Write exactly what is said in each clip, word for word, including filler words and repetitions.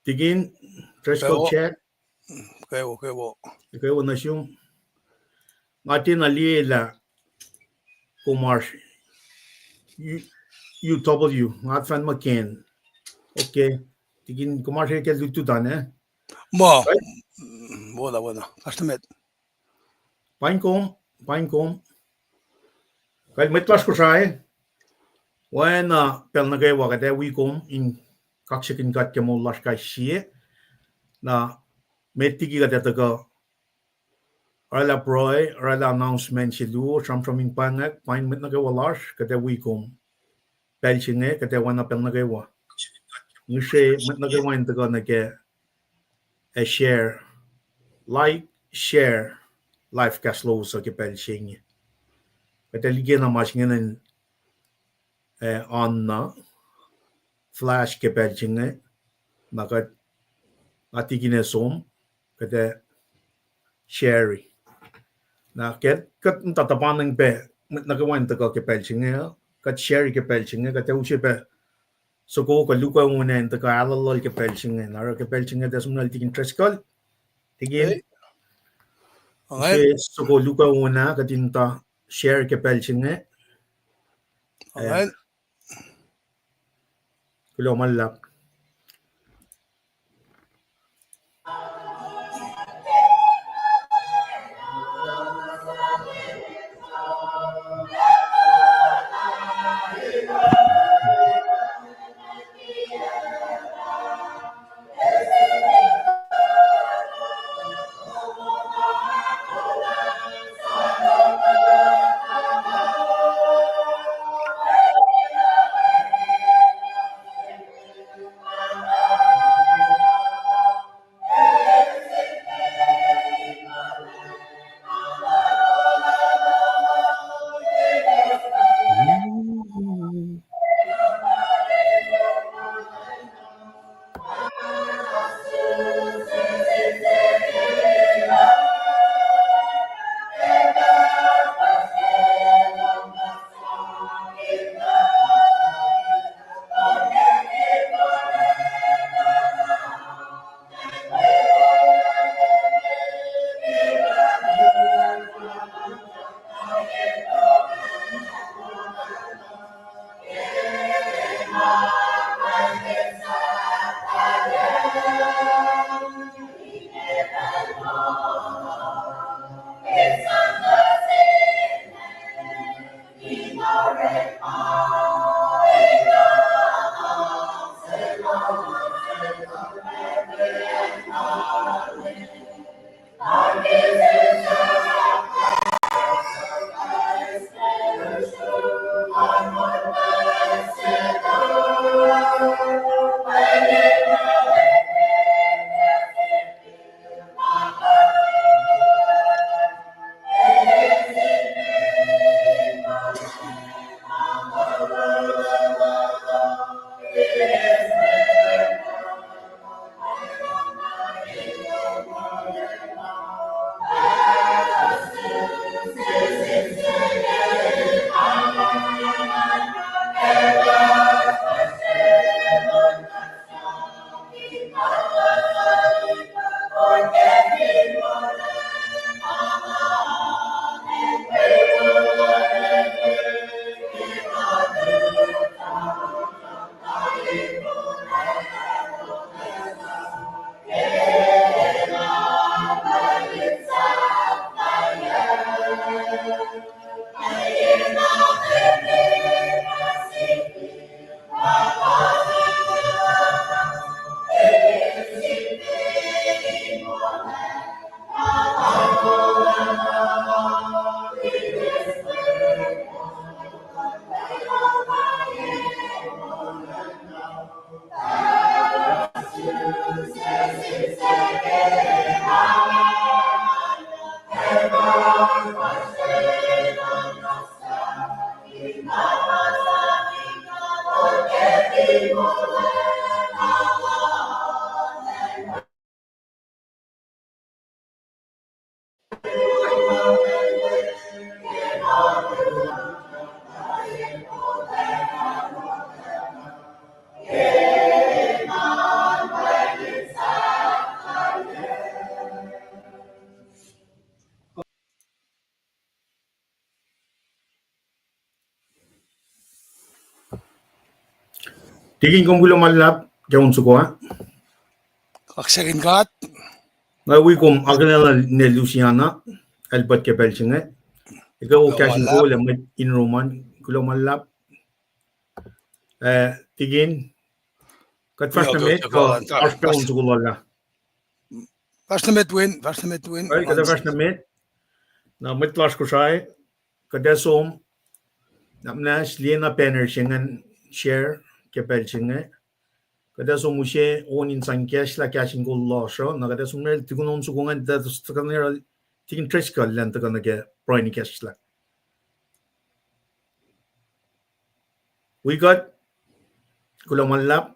Tikin, Driscoll Jack. Kwewa, kwewa. Kwewa nuh sum. Nga tiacna liye lah kom oasr U W, nga fan muh Ken. Okay. Tikin, kom oasr ke lutlut an, eh? Muh. Wona, wona. Fahsr nuh met. Paing kom, paing kom. Kal mwet lasr Kosrae, oacna pacl nuh kwewa kuht ac wi kom in kaksakihn God ke moul lasr kais sie. Na met liki kuht ac tuhkuh oraclah pruhe, oraclah announcement se luo, sramsram in pwacngack, paing mwet nuh kwewa lasr, kuht ac wi kom pacl se inge, kuht ac oacna pacl nuh kwewa. Ngihsre mwet nuh kwewa in tuhkuh nuh ke ac share, like, share live cast lowos uh ke pacl se inge. Kuht ac likena ma se ingena in, eh, on na flash ke pacl se inge, na kuht, na tikin ac som, kuht ac share. Na kuht, kuht muhta tuhpaneng pac mwet nuh kwewa in tuhkuh ke pacl se inge, kuht share ke pacl se inge, kuht ac use pac soko kuh luhk uh on ac in tuhkuh aluhluhl ke pacl se inge. Na oruh ke pacl se inge kuht ac som nuh sel tikin Driscoll. Tikin, use soko luhk uh on ah kuht in tuh share ke pacl se inge. Kuloh ma luhlahp. Tikin, kom kuloh ma luhlahp ke on soko ah. Kaksakihn God. Nga wi kom akihlen ne Luciana, Albert ke pacl se inge. Ekuh wo kahs in kol ac mwet in room an, kuloh ma luhlahp. Eh, Tikin, kuht fahsr nuh met, oasr pac on soko lal ah. Fahsr nuh met, Win, fahsr nuh met, Win. Kuht fahsr nuh met. Na mwet lasr Kosrae, kuht ac som, na muhnahs liye na banner se ingacn share ke pacl se inge. Kuht ac som use on in sang ikacslah kahs in kol lasr uh, na kuht ac som nuh tukun on soko ingacn, tuh kuht ac, Tikin Driscoll elan tuhkuh nuh ke pruhe in ikacslah. Wi kuht, kuloh ma luhlahp.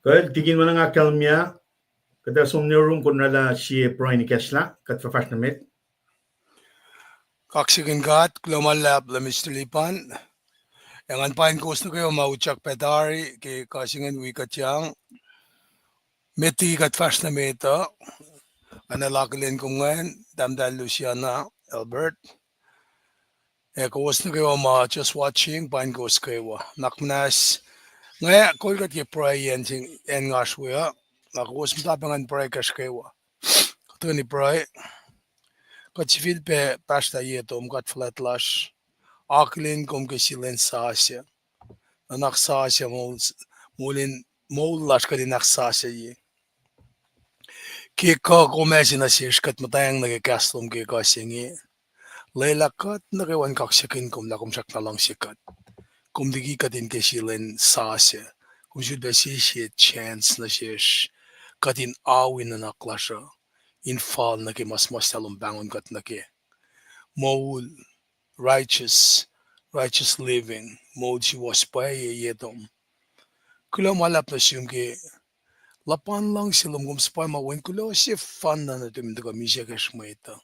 Kuh, Tikin, ma nga ahkkahlwemye, kuht ac som nuh room, kom oraclah sie pruhe in ikacslah, kuht fah fahsr nuh met. Kaksakihn God, kuloh ma luhlahp lah Mister Lipan. Ac ngan pain kowos nuh kwewa ma utyak pac tari ke kuh se ingacn wi kuhtyang. Met liki kuht fahsr nuh met uh, nga na akihlen kom ingacn, Tahmtahel Luciana, Albert. Ac kowos nuh kwewa ma just watching, pain kowos kwewa. Nuhnak muhnahs, nga kol kuht ke pruhe acn, acn nga oasr we uh, na kowos muhta pac ngan pruhe kacsr kwewa. Kuht tuhkweni pruhe. Kuht sifilpac pahsrlah ye tom, God fuhlwact lasr. Akihlen kom ke sie lwen sasuc. Nuhnak sasuc moul, moul in, moul lasr kuht in ahksasucye. Ke kuh kom ase nuh sesr, kuht muhtwacng nuh ke kahs lom ke kuh se inge. Lwelah kuht nuh kwewa in kaksakihn kom lah kom srackna luhngse kuht. Kom liki kuht in ke sie lwen sasuc. Kom sulpac sie sie chance nuh sesr kuht in awi nuhnak lasr uh in fal nuh ke ma suhmuhslah lom pahngon kuht nuh ke. Moul, righteous, righteous living, moul suwohs pwacye ye tom. Kuloh ma luhlahp nuh sum ke luhpan luhngse lom, kom suhpwacma wen kuloh sefanna nuhtum in tuhkuh misac kacsr mwet uh.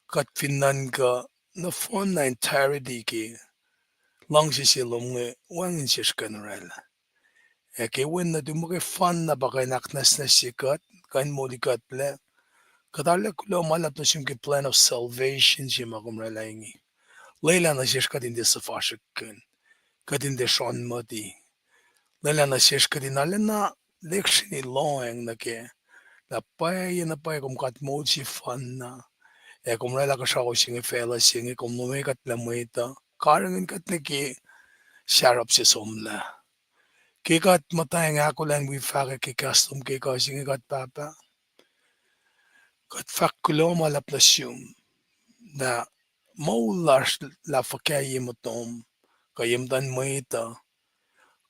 Kuht fin nuhnkuh nohfohnna entirety ke luhngse se lom inge, wacngihn sesr kuh in oraclah. Ac ke wen nuhtum muhkwefanna pa kuh in ahknwacsnwacsye kuht, kuh in moli kuhtlac. Kuht arlac kuloh ma luhlahp nuh sum ke plan of salvation se ma kom oraclah inge. Lwelah nuh sesr kuht in tiac suhfasrihkkihn, kuht in tiac sronmati. Lwelah nuh sesr kuht in arulacna lihksreni lohacng nuh kac lah pwacye na pwacye kom God moul sefanna. Ac kom oraclah kuhsrao se inge, facluh se inge, kom lome kuhtlac mwet uh, karihngihn kuht nuh ke sarap se somlah. Ke kuht muhtwacng ahkolah in wi fahkwack ke kahs lom ke kuh se inge, kuht Pahpah, kuht fahk kuloh ma luhlahp nuh sum lah moul lasr lah fuhkah ye muhtom kuh ye muhtuhn mwet uh,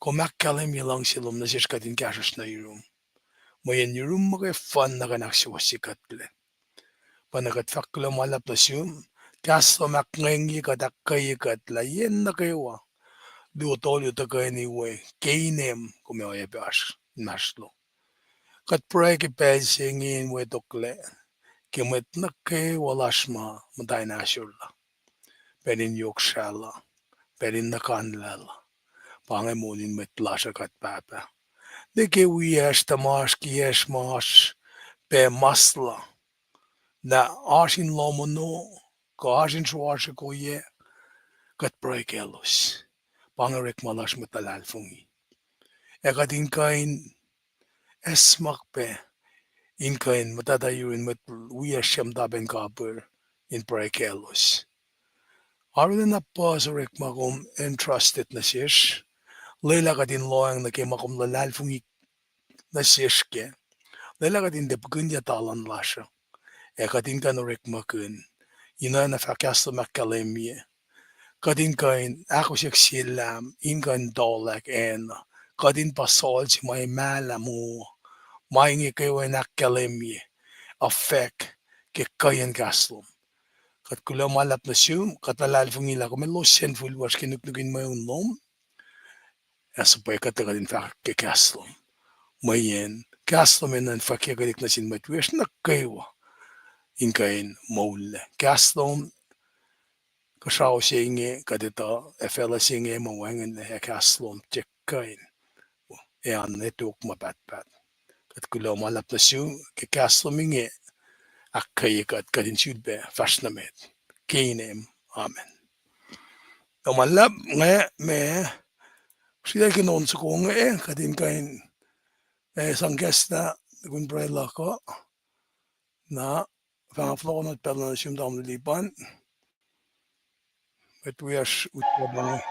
kom ahkkahlwemye luhngse lom nuh sesr kuht in kahsruhsr nuh yurum. Mweyen yurum muhkwefanna kuh in ahksuwohsye kuhtlac. Pa na kuht fahk kuloh ma luhlahp nuh sum, kahs lom ahkngwengye kuht, ahkkweye kuht lah yen nuh kwewa, luo tolu tuhkweni we, ke inem kom ac oacyacpac oasr inmahsrlon. Kuht pruhe ke pacl se inge in wetoklac ke mwet nuh kwewa lasr ma muhta in ahsor lah, pacl in yohk srahlah, pacl in nuhkanlah lah, pa inge moul in mwet lasr uh, kuht Pahpah. Nuh ke wiyacsr, tuhmasr, kiyacsr ma oasr pac maslah, lah oasr in lohm ono, kuh oasr in sruasrikoyac, kuht pruhe kaclos. Pa inge orekma lasr mwet luhlahlfongi. Ac kuht in kuh in acsmak pac in kuh in muhtwacta yurin mwet wiyacsr suc muhta pac in kapihr in pruhe kaclos. Arulacna puhs orekma kom entrusted nuh sesr. Lwelah kuht in lohacng nuh ke ma kom luhlahlfongi nuh sesr kac. Lwelah kuht in tiac puhkuhnyuck talan lasr uh, ac kuht in kuh in orekmakihn. Ina na fah kahs lom ahkkahlwemye. Kuht in kuh in ahkosyak sie lahm in kuh in tolak acn uh. Kuht in pa Saul se ma mahlwem uh. Ma inge kwewa in ahkkahlwemye, affect ke kuhiyacn kahs lom. Kuht kuloh ma luhlahp nuh sum, kuht luhlahlfongi lah kom elos sinful wasr ke nuknuk in mweun lom. Ac suhpwacr kuht, kuht in fahk ke kahs lom. Mweyen kahs lom enenuh in fwackyuckwelihk nuh sin mwet wiyacsr nuh kwewa in kuh in moul. Kahs lom, kuhsrao se inge kuht etuh, ac facluh se inge ma wacngihnlac, ac kahs lom tiac kuh in, ac an ne tok ma pahtpaht. Kuht kuloh ma luhlahp nuh sum ke kahs lom inge ahkkweye kuht, kuht in sifilpac fahsr nuh met. Ke inem, amen. Kuloh ma luhlahp, nga ma sritacl ke on soko inge, kuht in kuh in, eh, sang kahs na, tukun pruhe luhk uh, na fahngah fohlohkohnot pacl nuh sum tamuhlwel Lipan. Mwet wiyacsr utyak pa inge.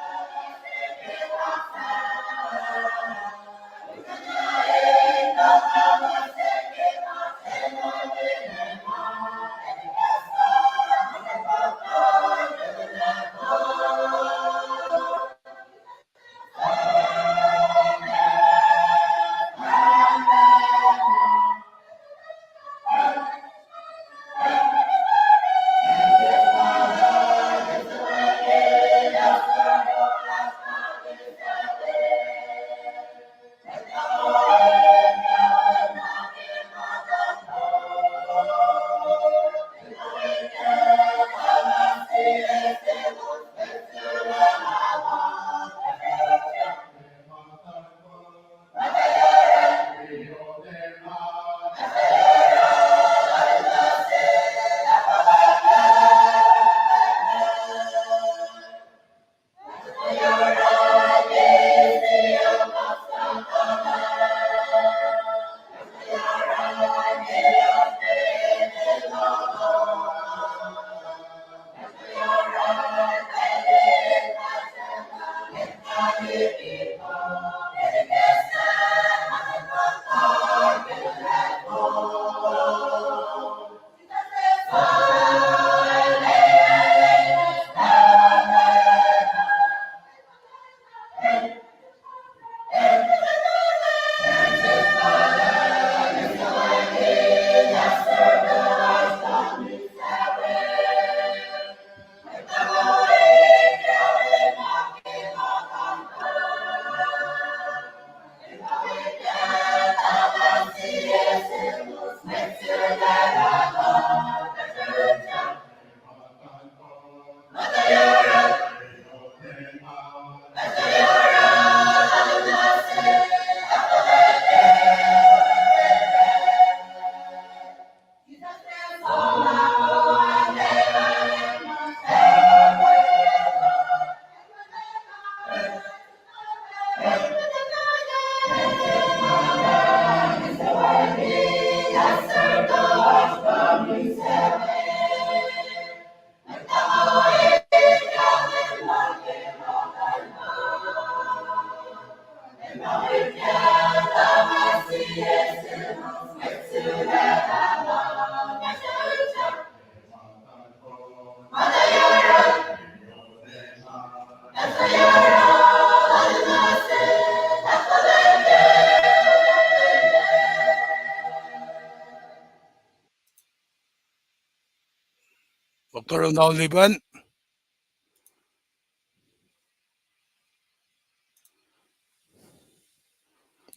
Doctor Ronald Liban.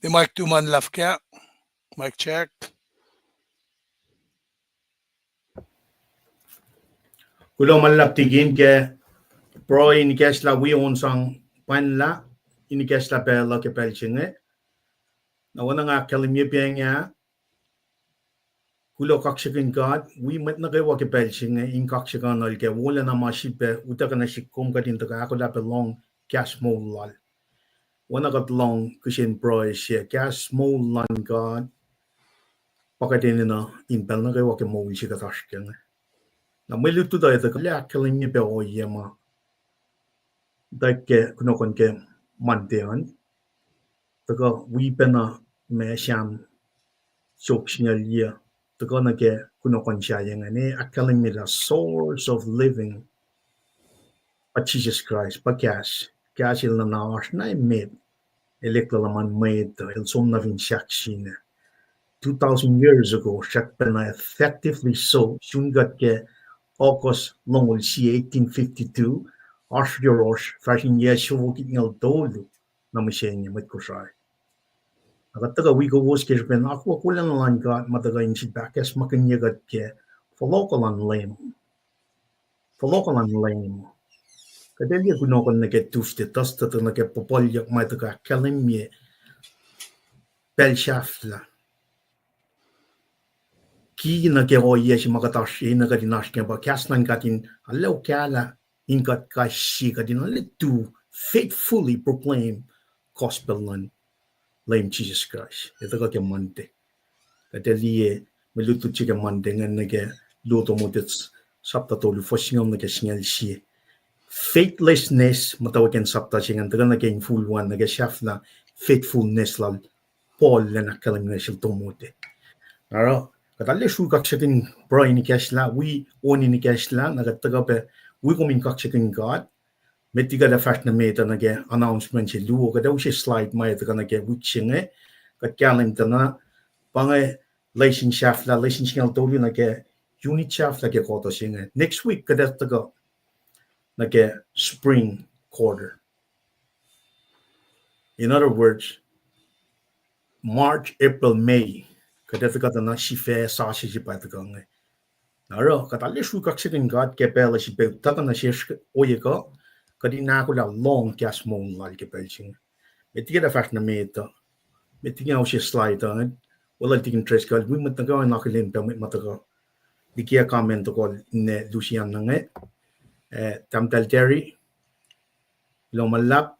Mic two ma luhlahp kac. Mic check. Kuloh ma luhlahp tikin ke pruhe in ikacslah wi on sang pwacnlah, in ikacslah pacl uh ke pacl se inge. Na oacna nga ahkkahlwemye pacng ah, kuloh kaksakihn God wi mwet nuh kwewa ke pacl se inge in kaksakihnuhl ke wolacna ma sifilpac utuckuh nuh sihk kom kuht in tuhkuh ahkolah pac lohng kahs moul lal. Oacna kuht lohng kihsen pruhe se, kahs moul luhn God pa kuht enenuh in pacl nuh kwewa ke moul se kuht oasr kac inge. Na mwe lutlut uh etuh kuh lah ahkkahlwemye pac ohiyac ma tuh ke kunohkohn ke Monday an, tuhkuh wi pacna ma Sam siofok singucul yuc, tuhkuh nuh ke kunohkohn sahyac ingacn, ahkkahlwemye lah source of living pa Jisus Kraist, pa kahs, kahs el nuhna oasr na emet, el eklac luhman mwet uh, el som nuh fin sahk sina. Two thousand years ago, srackpacna effectively so, sun kuht ke August longoul sie eighteen fifty-two, oasr yohrohsr fahsr in yac siofok itngucul tolu nuh mihsenge mwet Kosrae. Na kuht tuhkuh wi kowos ke srihpen akwuck wolacna luhn God ma tuhkuh in sifil ahkacsmakihnye kuht ke fohlohkuh luhn Leum. Fohlohkuh luhn Leum. Kuht ac liye kunohkohn nuh ke Tuesday, Thursday, tuhsruhk nuh ke puhpuhlyuck ma tuhkuh ahkkahlwemye pacl sahflah. Ki nuh ke ohiyac se ma kuht oasr, enenuh kuht in oasr inge pa kahs luhn God in arlac okahlah in kuht kais sie kuht in arlac tu faithfully proclaim gospel luhn Leum Jisus Kraist. Etuh kuh ke Monday. Kuht ac liye mwe lutlut se ke Monday ingacn nuh ke luo Timothy sapta tolu fuhs singucul nuh ke singucul sie. Faithlessness, muhtwacwacack sapta se ingacn, tuhkuh nuh ke infulwacn nuh ke sahflah faithfulness lal Paul elan ahkkahlwemye nuh sel Timothy. Oruh kuht arlac sru kaksakihn pruhe in ikacslah, wi on in ikacslah, na kuht tuhkuh pac wi kom in kaksakihn God. Met liki kuht ac fahsr nuh met uh nuh ke announcement se luo, kuht ac use slide ma etuh kuh nuh ke wik se inge, kuht kahlwem tuh na, pa inge lesin sahflah, lesin singucul tolu nuh ke unit sahflah ke kuhtuh se inge. Next week kuht ac tuhkuh nuh ke spring quarter. In other words, March, April, May, kuht ac tuhkuh tuh na sifac sasuc se pa tuhkuh inge. Na oruh kuht arlac sru kaksakihn God ke pacl uh sifilpac tuhkuh nuh sesr ohiyac kuh, kuht in ahkolah lohng kahs moul lal ke pacl se inge. Met liki kuht ac fahsr nuh met uh, met liki nga use slide uh, welul Tikin Driscoll, wi mwet nuh kwewa in akihlen pac mwet ma tuhkuh liki ac comment tokol in Lucian inge. Eh, Tahmtahel Terry, kuloh ma luhlahp.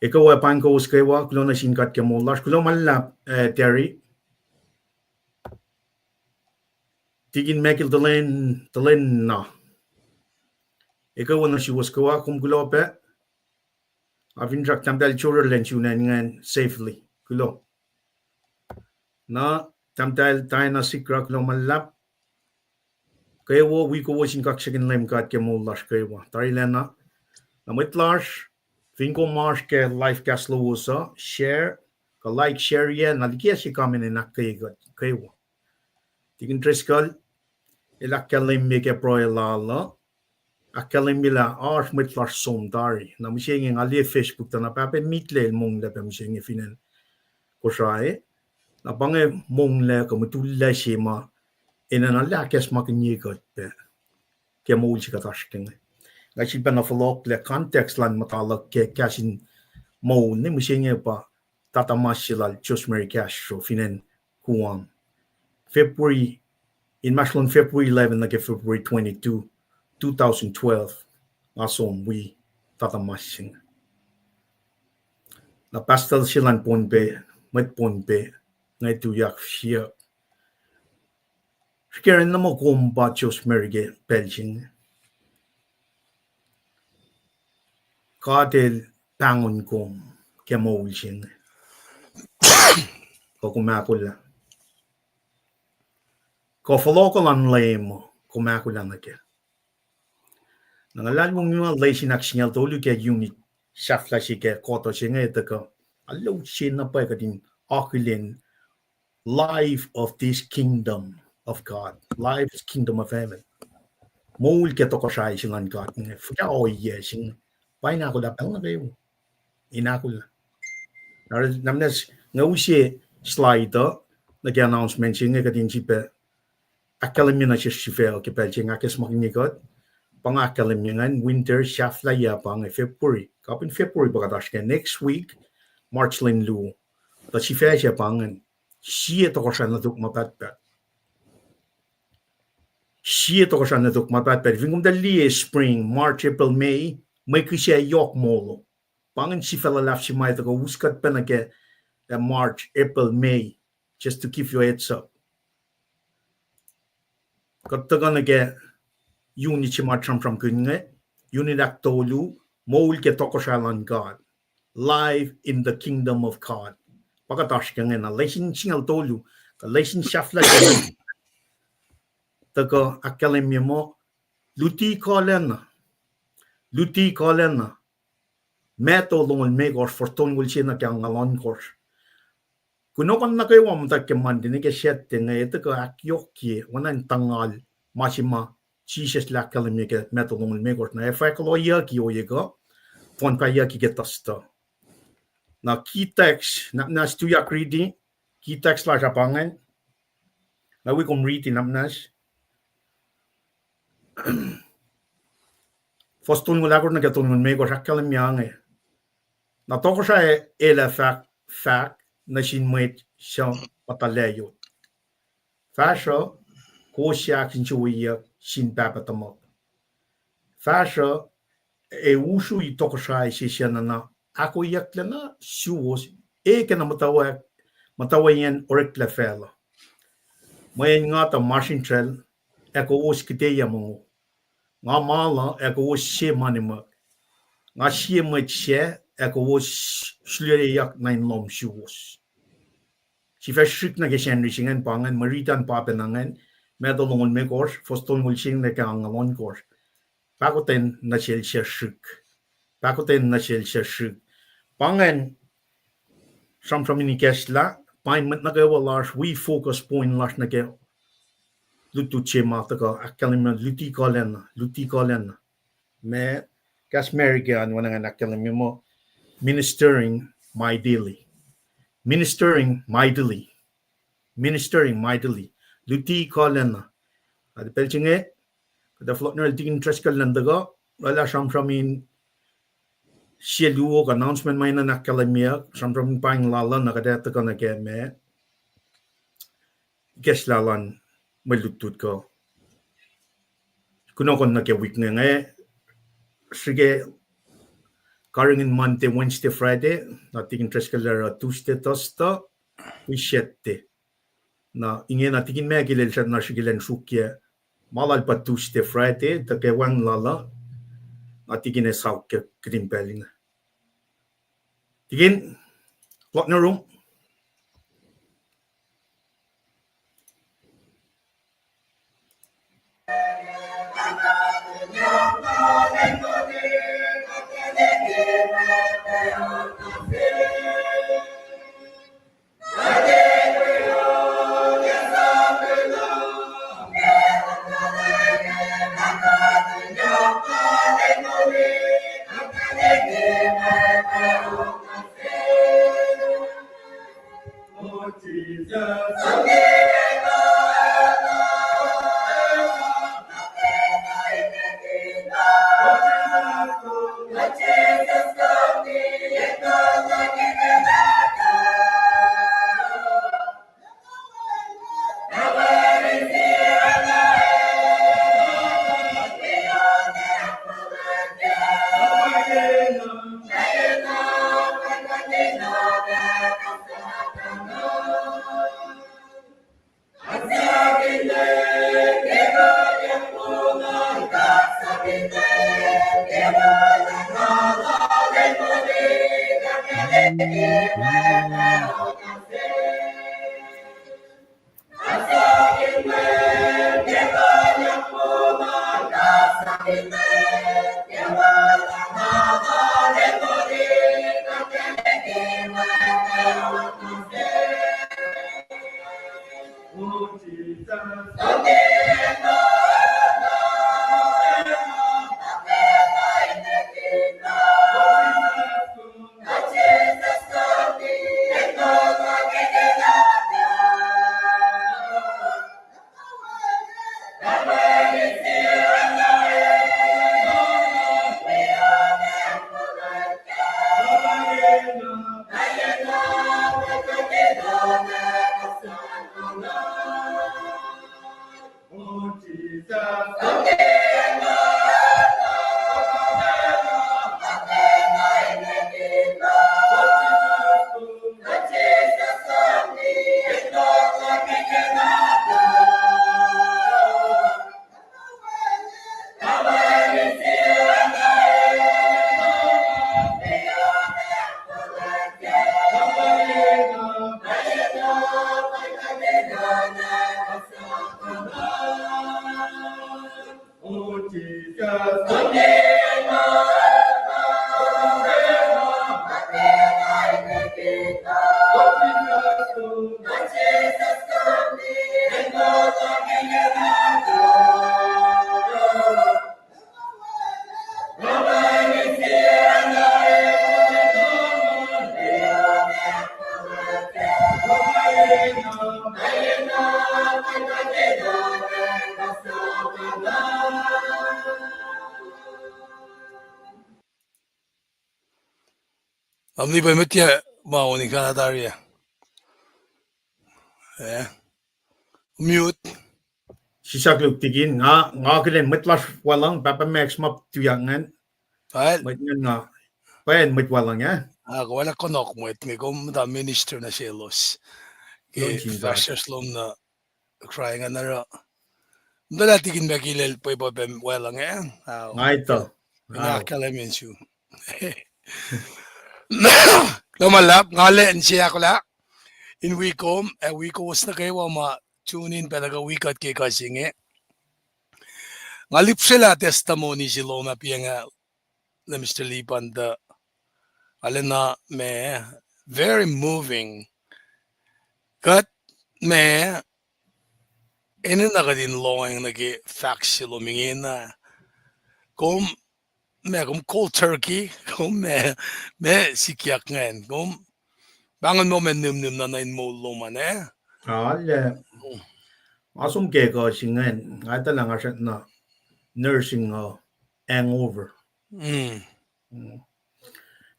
Ekuh wo paing kowos kwewa, kuloh nuh sin God ke moul lasr. Kuloh ma luhlahp, eh, Terry. Tikin Michael Tulen, Tulen na. Ekuh wo nuh suwos kwewa, kom kuloh pac. Ac finsrak Tahmtahel Jordan elan sun acn ingacn safely. Kuloh. Na, Tahmtahel Diana Sikra, kuloh ma luhlahp. Kwewa, wi kowos in kaksakihn Leum God ke moul lasr kwewa. Tarilacna, na mwet lasr, fin kom oasr ke live cast lowos uh, share, kuh like, share-ye, na liki ac se comment in ahkkweye kuht kwewa. Tikin Driscoll el ahkkahlwemye ke pruhe lal uh, ahkkahlwemye lah oasr mwet lasr som tari. Na mihsenge nga liye Facebook tuh na Pahpah Mitle el monglac pac mihsenge fin acn Kosrae. Na pa inge monglac kuh mutullac se ma enenuh lah ahkacsmakihnye kuht pac ke moul se kuht oasr ke inge. Nga sifilpacna fohlohklac context luhn muhta luhk ke kahs in moul ne mihsenge pa tata mas se lal Jose Maria Castro fin acn Guam. February, inmahsrlon February eleven nuh ke February twenty-two, two thousand twelve, nga som wi tata mas se inge. Na pastor se luhn Pohnpei, mwet Pohnpei, nga tuyak siyuck, srihke na muh kom pa Jose Maria ke pacl se inge. God el pahngon kom ke moul se inge. Kuh kom ahkolah. Kuh fohlohkuh luhn Leum, kom ahkolah nuh kac. Na nga luhlahlfongi ma lesin ahksingucul tolu ke unit sahflah se ke kuhtuh se inge tuhkuh, arlac use na pwacye kuht in akihlen life of this kingdom of God, life is kingdom of heaven. Moul ke tohkohsrahi se luhn God inge, fuhkah ohiyac se inge, pa in ahkolah pacl nuh kwewa. In ahkolah. Na, na, na nga use slide uh nuh ke announcement se inge kuht in sifilpac ahkkahlwemye nuh sesr sifacna ke pacl se inge ahkacsmakihnye kuht. Pa nga ahkkahlwemye ingacn, winter sahflahiyac pa inge February. Kapihn February pa kuht oasr ke, next week, March lwen luo. Tuh sifac se pa ingacn, sie tohkohsrah nuh tok ma pahtpaht. Sie tohkohsrah nuh tok ma pahtpaht. Fin kom tuh liye spring, March, April, May, mwe kihsac yohk molo. Pa ingacn sifac luhlahp se ma tuhkuh us kuht pacna ke, eh, March, April, May. just to give you a heads up. Kuht tuhkuh nuh ke unit se ma sramsramkihn inge, unit ahktolu, moul ke tohkohsrahi luhn God, life in the kingdom of God. Pa kuht oasr ke inge na, lesin singucul tolu, kuh lesin sahflah ke inge. Tuhkuh ahkkahlwemye muh, luti kuhlacna, luti kuhlacna, Matthew longoul limekohsr, fuhs tolngoul sie nuh ke angngaul ohnkohsr. Kunohkohn nuh kwewa muhtwacwacack ke Monday nuh ke Saturday inge, tuhkuh ahkyohkye, oacna in tuhngal ma se ma Jisus el ahkkahlwemye ke Matthew longoul limekohsr. Na ac fah kulohyucki ohiyac kuh, fohn pahyucki ke Thursday. Na key text, nwacsnwacs tuyak riti, key text lasr ah pa ingacn. Na wi kom riti nwacsnwacs. Fuhs tolngoul ahkosr nuh ke tolngoul limekohsr ahkkahlwemye inge. Na tohkohsrahi el ac fahk, fahk nuh sin mwet suc muhta layot, fahsruh, kowos ac ahkinsewowoyeyuck sin Pahpah tuhmuhk. Fahsruh, ac usrui tohkohsrahi se suc nuhna ahkoeyucklac nuh suwos, e kena muhtwacwacack, muhtwacwacackiyacn oreklac facluh. Mweyen nga tuh masrinsral, ac kowos kihteyuc mongo. Nga maluh, ac kowos se ma nimuk. Nga sie mwet sac, ac kowos suliyuck nuh in lohm suwos. Sifac srihk nuh ke Sacnri se ingacn pa ingacn, mwe riti an pa pacna ingacn, Matthew longoul limekohsr, fuhs tolngoul sie nuh ke angngaul ohnkohsr. Pahkotwen nuh sel suc srihk. Pahkotwen nuh sel suc srihk. Pa ingacn, sramsram in ikacslah, pa in mwet nuh kwewa lasr wi focus point lasr nuh ke lutlut se ma tuhkuh ahkkahlwemye luti kuhlacna, luti kuhlacna. Ma kahs America an oacna ingacn ahkkahlwemye muh ministering mightily. Ministering mightily. Ministering mightily. Luti kuhlacna. Ate pacl se inge, kuht ac fohlohk nuh sel Tikin Driscoll elan tuhkuh, lwelah sramsram in sie luo kuh announcement ma enenuh in ahkkahlwemyeyuck, sramsram in paing lal uh, na kuht ac tuhkuh nuh ke ma ikacslah luhn mwe lutlut kuh kunohkohn nuh ke wik inge, srihke karihngihn Monday, Wednesday, Friday, na Tikin Driscoll oruh Tuesday, Thursday, wi Saturday. Na ingena Tikin Michael el srackna srihke elan sruokyac ma lal pa Tuesday, Friday, tuh ke wacngihn lal uh, na Tikin ac saok ke kihtin pacl inge. Tikin, fohlohk nuh yurum. Am lipa met ya ma oni kana tari ah. Eh. Mute. Sisak luk tikin, nga, nga kelen mwet lasr Waluhng, Pahpah Max ma tuyak ingacn. Pal. Mwet ingacn nga, pacl mwet Waluhng, eh? Ah, kuh wala konok mwet, nge kom muhta minister nuh selos. Ke pastors lom na Ukraine ingacn oruh. Muhta lah tikin Mac Kilel pwepuh pac Waluhng, eh? Ah, nga etuh. Nga ahkkahlwemye su. Kuloh ma luhlahp, nga lwen se ahkolah in wi kom, ac wi kowos nuh kwewa ma tune in pac nuh ke wi kuht ke kuh se inge. Nga lihpsrelah testimony se lom ah piacng ah, Mister Lipan tuh, arulacna ma, very moving. Kuht ma, enenuh kuht in lohacng nuh ke fahk se lom ingena. Kom, ma kom cold turkey, kom ma, ma sikyak ingacn, kom pahngon muh ma nihmnihm na nuh in moul lom an, eh? Arlac, nga som ke kuh se ingacn, nga etuh lah nga srackna nursing a hangover.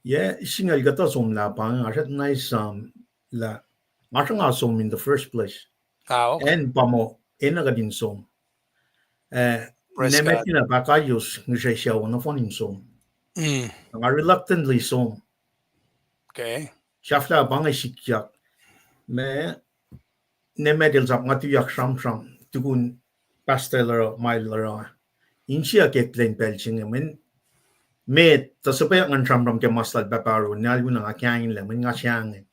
Yac singucul kuhtuh somlah pa inge, nga srackna esam lah nga sruhnga som in the first place. Acn pa muh enenuh kuht in som. Eh, ne met na pahkayos ngihsre sucu nohfohn in som. Nga reluctantly som. Sahflah pa inge sikyak. Ma, ne met el sap nga tuyak sramsram tukun pastor el oruh, ma el oruh, insiyuck eklac in pacl se inge, mweyen met tuh suhpweyuck ngan sramsram ke mas lal pahpah Aaron, ne alkuna nga kainglac, mweyen nga sahngweng.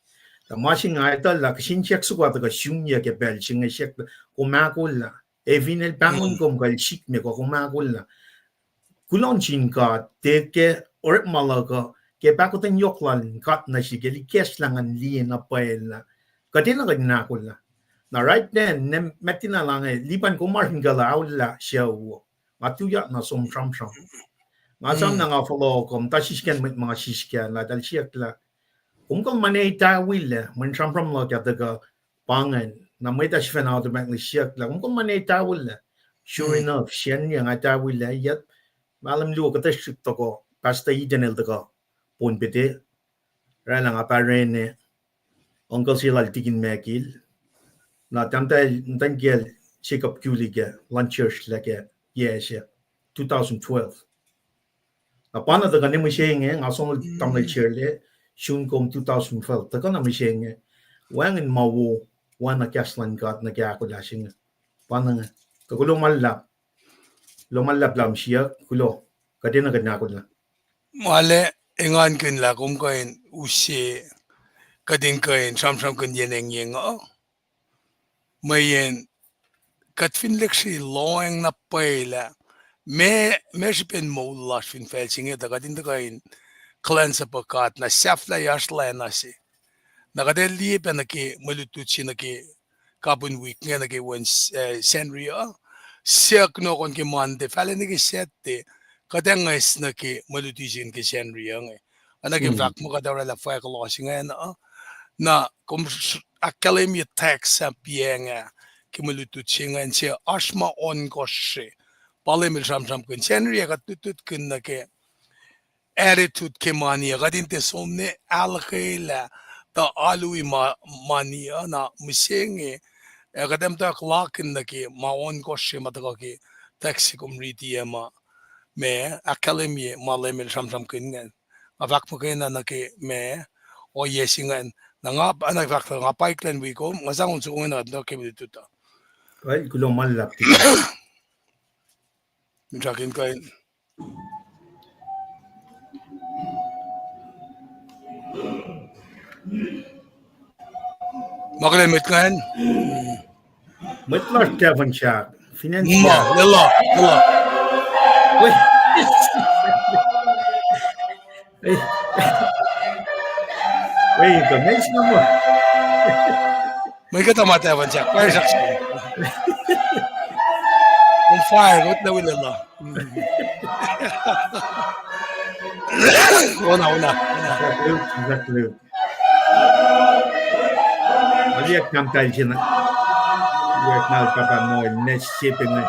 Tuh ma se inge nga etuh lah kihsen siyuck soko tuhkuh sumyuc ke pacl se inge, siyuck, kom ahkolah. Ac fin el pahngon kom kuh el sikme kuh, kom ahkolah. Kuloh nuh sin God, tiac ke orekma luhk uh, ke pahkotwen yohk lal God nuh sihk, el ikacslah ngan liye na pwacye lah kuht enenuh kuht in ahkolah. Na right then, ne met na lah inge, Lipan, kom oasr in kuh lah aullah sucu uh. Nga tuyak na som sramsram. Nga esam na nga fohlohk uh, muhta sisken mwet ma nga sisken, lah eltahl siyuck lah, kom kuh ma ne tahwilac, mweyen sramsram luhk ah tuhkuh pa ingacn, na mwet ah sifacna automatically siyuck lah, kom kuh ma ne tahwilac. Sure enough, Sacnri ah nga tahwilac, yet mahlwem luo kuhtuh srihk tohkoh, Pastor Eden el tuhkuh Pohnpei, oraclah nga pa oracni uncle se lal Tikin Mekil. Na tahmtahel, muhtwacn kiyacl Jacob Kulik ah, luhn church lah ke yac se two thousand twelve. Na pa na tuhkuh ne mihsenge, nga sonol tamuhlwel Shirley, sun kom two thousand twelve, tuhkuh na mihsenge, wacngihn ma wo, oacna kahs luhn God nuh ke ahkolah se inge. Pa na inge, kuh kuloh ma luhlahp, kuloh ma luhlahp lah kom siyuck, kuloh, kuht enenuh kuht in ahkolah. Ma lac, engankihn lah kom kuh in use, kuht in kuh in sramsramkihn yen engyeng uh. Mweyen kuht fin lihksreni lohacng na pwacye lah meac, meac srihpen moul lasr fin facl se inge tuh kuht in tuhkuh in kuhlwacnsapuh God, na sahflahiyac oasr lacna se. Na kuht ac liye pac nuh ke mwe lutlut se nuh ke kapihn wik inge nuh ke wen, eh, Sacnri uh. Siyuck kunohkohn ke Monday, fahla nuh ke Saturday, kuht ac ngwes nuh ke mwe luti se inge ke Sacnri uh inge. Oacna ke fahk muh kuht oraclah fwack laws ingacn uh. Na kom ahkkahlwemye text sap piacng ah ke mwe lutlut se ingacn, se oasr ma ohnkohsr se. Pa Leum el sramsramkihn Sacnri ah, kuht lutlutkihn nuh ke attitude ke mani uh, kuht in tiac som ne ahluhkwelah tuh alu ma, mani uh, na mihsenge, ac kuht ac muhtwacwacack lakihn nuh ke ma ohnkohsr se ma tuhkuh ke text se kom riti ah ma, ma ahkkahlwemye ma Leum el sramsramkihn ingacn. Nga fahk muhkwena nuh ke ma ohiyac se ingacn. Na nga, na fahk nga paiklac in wi kom, nga sang on soko ingena nuh ke mwe lutlut uh. Kuloh ma luhlahp. Misakin kuh in ma kuhlwacng mwet ingacn. Mwet lasr Kevin Sharp, fin acn ma, elah, elah. Ei, ei, ka mes na ma. Mwe kuhtuh ma tahfuh in sahk, fire sahk. On fire, kot na wile la. Ona, ona, ona. Exactly, exactly. Aliyak namtail sina. Aliyak nal papa moil nes sipinge.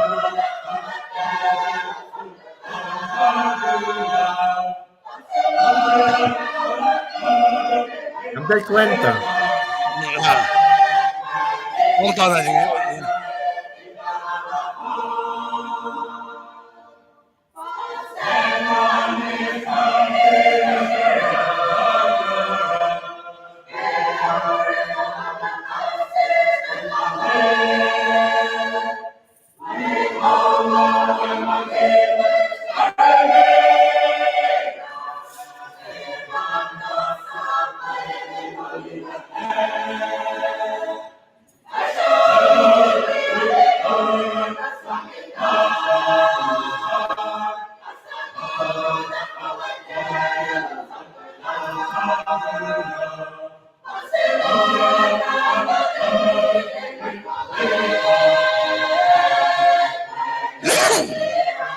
Namtail Klenta. Ah. Ongtana sini.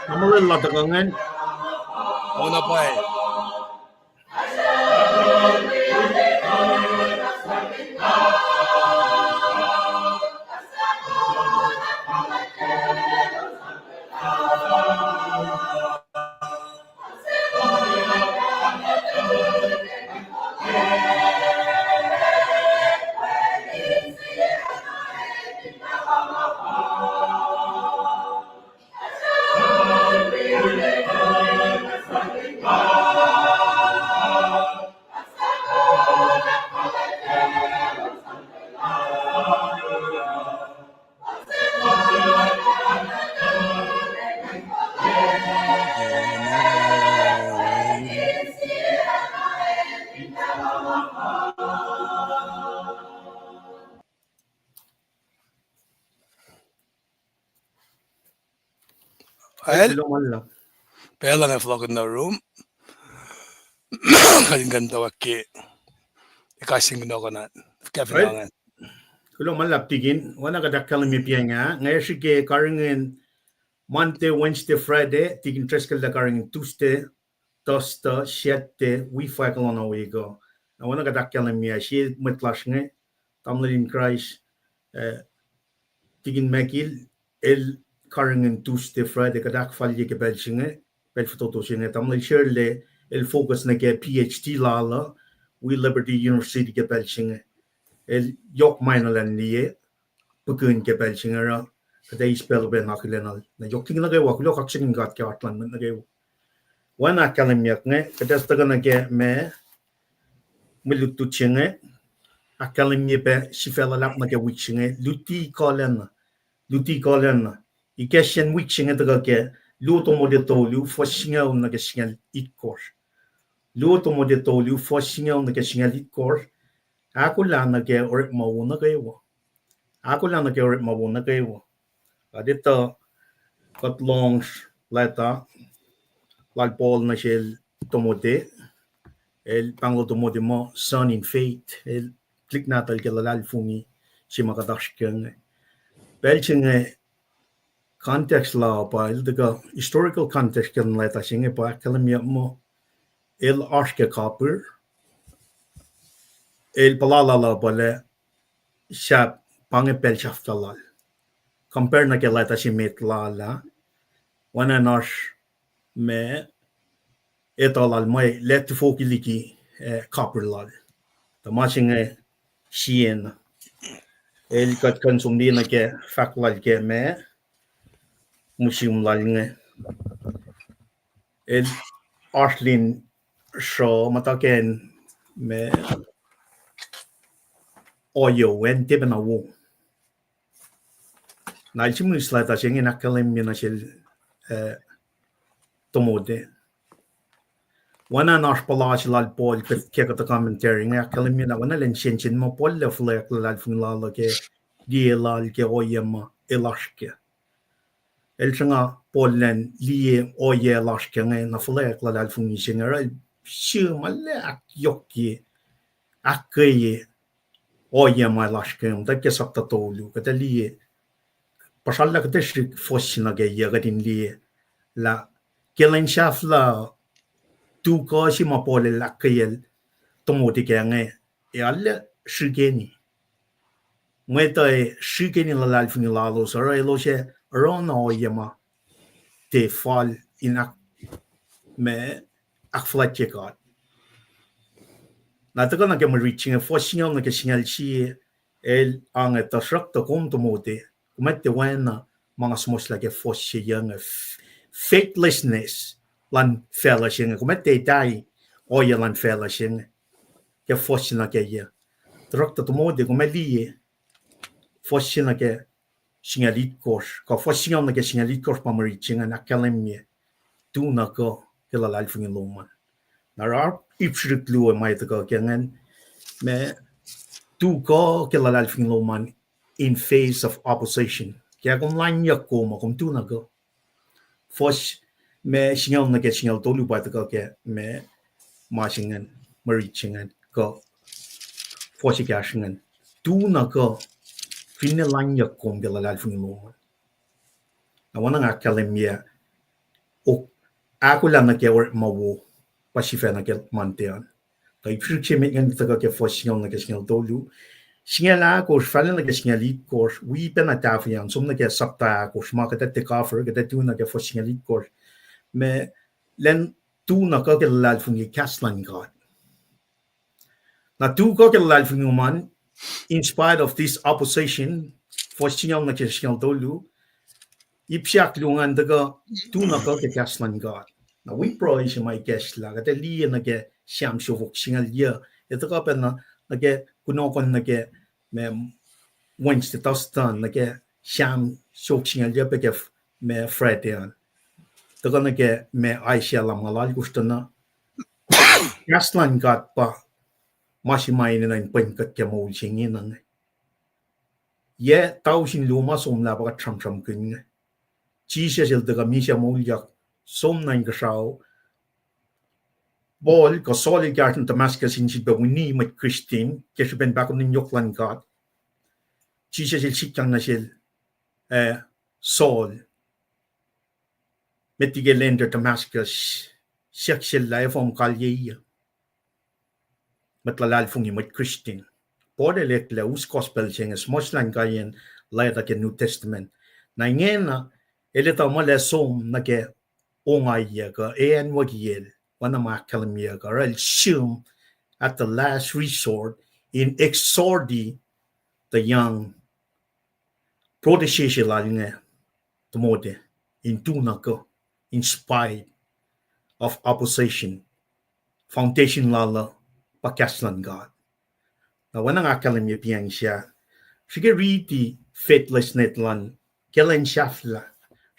Tamuhlwel la tuhkuh ingacn. Ona pwacye. Pacl, kuloh ma luhlahp. Pacl an fohlohk nuh rom. Kuht in kuh in tuh ke ekahsr in kunohkohn ah. Kafin angan. Kuloh ma luhlahp tikin. Oacna kuht ahkkahlwemye piacng ah, nga srihke karihngihn Monday, Wednesday, Friday, tikin Driscoll lah karihngihn Tuesday, Thursday, Saturday, wi fahk lon awek uh. Na oacna kuht ahkkahlwemye ah, sie mwet lasr inge, tamuhlwel in Kraist, eh, tikin Mekil, el karihngihn Tuesday, Friday, kuht ahkfalye ke pacl se inge, pacl fototo se inge, tamuhlwel Shirley, el focus nuh ke PhD lal uh, wi Liberty University ke pacl se inge. El yohk ma enenuh in liye, pukihn ke pacl se inge oruh, kuht ac eis pacl upac in akihlenuhl. Na yohk liki nuh kwewa, kuloh kaksakihn God ke oasr luhn mwet nuh kwewa. Oacna ahkkahlwemyeyuck inge, kuht ac tuhkuh nuh ke ma, mwe lutlut se inge, ahkkahlwemye pac sifac luhlahp nuh ke wik se inge, luti kuhlacna, luti kuhlacna. Ikacsiyacn wik se inge tuhkuh ke Luo Timothy tolu, fuhs singucul nuh ke singucul itkohsr. Luo Timothy tolu, fuhs singucul nuh ke singucul itkohsr, ahkolah nuh ke orekma wo nuh kwewa. Ahkolah nuh ke orekma wo nuh kwewa. Kuht etuh, kuht lohng leta lal Paul nuh sel Timothy, el pahngol Timothy muh son in faith, el tuhlihk nahtuhl ke luhlahlfongi, se ma kuht oasr ke inge. Pacl se inge context la pa, el tuhkuh historical context ke leta se inge pa ahkkahlwemye muh el oasr ke kapir, el puhla lal uh pa lah sahp pa inge pacl sahflah lal. Compare nuh ke leta se met lal ah, oacna in oasr ma etuh lal mwe leti foki liki, eh, kapir lal. Tuh ma se inge siena. El kuht kuh in som liye nuh ke fahk lal ke ma, musim lal inge. El oasr lin sruh muhta ke ma, ohiyac an tiac pacna wo. Na el sihmihs leta se inge in ahkkahlwemye nuh sel, eh, Timothy. Oacna in oasr puhla se lal Paul ke kuhtuh commentary inge ahkkahlwemye lah oacna lwen sensen ma Paul el fihliyac luhlahlfongi lal uh ke liye lal ke ohiyac ma el oasr kac. El sruhnga Paul elan liye ohiyac lasr ke inge, na fuhlweack luhlahlfongi se inge, oruh el sihmlac ahkyohkye, ahkkweye ohiyac ma lasr ke, muhtwacwacack ke sapta tolu, kuht ac liye, puhsrallah kuht ac srihk fuhs se nuh ke yac, kuht in liye lah ke lwen sahflah, tu kuh se ma Paul el ahkkweyacl Timothy ke inge, ac arlac srihkeni. Mwet uh ac srihkeni luhlahlfongi lalos, oruh elos ac oruh ohiyac ma tiac fal in ahk-, ma ahkfuhlwactye God. Na tuhkuh nuh ke mwe rit se inge, fuhs singucul nuh ke singucul sie, el ange, tuhsruhktuh kom Timothy, kom ac tiac oacna ma nga suhmuhslah ke fuhs se inge, f-, faithlessness luhn facluh se inge, kom ac tiac etuh ohiyac luhn facluh se inge ke fuhs se nuh ke yac. Tuhsruhktuh Timothy, kom ac liye fuhs se nuh ke singucul itkohsr, kuh fuhs singucul nuh ke singucul itkohsr pa mwe rit se ingacn ahkkahlwemye, tu na kuh ke luhlahlfongi lom an. Na oruh ip srihk luo ma tuhkuh ke ingacn, ma tu kuh ke luhlahlfongi lom an in face of opposition. Ke kom lainyuck kom uh, kom tu na kuh. Fuhs ma singucul nuh ke singucul tolu pa tuhkuh ke ma, ma se ingacn, mwe rit se ingacn, kuh fuhs ekahsr ingacn. Tu na kuh, finne lainyuck kom ke luhlahlfongi lom an. Na oacna nga ahkkahlwemye, ok, ahkolah nuh ke orekma wo, pa sifacna ke Monday an. Tuh ip srihk se met ingacn tuhkuh ke fuhs singucul nuh ke singucul tolu. Singucul ahkosr, fahla nuh ke singucul itkohsr, wi pacna tahfweacng, som nuh ke sapta ahkosr, ma kuht ac tiac cover, kuht ac tu na ke fuhs singucul itkohsr. Ma, elan tu na kuh ke luhlahlfongi kahs luhn God. Na tu kuh ke luhlahlfongi lom an, in spite of this opposition, fuhs singucul nuh ke singucul tolu, ip se ahkluo ingacn tuhkuh, tu na kuh ke kahs luhn God. Na wi pruhe se ma ikacslah, kuht ac liye nuh ke Sam siofok singucul yuc, ac tuhkuh pacna nuh ke kunohkohn nuh ke ma Wednesday, Thursday an, nuh ke Sam siofok singucul yuc pac ke f-, ma Friday an. Tuhkuh nuh ke ma Isaiah lumngaul alkosr tuh na kahs luhn God pa ma se ma enenuh in pwen kuht ke moul se ingena inge. Yac tausin luo ma somlah pa kuht sramsramkihn inge. Jisus el tuhkuh misac moulyak, som na inkuhsrao. Paul kuh Saul el kahsruh nuh Damascus in sifilpac wini mwet Christian ke srihpen pahkotwen yohk luhn God. Jisus el sikyang nuh sel, eh, Saul, met liki el enter Damascus, siyuck sel lah efuh kom kalyei uh. Mwet luhlahlfongi, mwet Christian. Paul el eklac us gospel se inge, suhmuhslah in kaiyacn leta ke New Testament. Na ingena, el etuh muh el ac som nuh ke ongaiyac kuh e acnwuckiyacl, oacna ma ahkkahlwemyeyuck uh, oruh el sihm at the last resort in exhorting the young protege se lal inge, Timothy, in tu na kuh, in spite of opposition, foundation lal uh pa kahs luhn God. Na oacna nga ahkkahlwemye piyacng sac, srihke riti faithlessness luhn ke lwen sahflah,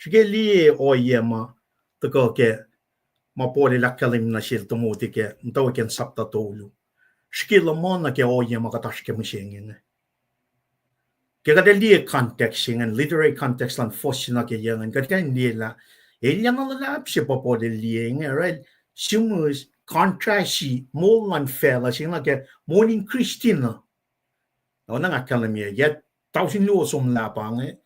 srihke liye ohiyac ma tuhkuh ke ma Paul el ahkkahlwemye nuh sel Timothy ke muhtwacwacack in sapta tolu. Srihke luhman nuh ke ohiyac ma kuht oasr ke mihsenge inge. Ke kuht ac liye context se ingacn, literary context luhn fuhs se nuh ke yac ingacn, kuht kuh in liye lah elyah na luhlahp se pa Paul el liye inge, oruh el sihmihs contrast moul luhn facluh se inge nuh ke moul in Christian uh. Na oacna nga ahkkahlwemye, yac tausin luo somlah pa inge,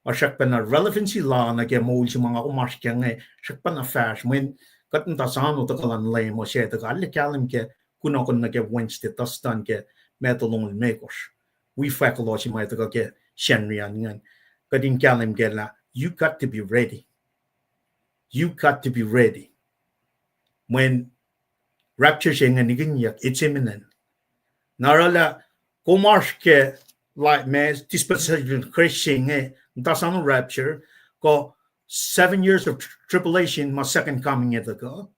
a srackpacna relevancy la nuh ke moul se ma nga kom oasr kac inge, srackpacna fahsr, mweyen kuht muhta soano tuhkuh luhn Leum uh, se tuhkuh arlac kahlwem ke kunohkohn nuh ke Wednesday, Thursday an ke Matthew longoul limekohsr. Wi fahk kuloh se ma tuhkuh ke Sacnri an ingacn. Kuht in kahlwem kac lah you got to be ready. You got to be ready. Mweyen rapture se inge nikihnyuck, it's imminent. Na oruh lah kom oasr ke la-, ma dispensation grace se inge, muhta soano rapture, kuh seven years of tr-, tribulation ma second coming e tuhkuh.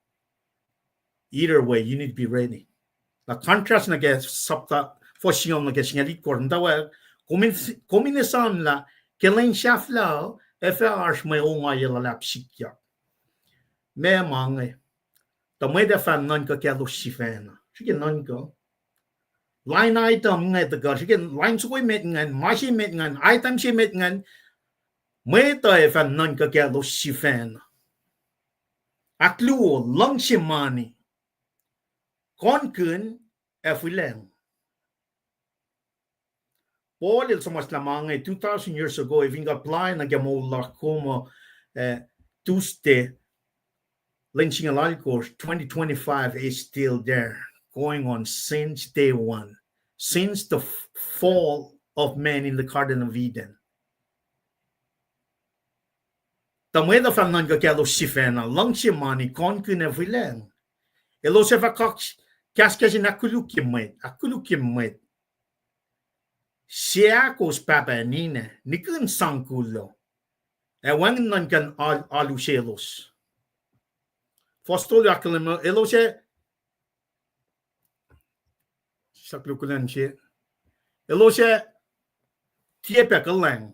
Either way, you need to be ready. Na contrast nuh ke sapta, fuhs singucul nuh ke singucul itkohsr, muhtwacwacack, kom in, kom in esam lah ke lwen sahflah uh, ac fah oasr mwe ongaiyac luhlahp sikyak. Ma ma inge, tuh mwet ac fah nuhnkuh kaclos sifacna. Srihke nuhnkuh. Line item inge tuhkuh, srihke line soko emet ingacn, ma se emet ingacn, item se emet ingacn, Mwet uh ac fah nuhnkuh kaclos sifacna. Ahkluo, luhngse mani, konkihn ac fihlacng. Paul el suhmuhslah ma inge two thousand years ago, ac fin kuht apply nuh ke moul lasr kom uh, eh, Tuesday, lwen singucul alkosr, twenty twenty-five is still there, going on since day one, since the f-, fall of man in the Garden of Eden. Tuh mwet uh fah nuhnkuh kaclos sifacna, luhngse mani, konkihn ac fihlacng. Elos ac fah kak-, kahskahs in ahkkolukye mwet, ahkkolukye mwet. Seahkos pahpah ninac, nihkihn sang kuloh, ac wacngihn nuhnkacn al-, alu selos. Fuhs tolu ahkkahlwemye, elos ac, sahk lukulan se, elos ac tiac pac kuhlwacng.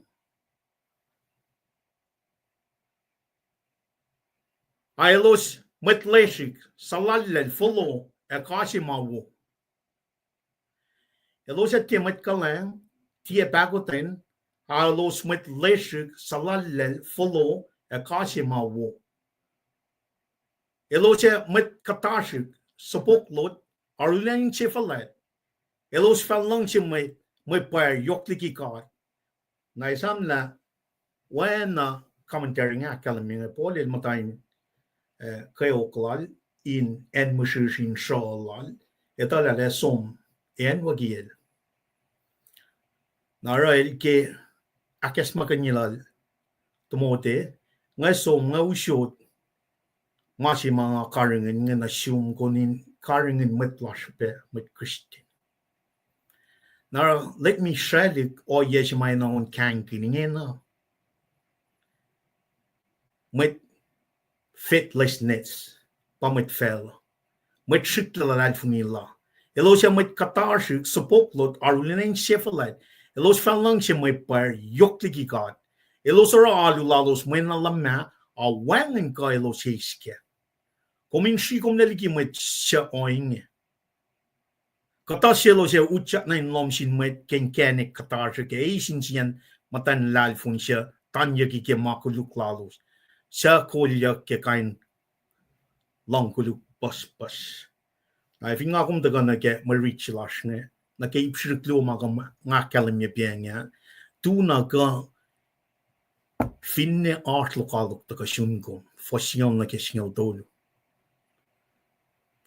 A elos mwet lesrihk, suhlallacl, folo, ac kase ma wo. Elos ac tiac mwet kuhlwacng, tiac pahkotwen, a elos mwet lesrihk, suhlallacl, folo, ac kase ma wo. Elos ac mwet kuhtasrihk, sopoklot, arulacna insefuhlwact. Elos fah luhngse mwe, mwe pwacr yohk liki God. Na esamlah oacna commentary inge ahkkahlwemye inge, Paul el muhta in, eh, kweok lal, in acn mihsrihsr in sruh lal, etuh lah ac som, acn wiyacl. Na oruh el ke ahkacsmakihnye lal Timothy, nga som, nga usot, ma se ma nga karihngihn inge nuh sum, kom in karihngihn mwet lasr pac, mwet Christian. Na oruh let me sraclihk ohiyac se ma enenuh in kahingkihn ingena. Mwet faithlessness, pa mwet facluh. Mwet srihklac luhlahlfongi la. Elos ac mwet kuhtasrihk, sopoklot, arulacna insefuhlwact. Elos fah luhngse mwe pwacr yohk liki God. Elos oruh alu lalos mwe na luhmah, a wacngihn kuh elos eis kac. Kom in sri kom lac liki mwet suc ohinge. Kuhtuh selos ac utyak nuh in lohm sin mwet ke inkacnek kuhtasrihk ac eis insiyacn muhtwacn luhlahlfongi suc tanyucki ke ma koluk lalos, suc kolyuck ke kain luhng koluk pucspucs. Na fin nga kom tuhkuh nuh ke mwe rit se lasr inge, nuh ke ip srihk luo ma kom nga ahkkahlwemye pa inge, tu na kuh finne oasr lokoalok tuhkuh sun kom, fuhs singucul nuh ke singucul tolu.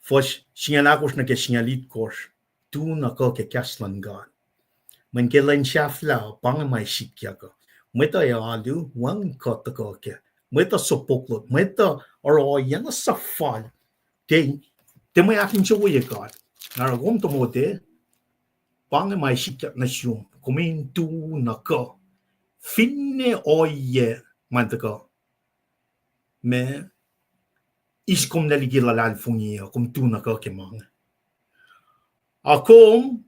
Fuhs singucul ahkosr nuh ke singucul itkosr, tu na kuh ke kahs luhn God. Mweyen ke lwen sahflah, pa inge ma sikyak uh. Mwet uh alu, wacngihn kuh tuhkuh kac. Mwet uh sopoklot, mwet uh oruh ohiyac na suhfal. Tiac, tiac mwe ahkinsewowoye God. Na oruh kom Timothy, pa inge ma sikyak nuh sum, kom in tu na kuh. Finne ohiyac ma tuhkuh, ma eis kom lac liki luhlahlfongi uh, kom tu na kuh ke ma inge. A kom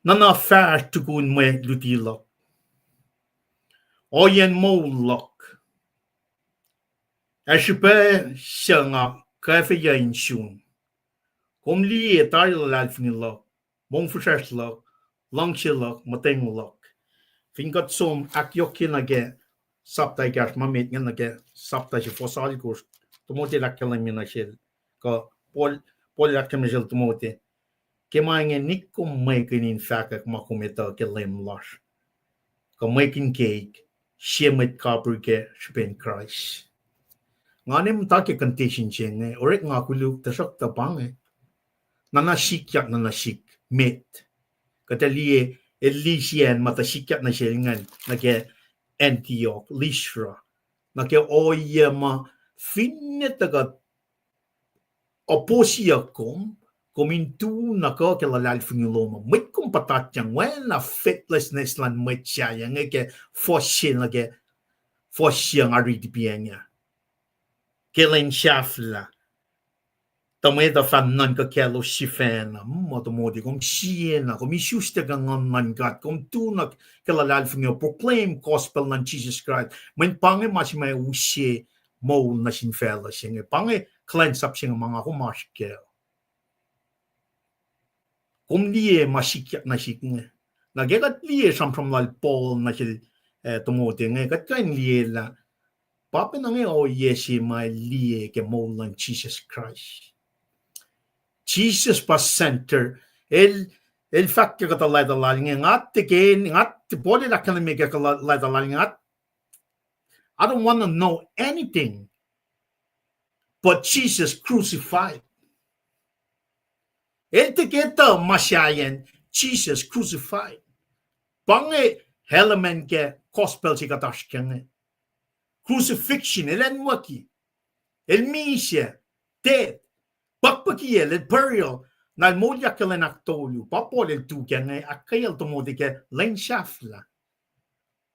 nuhna fahsr tukun mwe luti luhk, ohiyacn moul luhk, ac srihpac suc nga kwacfeyuc in sun. Kom liye tari luhlahlfongi luhk, mongfihsrwacsr luhk, luhngse luhk, muhtweng luhk. Fin kuht som ahkyohkye nuh ke sapta ekahsr ma met inge, nuh ke sapta se fuhs alkosr, Timothy el ahkkahlwemye nuh sel, kuh Paul, Paul el ahkkahlwemye nuh sel Timothy, ke ma inge nik kom mwekihn in fahkwack ma kom etuh ke Leum lasr, kuh mwekihn keik, sie mwet kapihr ke srihpen Kraist. Nga ne muhta ke condition se inge, orek nga koluk, tuhsruhktuh pa inge, nuhna sikyak, nuhna sik met. Kuht ac liye, el liyacn ma tuh sikyak nuh sel ingacn, nuh ke Antioch, Lystra, nuh ke ohiyac ma finne tuhkuh oppose-yuck kom, kom in tu na kuh ke luhlahlfongi lom uh. Mwet kom puhtatyang, oacna faithlessness luhn mwet sahyac inge ke fuhs se nuh ke fuhs se nga riti pa inge. Ke lwen sahflah, tuh mwet uh fah nuhnkuh kaclos sifacna, muh Timothy, kom siena, kom isuslac ke Nguhn luhn God, kom tu na ke luhlahlfongi uh, proclaim gospel luhn Jisus Kraist. Mweyen pa inge ma se ma use moul nuh sin facluh se inge. Pa inge kuhlwacnsap se inge ma nga kom oasr kac. Kom liye ma sikyak nuh sik inge. Na ke kuht liye sramsram lal Paul nuh sel, eh, Timothy inge, kuht kuh in liye lah pa pacna inge ohiyac se ma liye ke moul luhn Jisus Kraist. Jisus pa center. El, el fahk ke kuhtuh leta lal inge, nga tiac ke, nga tiac, Paul el ahkkahlwemye ke kuhtuh leta lal inge, I don't want to know anything but Jesus crucified. El tiac ke etuh ma sahyacn Jesus crucified. Pa inge element ke gospel se kuht oasr ke inge. Crucifixion, el anwucki, el misac, death, pukpukiyacl, el burial, na el moulyak ke lwen ahktolu. Pa Paul el tu ke inge, ahkkweyacl Timothy ke lwen sahflah.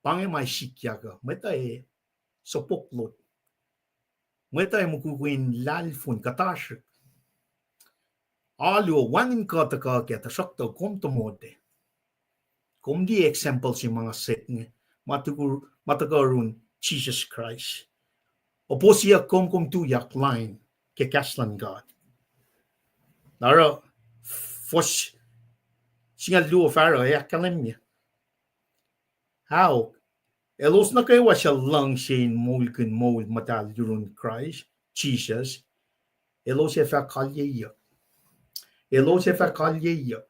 Pa inge ma sikyak uh, mwet uh ac sopok lot. Mwet uh ac mukwikwi in lahlfon, kuhtasrihk. Alu uh wacngihn kuh tuhkuh kac, tuhsruhktuh kom Timothy, kom liye example se ma nga set inge, ma tuhkuh, ma tuhkuh yurin Jisus Kraist. Aposiyuck kom, kom tuyak lain ke kahs luhn God. Na oruh fuhs singucul luo fah oruh ac ahkkahlwemye, ahok, elos nuh kwewa suc luhngse in moulkihn moul muhtahl yurun Kraist Jisus, elos ac fah kalyeyuck. Elos ac fah kalyeyuck.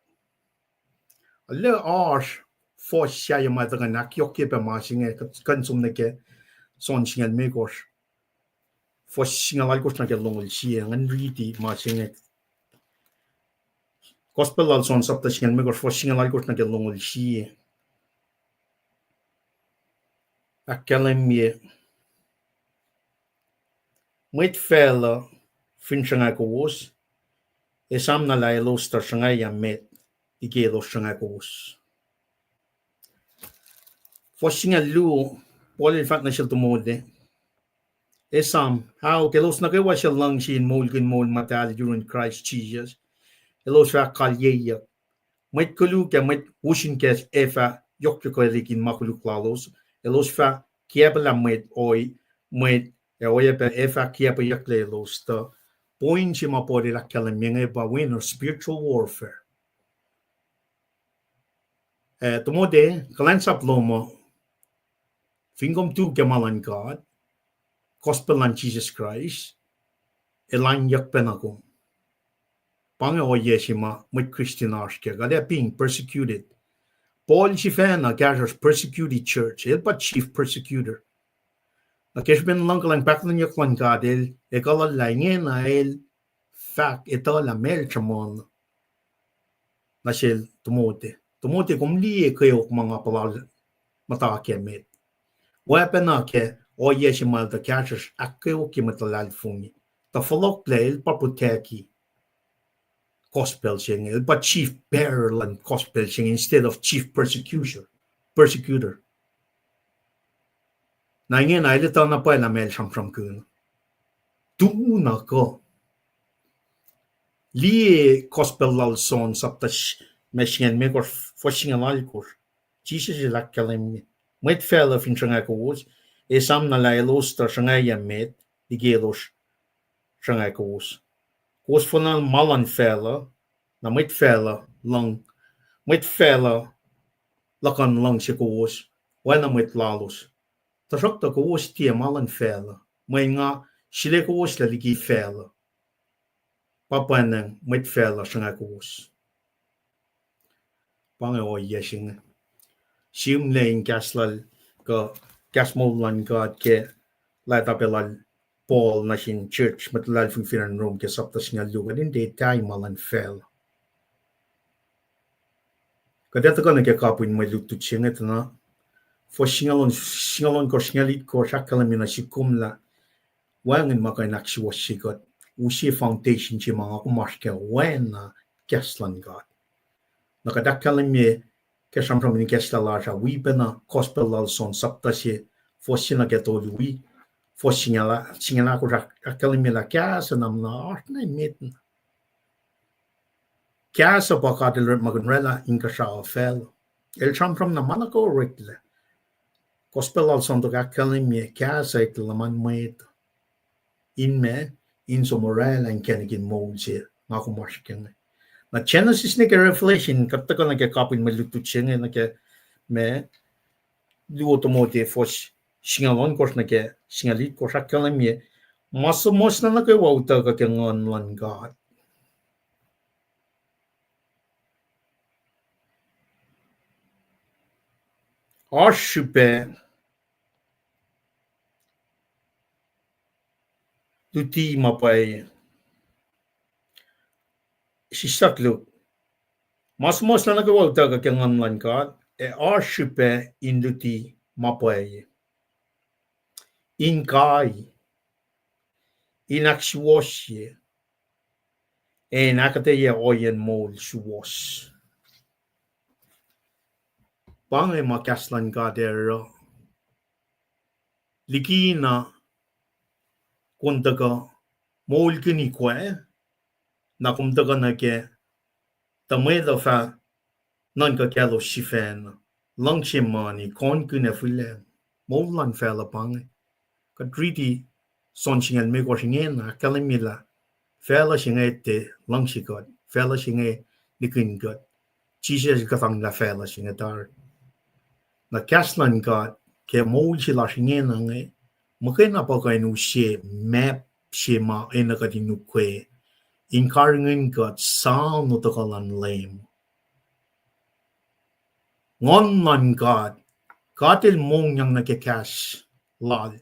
Arlac oasr fuhs sahyac ma tuhkuh in ahkyohkye pac ma se inge, kuht kuh in som nuh ke John singucul limekohsr, fuhs singucul alkohsr nuh ke longoul sie, ngan riti ma se inge. Gospel lal John sapta singucul limekohsr, fuhs singucul alkohsr nuh ke longoul sie. Ahkkahlwemye, mwet facluh fin sruhnga kowos, esam na lah elos tuh sruhngwacyuck met liki elos sruhnga kowos. Fuhs singucul luo, Paul el fahk nuh sel Timothy, esam, ahok, elos nuh kwewa suc luhngse in moulkihn moul muhtahl yurun Kraist Jisus, elos fah kalyeyuck. Mwet koluk ac mwet usrnguck ac fah yohkyohkwelihk in ma koluk lalos, elos fah kiacpwelah mwet, ohi, mwet, ac oacyacpac ac fah kiacpweyucklac elos. Tuh point se ma Paul el ahkkahlwemye inge pa wen uh spiritual warfare. Eh, Timothy, kuhlwacnsap lom uh, fin kom tu ke ma luhn God, gospel luhn Jisus Kraist, ac lainyuck pacna kom. Pa inge ohiyac se ma mwet Christian oasr kac, kuht ac being persecuted. Paul sifacna kahsruhsr persecuted church, el pa chief persecutor. Na ke srihpen luhngkuhlwacng pahkotwen luhn God, el ekuhllah lah ingena el fahk etuh lah meac el sruhmuhn nuh sel Timothy. Timothy, kom liye kweok ma nga puhla muhta kac met. Oacpacna ke ohiyac se ma el tuh kahsruhsr ahkkweokye mwet luhlahlfongi, tuh fohlohklac el pa protecti gospel se inge, el pa chief bearer luhn gospel se inge instead of chief persecutor, persecutor. Na ingena el etuh na pwacye lah meac el sramsramkihn. Tuh na kuh liye gospel lal John sapta s-, ma singucul limekohsr, fuhs singucul alkohsr. Jisus el ahkkahlwemye, mwet facluh fin sruhnga kowos, esam na lah elos tuh sruhngwacyuck met liki elos sruhnga kowos. Kowos fuhnuhl ma luhn facluh, na mwet facluh luhng, mwet facluh luhkuhn luhngse kowos, oacna mwet lalos. Tuhsruhktuh kowos tiac ma luhn facluh, mweyen nga srihke kowos lac liki facluh. Pa pwacnwacng mwet facluh sruhnga kowos. Pa inge ohiyac se inge. Sihmlac in kahs lal kuh kahs moul luhn God ke leta pac lal Paul nuh sin church, mwet luhlahlfongi fin acn Rome ke sapta singucul luo, kuht in tiac tari ma luhn facluh. Kuht ac tuhkuh nuh ke kapihn mwe lutlut se inge tuh na, fuhs singucul, singucul ohnkohsr, singucul itkohsr ahkkahlwemye nuh sihk kom lah wacngihn ma kuh in ahksuwohsye kuht, use foundation se ma nga kom oasr kac oacna kahs luhn God. Na kuht ahkkahlwemye ke sramsram in ikacslah lasr ah, wi pacna gospel lal John sapta se, fuhs se nuh ke tolu wi, fuhs singucul, singucul ahkosr ahk-, ahkkahlwemye lah kahs uh na muhna oasr na emet na. Kahs uh pa God El orekmakihn oraclah inkuhsrao facluh. El sramsram na ma nuh kwewa oreklac. Gospel lal John tok ahkkahlwemye kahs uh eklac luhman mwet uh. In ma, in som oraclah inkacnek in moul se nga kom oasr ke inge. Na Genesis nuh ke Revelation, kuht tuhkuh nuh ke kapihn mwe lutlut se inge nuh ke ma Luo Timote fuhs singucul ohnkohsr nuh ke singucul itkohsr ahkkahlwemye, ma suhmuhslah nuh kwewa utuckuh ke Nguhn luhn God. Oasr srihpac luti ma pwacye. Sislah luhk, ma suhmuhslah nuh kwewa utuckuh ke Nguhn luhn God, ac oasr srihpac in luti ma pwacye, in kai, in ahksuwohsye, ac in ahkuhtweyac ohiyacn moul suwohs. Pa inge ma kahs luhn God ac oruh. Likina kom tuhkuh moulkihn ikoac, na kom tuhkuh nuh ke tuh mwet uh fah nuhnkuh kaclos sifacna, luhngse mani, konkihn ac fihlacng. Moul luhn facluh pa inge. Kuht riti John singucul limekohsr ingena ahkkahlwemye lah facluh se inge tiac luhngse kuht, facluh se inge nihkihn kuht. Jisus el kuhtanglah facluh se inge tari. Na kahs luhn God ke moul se lasr ingena inge, muhkwena pa kuh in use map se ma enenuh kuht in ukwe in karihngihn kuht soano tuhkuh luhn Leum. Nguhn luhn God, God el mongyang nuh ke kahs lal.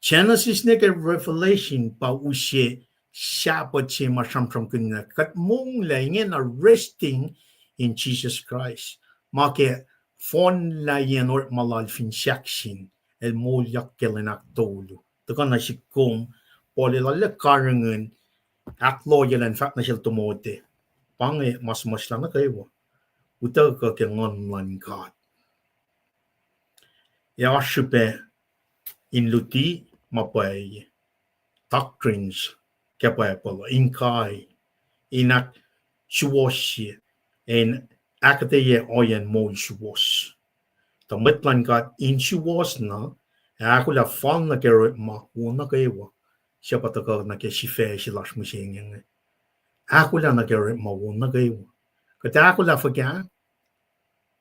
Genesis nuh ke Revelation pa use Sabbath se ma sramsramkihn lah kuht monglac ingena resting in Jesus Christ. Ma ke fohnlacyacn orekma lal fin sahk sin, el moulyak ke lwen ahktolu. Tuhkuh nuh sihk kom, Paul el arlac karihngihn ahkloyacl an fahk nuh sel Timote, pa inge ma suhmuhslah nuh kwewa utuckuh ke Nguhn luhn God. Ac oasr srihpac in luti ma pwacye, doctrines ke Bible uh, in kai, in ahksuwohsye, ac in ahkuhtweyac ohiyacn moul suwohs. Tuh mwet luhn God in suwohs na, ac ahkolah fal nuh ke orekma wo nuh kwewa suc pa tuhkuh nuh ke sifac se lasr mihsenge inge. Ahkolah nuh ke orekma wo nuh kwewa. Kuht ahkolah fuhkah?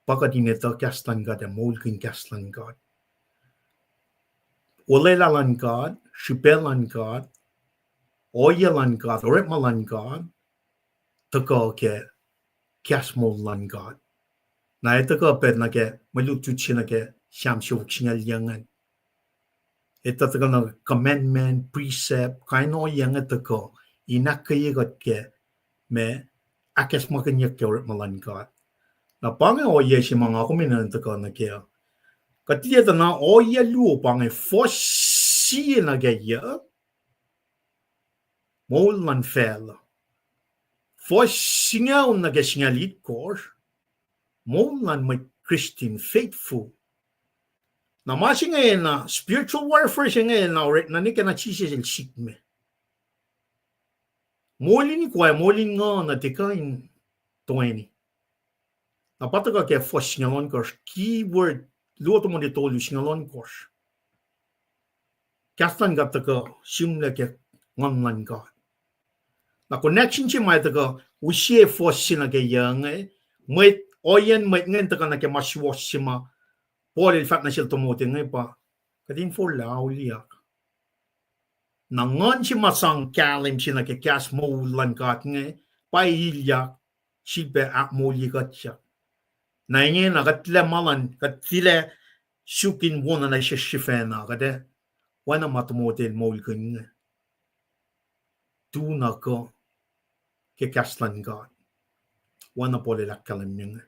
Pa kuht in etuh kahs luhn God ac moulkihn kahs luhn God. Olwelah luhn God, srihpac luhn God, ohiyac luhn God, orekma luhn God, tuhkuh ke kahs moul luhn God. Na etuh kuh pac nuh ke mwe lutlut se nuh ke Sam siofok singucul yuh ingacn. Etuh tuhkuh nuh commandment, precept, kain ohiyac inge tuhkuh in ahkkweye kuht ke ma ahkacsmakihnyuck ke orekma luhn God. Na pa inge ohiyac se ma nga kom enenuh in tuhkuh nuh kac. Kuht liye tuh na ohiyac luo pa inge, fuhs sie nuh ke yuc, moul luhn facluh. Fuhs singucul nuh ke singucul itkohsr, moul luhn mwet Christian faithful. Na ma se inge na spiritual warfare se inge na orekna ne ke na Jisus el sikme. Moul in ikoac, moul in nguhn uh tiac kuh in toeni. Na pa tuhkuh ke fuhs singucul ohnkohsr, keyword, Luo Timote tolu singucul ohnkohsr. Kahs luhn God tuhkuh sihmlac ke Nguhn luhn God. Na connection se ma tuhkuh use fuhs se nuh ke yuc inge, mwet, ohiyacn mwet ingacn tuhkuh nuh ke ma suwohs se ma Paul el fahk nuh sel Timote inge pa, kuht in forlah auliyak. Na nguhn se ma sang kahlwem se nuh ke kahs moul luhn God inge, pa ilyak, sifilpac ahkmoulye kuhtyak. Na ingena kuht tilac ma luhn, kuht tilac suk in wona nuh sesr sifacna, kuht ac oacna ma Timote el moulkihn inge. Tu na kuh ke kahs luhn God. Oacna Paul el ahkkahlwemye inge.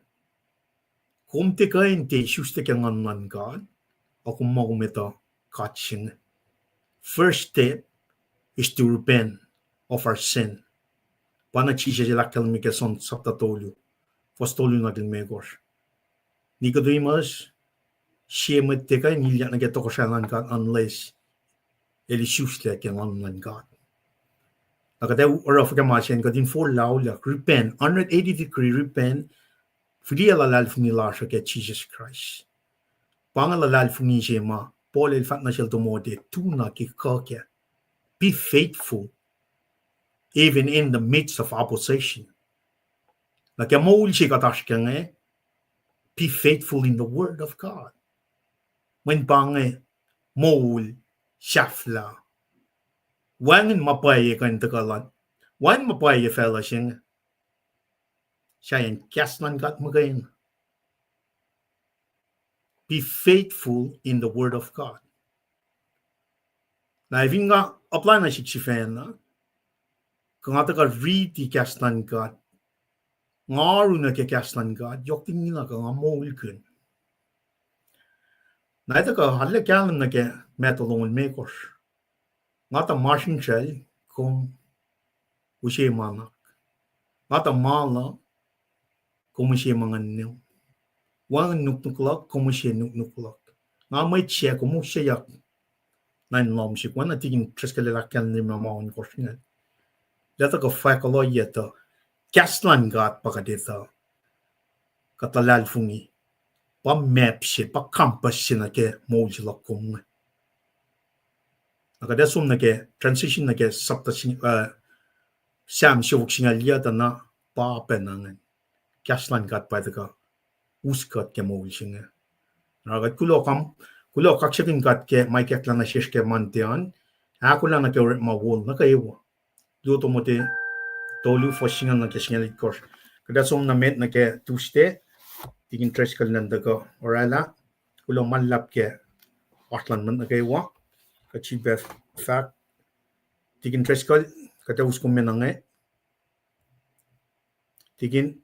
Kom tiac kuh in tiac isuslac ke Nguhn luhn God, a kom muh kom etuh God se inge. First step is to repent of our sin. Pa na Jisus el ahkkahlwemye ke John sapta tolu, fuhs tolu nuh ke limekohsr. Nicodemus, sie mwet tiac kuh in ilyak nuh ke tohkohsrahi luhn God unless el isuslac ke Nguhn luhn God. Na kuht ac oruh fuhkah ma se an? Kuht in forlah auliyak, repent, hundred eighty degree repent, fihliyac luhlahlfongi lasr uh ke Jisus Kraist. Pa inge luhlahlfongi se ma Paul el fahk nuh sel Timote, tu na ke kuh kac. Be faithful even in the midst of opposition. Na ke moul se kuht oasr kac inge, be faithful in the word of God. Mweyen pa inge moul sahflah. Wacngihn ma pwacye kuh in tuhkuh lal. Wacngihn ma pwacye facluh se inge. Sahyacn kahs luhn God muhkwena. Be faithful in the word of God. Na fin nga apply nuh sihk sifacna, kuh nga tuhkuh riti kahs luhn God, nga oaru nuh ke kahs luhn God, yohk tikin lah kuh nga moulkihn. Na etuh kuh arlac kahlwem nuh ke Matthew longoul limekohsr. Nga tuh masrinsral, kom use ma nuhnak. Nga tuh ma luh, kom use ma nguhn nuh. Wacngihn nuknuk luhk, kom use nuknuk luhk. Nga mwet sac, kom useyuck nuh in lohm sihk. Oacna tikin Driscoll el ahkkahlwemye ma ohnkohsr ingacn. Lah tuh kuh fahk kuloh ye tuh kahs luhn God pa kuht etuh, kuht luhlahlfongi, pa map se, pa compass se nuh ke moul se luhk kom inge. Na kuht ac som nuh ke transition nuh ke sapta, uh, Sam siofok singucul yac tuh na pa pacna ingacn. Kahs luhn God pa tuhkuh us kuht ke moul se inge. Na kuht kuloh kam, kuloh kaksakihn God ke ma ikacklah nuh sesr ke Monday an, ahkolah nuh ke orekma wo nuh kwewa. Luo Timote tolu, fuhs singucul nuh ke singucul itkohsr. Kuht ac som nuh met nuh ke Tuesday, tikin Driscoll ngan tuhkuh oraclah. Kuloh ma luhlahp ke oasr luhn mwet nuh kwewa. Kuht sifilpac fahk, tikin Driscoll, kuht ac us kom me nuh inge. Tikin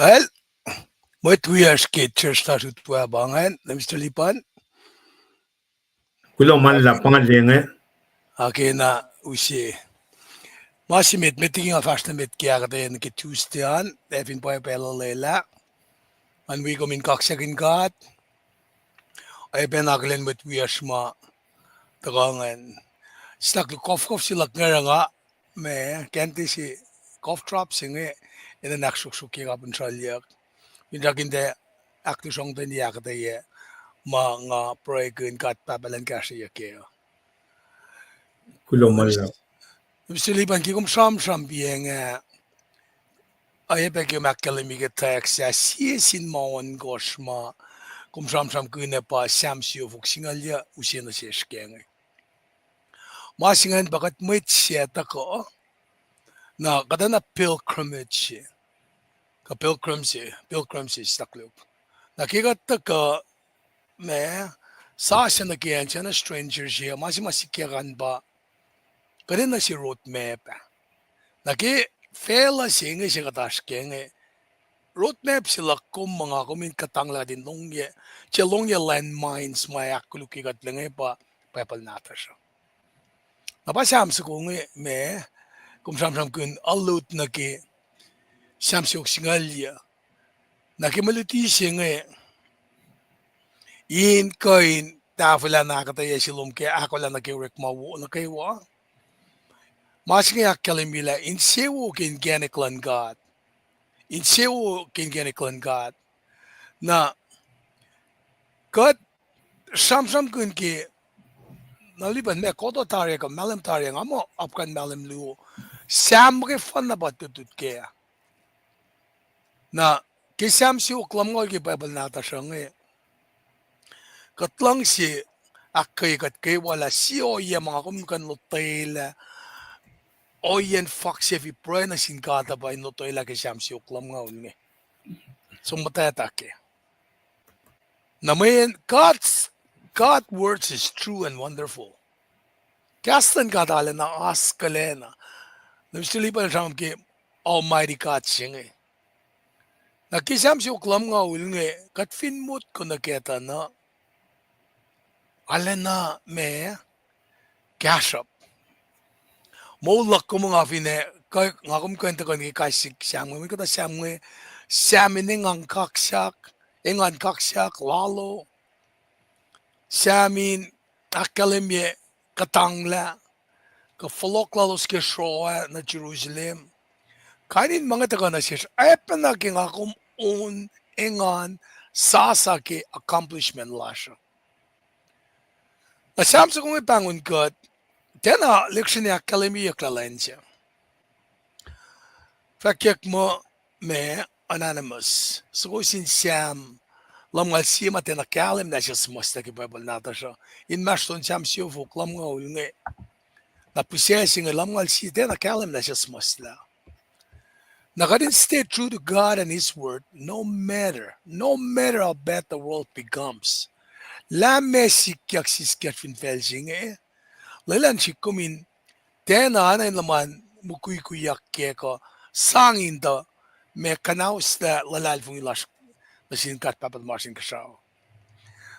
Well, mwet wiyacsr ke church lasr utwe pa ingacn, Mister Lipan. Kuloh ma luhlahp, pa inge. Akena use. Ma se met, met liki nga fahsr nuh met ke ahkuhtweyac nuh ke Tuesday an, ac fin pwacye pacl olwelah, ngan wi kom in kaksakihn God. Oacyacpac akihlen mwet wiyacsr ma tuhkuh ingacn. Sislah kofkof se luhk ngerang ah, ma, kacnti se cough drop se inge, enenuh in ahksruhksruhkye kapin sralyuck. Finsrak in tiac ahklusrongten ahkuhtweyac ma nga pruhekihn God Pahpah elan kahsrweyuc kac uh. Kuloh ma luhlahp. Mister Lipan, ke kom sramsram pa inge, oacyacpac ke kom ahkkahlwemye ke text ah, sie sin ma ohnkohsr ma kom sramsramkihn pa Sam siofok singucul yuc use nuh sesr ke inge. Ma se ingacn pa kuht mwet se tuhkuh, na kuht oacna pilgrimage, kuh pilgrims, pilgrims sakluk. Na ke kuht tuhkuh, ma, sasuc nuh ke acn se, na stranger se, ma se ma sikyak an pa kuht enenuh se roadmap ah. Na ke facluh se inge se kuht oasr ke inge, roadmap se luhk kom ma nga kom in kuhtanglah kuht in longyac, se longyac landmines ma ahkkolukye kuht lac inge pa Bible nahtuhsr uh. Na pa Sam soko inge ma kom sramsramkihn allude nuh ke Sam siofok singucul yuc. Na ke mwe luti se inge in kuh in tahfwelah na ahkuhtweyac se lom ke ahkolah nuh ke orekma wo nuh kwewa. Ma se inge ahkkahlwemye lah insewowo ke inkacnek luhn God. Insewowo ke inkacnek luhn God. Na kuht sramsramkihn ke, na lipan ma koto tari kuh mahlwem tari, nga muh apkuhran mahlwem luo, Sam muhkwena pa lutlut kac. Na ke Sam siofok lumngaul ke Bible nahtuhsr uh inge, kuht luhngse ahkkweye kuht kwewa lah sie ohiyac ma nga kom kuh in lotwelah, ohiyacn faksefi pruhe nuh sin God uh pa in lotwelah ke Sam siofok lumngaul inge. Som muhtwacta kac. Na mweyen God's, God words is true and wonderful. Kahs luhn God arulacna oaskuhlacna. Na Mister Lipan sramsram ke Almighty God se inge. Na ke Sam siofok lumngaul inge, kuht fin motko nuh kac tuh na, arulacna ma, kahsruhp. Moul luhk kom nga fin, nga kom kuh in tuhkuh nuh ke kais sihk Sam inge, mwe kuhtuh Sam inge, Sam in engan kaksak, engan kaksak lalo, Sam in ahkkahlwemye kuhtanglah, kuh fohlohk lalos ke sroa nuh Jerusalem. Kain in ma inge tuhkuh nuh sesr, oacpacna ke nga kom on engan sasa ke accomplishment lasr uh. Na Sam soko inge pahngon kuht, tiacna lecture-i ahkkahlwemyeyuck lah lwen se. Fahkwack muh ma, Anonymous, soko sin Sam lumngaul sie ma tiacna kahlwem lah sesr muhslah ke Bible nahtuhsr uh. Inmahsrlon Sam siofok lumngaul inge, na pihsac se inge lumngaul sie tiacna kahlwem lah sesr muhslah. Na kuht in stay true to God and His word, no matter, no matter how bad the world becomes. Lah ma sikyak siskyak fin facl se inge, lwelah sihk kom in tiacna ana in luhman mukwikwiyak kac kuh sang in tuh ma kuhnauslah luhlahlfongi lasr nuh sin God Pahpah tuhmasr Inkuhsrao.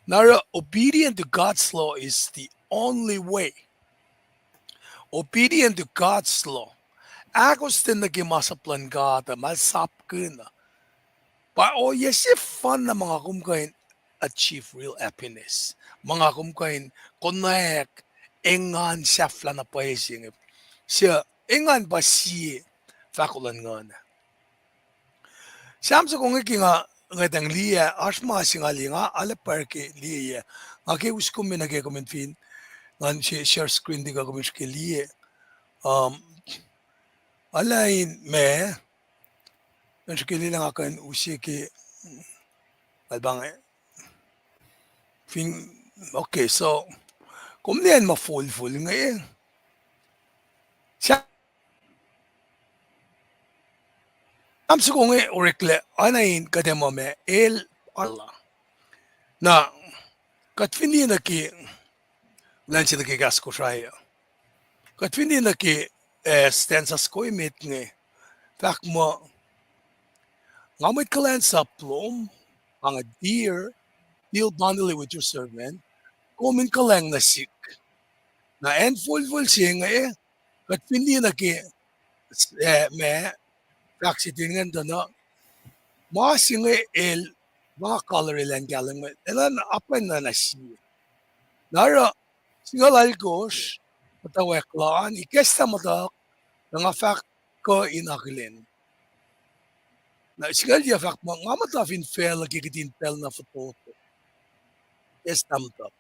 Na oruh obedient to God's law is the only way. Obedient to God's law. Ahkostwen nuh ke masap luhn God uh, ma sapkihn uh, pa ohiyac sefanna ma nga kom kuh in achieve real happiness. Ma nga kom kuh in konwacack engan sahflah na pwacye se inge. Se engan pa sie fahko luhn nguhn. Sam soko inge ke nga, ngwetacng liye, oasr ma se nga liye, nga arlac pwacr ke liye. Nga ke us kom me nuh ke kom in fin, ngan share screen tuh kuh kom in srihke liye. Um, arlac in ma, ngan srihke liye lah nga kuh in use ke, albange. Fin, okay, so, kom liye ma folfol inge. Sa- Sam soko inge oreklac oacna in kuht ac muh ma el arla. Na, kuht fin liye nuh ke, lwen se nuh ke kahs Kosrae uh, kuht fin liye nuh ke, eh, stanza soko emet inge, fahk muh, nga mwet kuhlwacnsap lom, nga dear, deal bondily with your servant, kom in kuhlwacng nuh sihk. Na acn folfol se inge, kuht fin liye nuh ke, eh, ma, fahk se ten ingacn tuh na, ma se inge el, ma nga color el an kahlwem inge, elan apkuhran na sie. Na oruh, singucul alkosr, muhtwacwacack lal an, ikacslah muhtuhk, na nga fahk kuh in akihlen. Na singucul yac fahk muh, nga muhta fin facluh ke kihtin pacl na fototo. Estam tuh.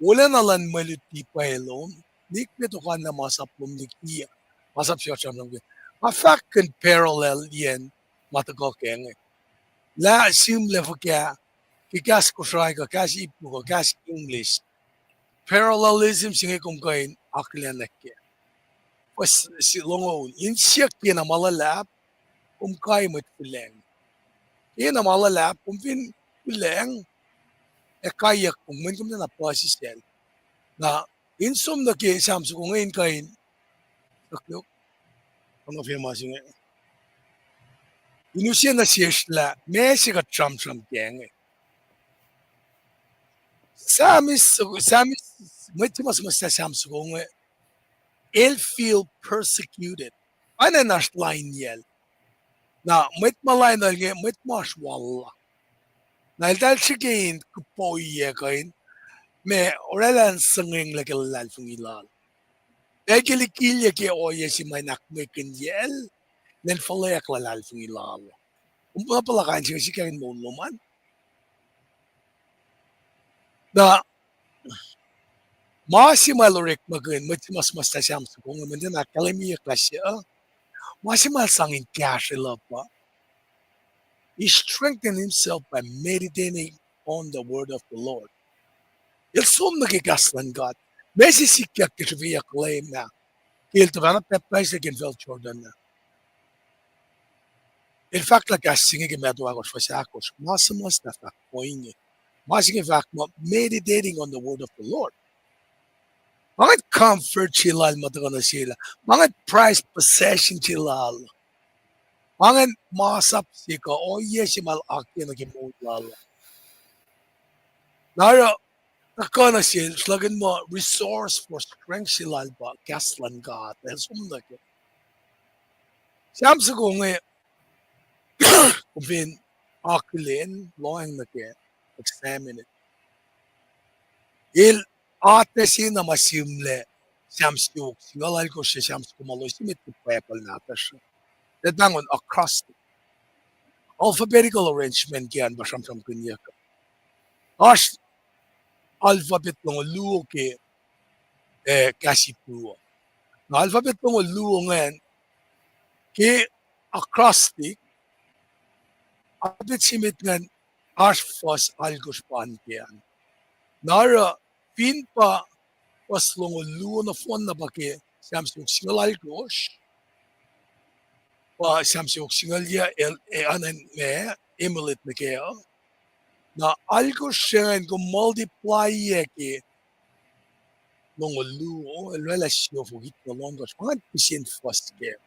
Wolacna luhn mwe luti pwacye lom, nikmet okanna masap lom liki, masap se kuht sramsram ke. Nga fahkkihn parallel yen ma tuhkuh ke inge. Lah sihmlac fuhkah, ke kahs Kosrae kuh kahs Ipru kuh kahs English. Parallelism se inge kom kuh in akihlenak kac. Fuhs longoul, in siyuck ke na ma luhlahp, kom kai mwet kuhlwacng. Ke na ma luhlahp, kom fin kuhlwacng, ac kaiyuck kom, mweyen kom na puhsisacl. Na, in som nuh ke Sam soko inge in kuh in, kuh, kuh, ma se inge. In use nuh sesr lah meac se kuht sramsram ke inge. Sam, Sam, mwet se ma suhmuhslah Sam soko inge, el feel persecuted. Oacna in oasr lainyacl. Na mwet ma lainuhl inge mwet ma oasr wal la. Na eltahl srihke in kuhpoiyac kuh in, ma, oraclah in suhngwenglac ke luhlahlfongi lal. Ac ke likilyac ke ohiyac se ma in ahkmwekihnyac, lwen fuhlweack luhlahlfongi lal. Kom puhla kain se inge sikyak in moul lom an. Na ma se ma el orekmakihn mwet se ma suhmuhslah Sam soko inge, mweyen tiacna ahkkahlwemyeyuck lah suc, ma se ma el sang in kahsrwelos pa, he strengthened himself by meditating on the word of the Lord. El som nuh ke kahs luhn God. Ma se sikyak ke srihfeyuck Leum ah, ke el tuhfahna pacptais ke infacl Jordan ah. El fahk lah kahs se inge ke Matthew ahkosr fuhs ahkosr, ma suhmuhslah fahk ohinge. Ma se inge fahk muh meditating on the word of the Lord. Pa ingacn comfort se lal ma tuhkuh nuh sel ah. Pa ingacn prized possession se lal. Pa ingacn masap se kuh ohiyac se ma el akiyac nuh ke moul lal. Na oruh tuhkuh nuh sel, slakihn muh resource for strength se lal pa kahs luhn God el som nuh ke. Sam soko inge, kom fin akihlen, lohacng nuh ke, examine it. El atac se na ma sihmlac Sam siofok singucul alkosr ac Sam soko ma loes emet ke Bible nahtuhsr uh. Eltahl pahngon acrostic. Alphabetical arrangement ke an pa sramsramkihnyuck. Oasr alphabet longoul luo ke, eh, kahs Ipru uh. Na alphabet longoul luo ingacn ke acrostic, alphabet se emet ingacn oasr fuhs alkosr pa an ke an. Na oruh fin pa fuhs longoul luo nohfohn na pa ke Sam siofok singucul alkosr, pa Sam siofok singucul yac, el, eh, anan ma, emulate nuh kac uh. Na alkosr se ingacn kom multiply-yac ke longoul luo, el oraclah siofok itngoul ohnkohsr. Pa ingacn kihsen fuhs kac.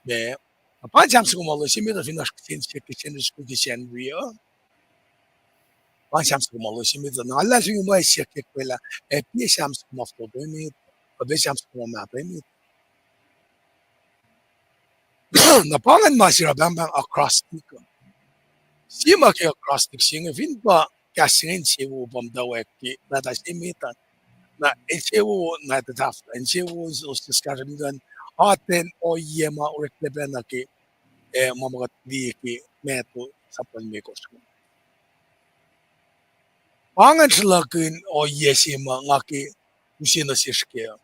Ma, na pa Sam soko ma loes emet uh, fin oasr kihsen siyuck ke Sunday school ke Sacnri uh, pa Sam soko ma loes emet uh. Na luhlahlfongi ma siyuck ke lah, ac pa Sam soko ma fototo emet, kuh pa Sam soko ma mahtuh emet. Na pa ingacn ma se oruh pahngpahng acrostic uh. Sie ma ke acrostic se inge, fin pa kahs se inge insewowo pa muhtwacwacack ke mahtuh se emet an. Na insewowo na tuhtahflah, insewowo sos kahsruh in kuh in atacn ohiyac ma oreklac pacna ke, eh, ma ma kuht liye ke Matthew sapta limekohsr. Pa ingacn sruhlahkihn ohiyac se ma nga ke use nuh sesr kac.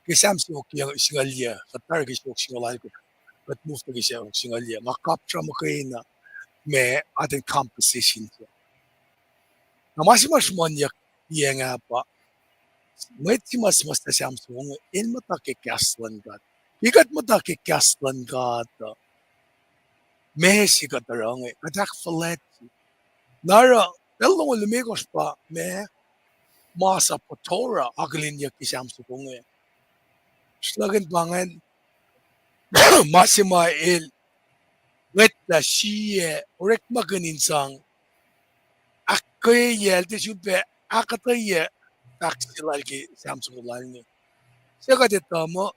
Ke Sam siofok singucul yac, kuht tari ke siofok singucul alkosr, kuht move nuh ke siofok singucul yac, nga kapsra muhkwena ma atacn composition se. Na ma se ma sruhmuhnyuck liyacacng ah pa, mwet se ma suhmuhslah Sam soko inge, el muhta ke kahs luhn God. Ke kuht muhta ke kahs luhn God uh, meac se kuht oruh inge, kuht ahkfuhlwactye. Na oruh pacl longoul limekohsr pa ma, masap pa Torah akihlenyuck ke Sam soko inge. Sruhlahkihn pa ingacn, ma se ma el ngwetlah sie orekmakihn in sang ahkkweyacl, tiac sulpac ahkuhtweyac fahk se lal ke Sam soko lal inge. Suc kuht etuh muh,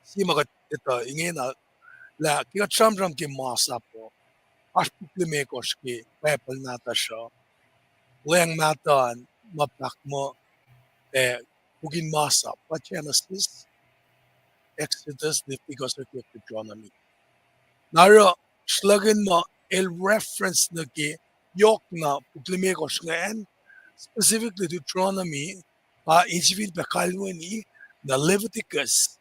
sie ma kuht etuh ingena lah ke kuht sramsram ke masap uh, oasr puk limekohsr ke Bible nahtuhsr uh, lweacng mahtuh an ma fahk muh, eh, puk in masap pa Genesis, Exodus, Leviticus, Deuteronomy. Na oruh srlackin ma el reference nuh ke yohkna puk limekohsr ingacn, specifically Deuteronomy, pa in sifilpac kalweni, na Leviticus,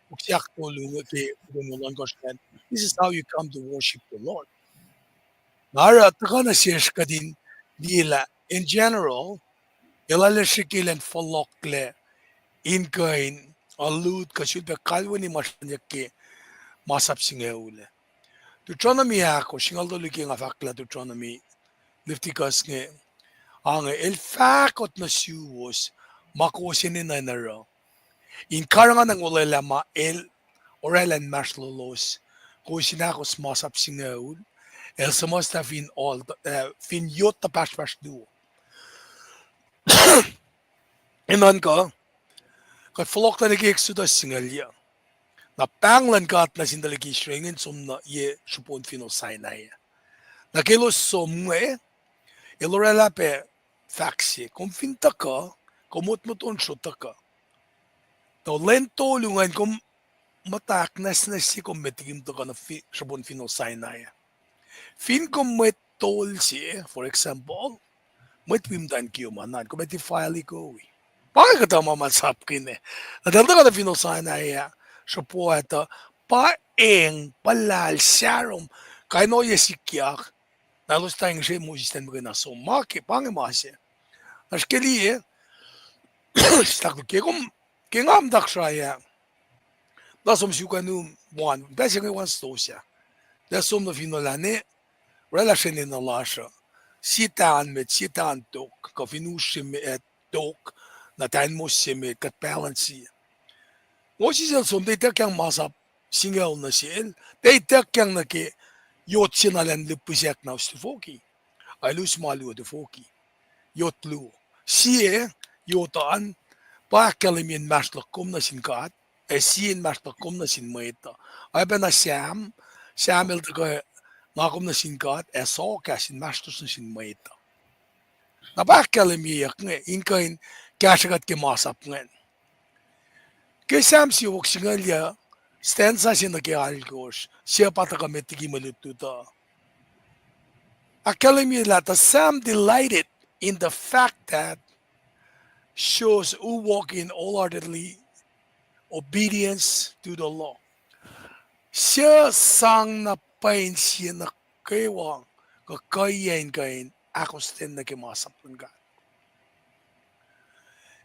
puk ahktolu inge ke puk luhn ohnkohsr ingacn. This is how you come to worship the Lord. Na oruh tuhkuh nuh sesr kuht in liye lah in general, el arlac srihke elan fohlohklac in kuh in alu kuh sulpac kalweni ma srihkeyuck ke masap singucul ah. Deuteronomy ahkosr, singucul tolu ke nga fahk lah Deuteronomy, Leviticus inge, ange, el fahkot nuh suwos ma kowos enenuh in oruh in karihngihnacng olwelah ma el oraclah inmahsrlolos, kowos in ahkos masap singucul, el suhmuhslah fin, fin yot tuhpahsrpahsr luo. Enenuh kuh, kuht fohlohklac nuh ke Exodus singucul yuh. Na pahng luhn God nuh sin tuhlihk Israel ingacn som nuh ye srihpen finohl Sinai ah. Na ke elos som inge, el oraclah pac fahk se, kom fin tuhkuh, kom motmot on sruok tuhkuh. Tuh lwen tolu ingacn kom muhta ahknwacsnwacs se kom met liki kom tuhkuh nuh srihpen finohl Sinai ah. Fin kom mwet tol se, for example, mwet wi muhtwacn kiyom an, kom ac defile-i kowi. Pa inge kuhtuh ma masap kihn ah. Na tuh el tuhkuh nuh finohl Sinai ah, sruhpo ah tuh, pa eng, puhlahl, sarom, kain ohiyac sikyak. Na elos tuh ngihsre Moses elan muhkwena som ma ke, pa inge ma se. Na srihke liye, stak ke kom, ke nga muhta Kosrae ah, na som suk an, wan, pacl se inge wan stosah. Lah som nuh finohl an, oraclah srihke enenuh lasr uh. Sie tahn met, sie tahn tok, kuh fin us se met, tok, na tahn mos se met, kuht balance. Moses el som, tiac ituckyang masap singucul nuh sel, tiac ituckyang nuh ke yot se na elan lihpihsack na us tufoki. Ac el us ma luo tufoki. Yot luo. Sie yot an, pa ahkkahlwemye inmahsrlok kom nuh sin God, ac sie inmahsrlok kom nuh sin mwet uh. Oacyacpac na Sam, Sam el tuhkuh, nga kom nuh sin God, ac Sohkahs inmahsrlosr nuh sin mwet uh. Na pa ahkkahlwemyeyuck inge in kuh in kahsrwe kuht ke masap ingacn. Ke Sam siofok singucul yuh, stanza se nuh ke alkosr, sie pa tuhkuh met liki mwe lutlut uh. Ahkkahlwemye lah the psalm delighted in the fact that shows who walk in wholeheartedly obedience to the law. Suc sang na pwacye sie nuh kwewa kuh kuhiyac in kuh in ahkostwen nuh ke masap luhn God.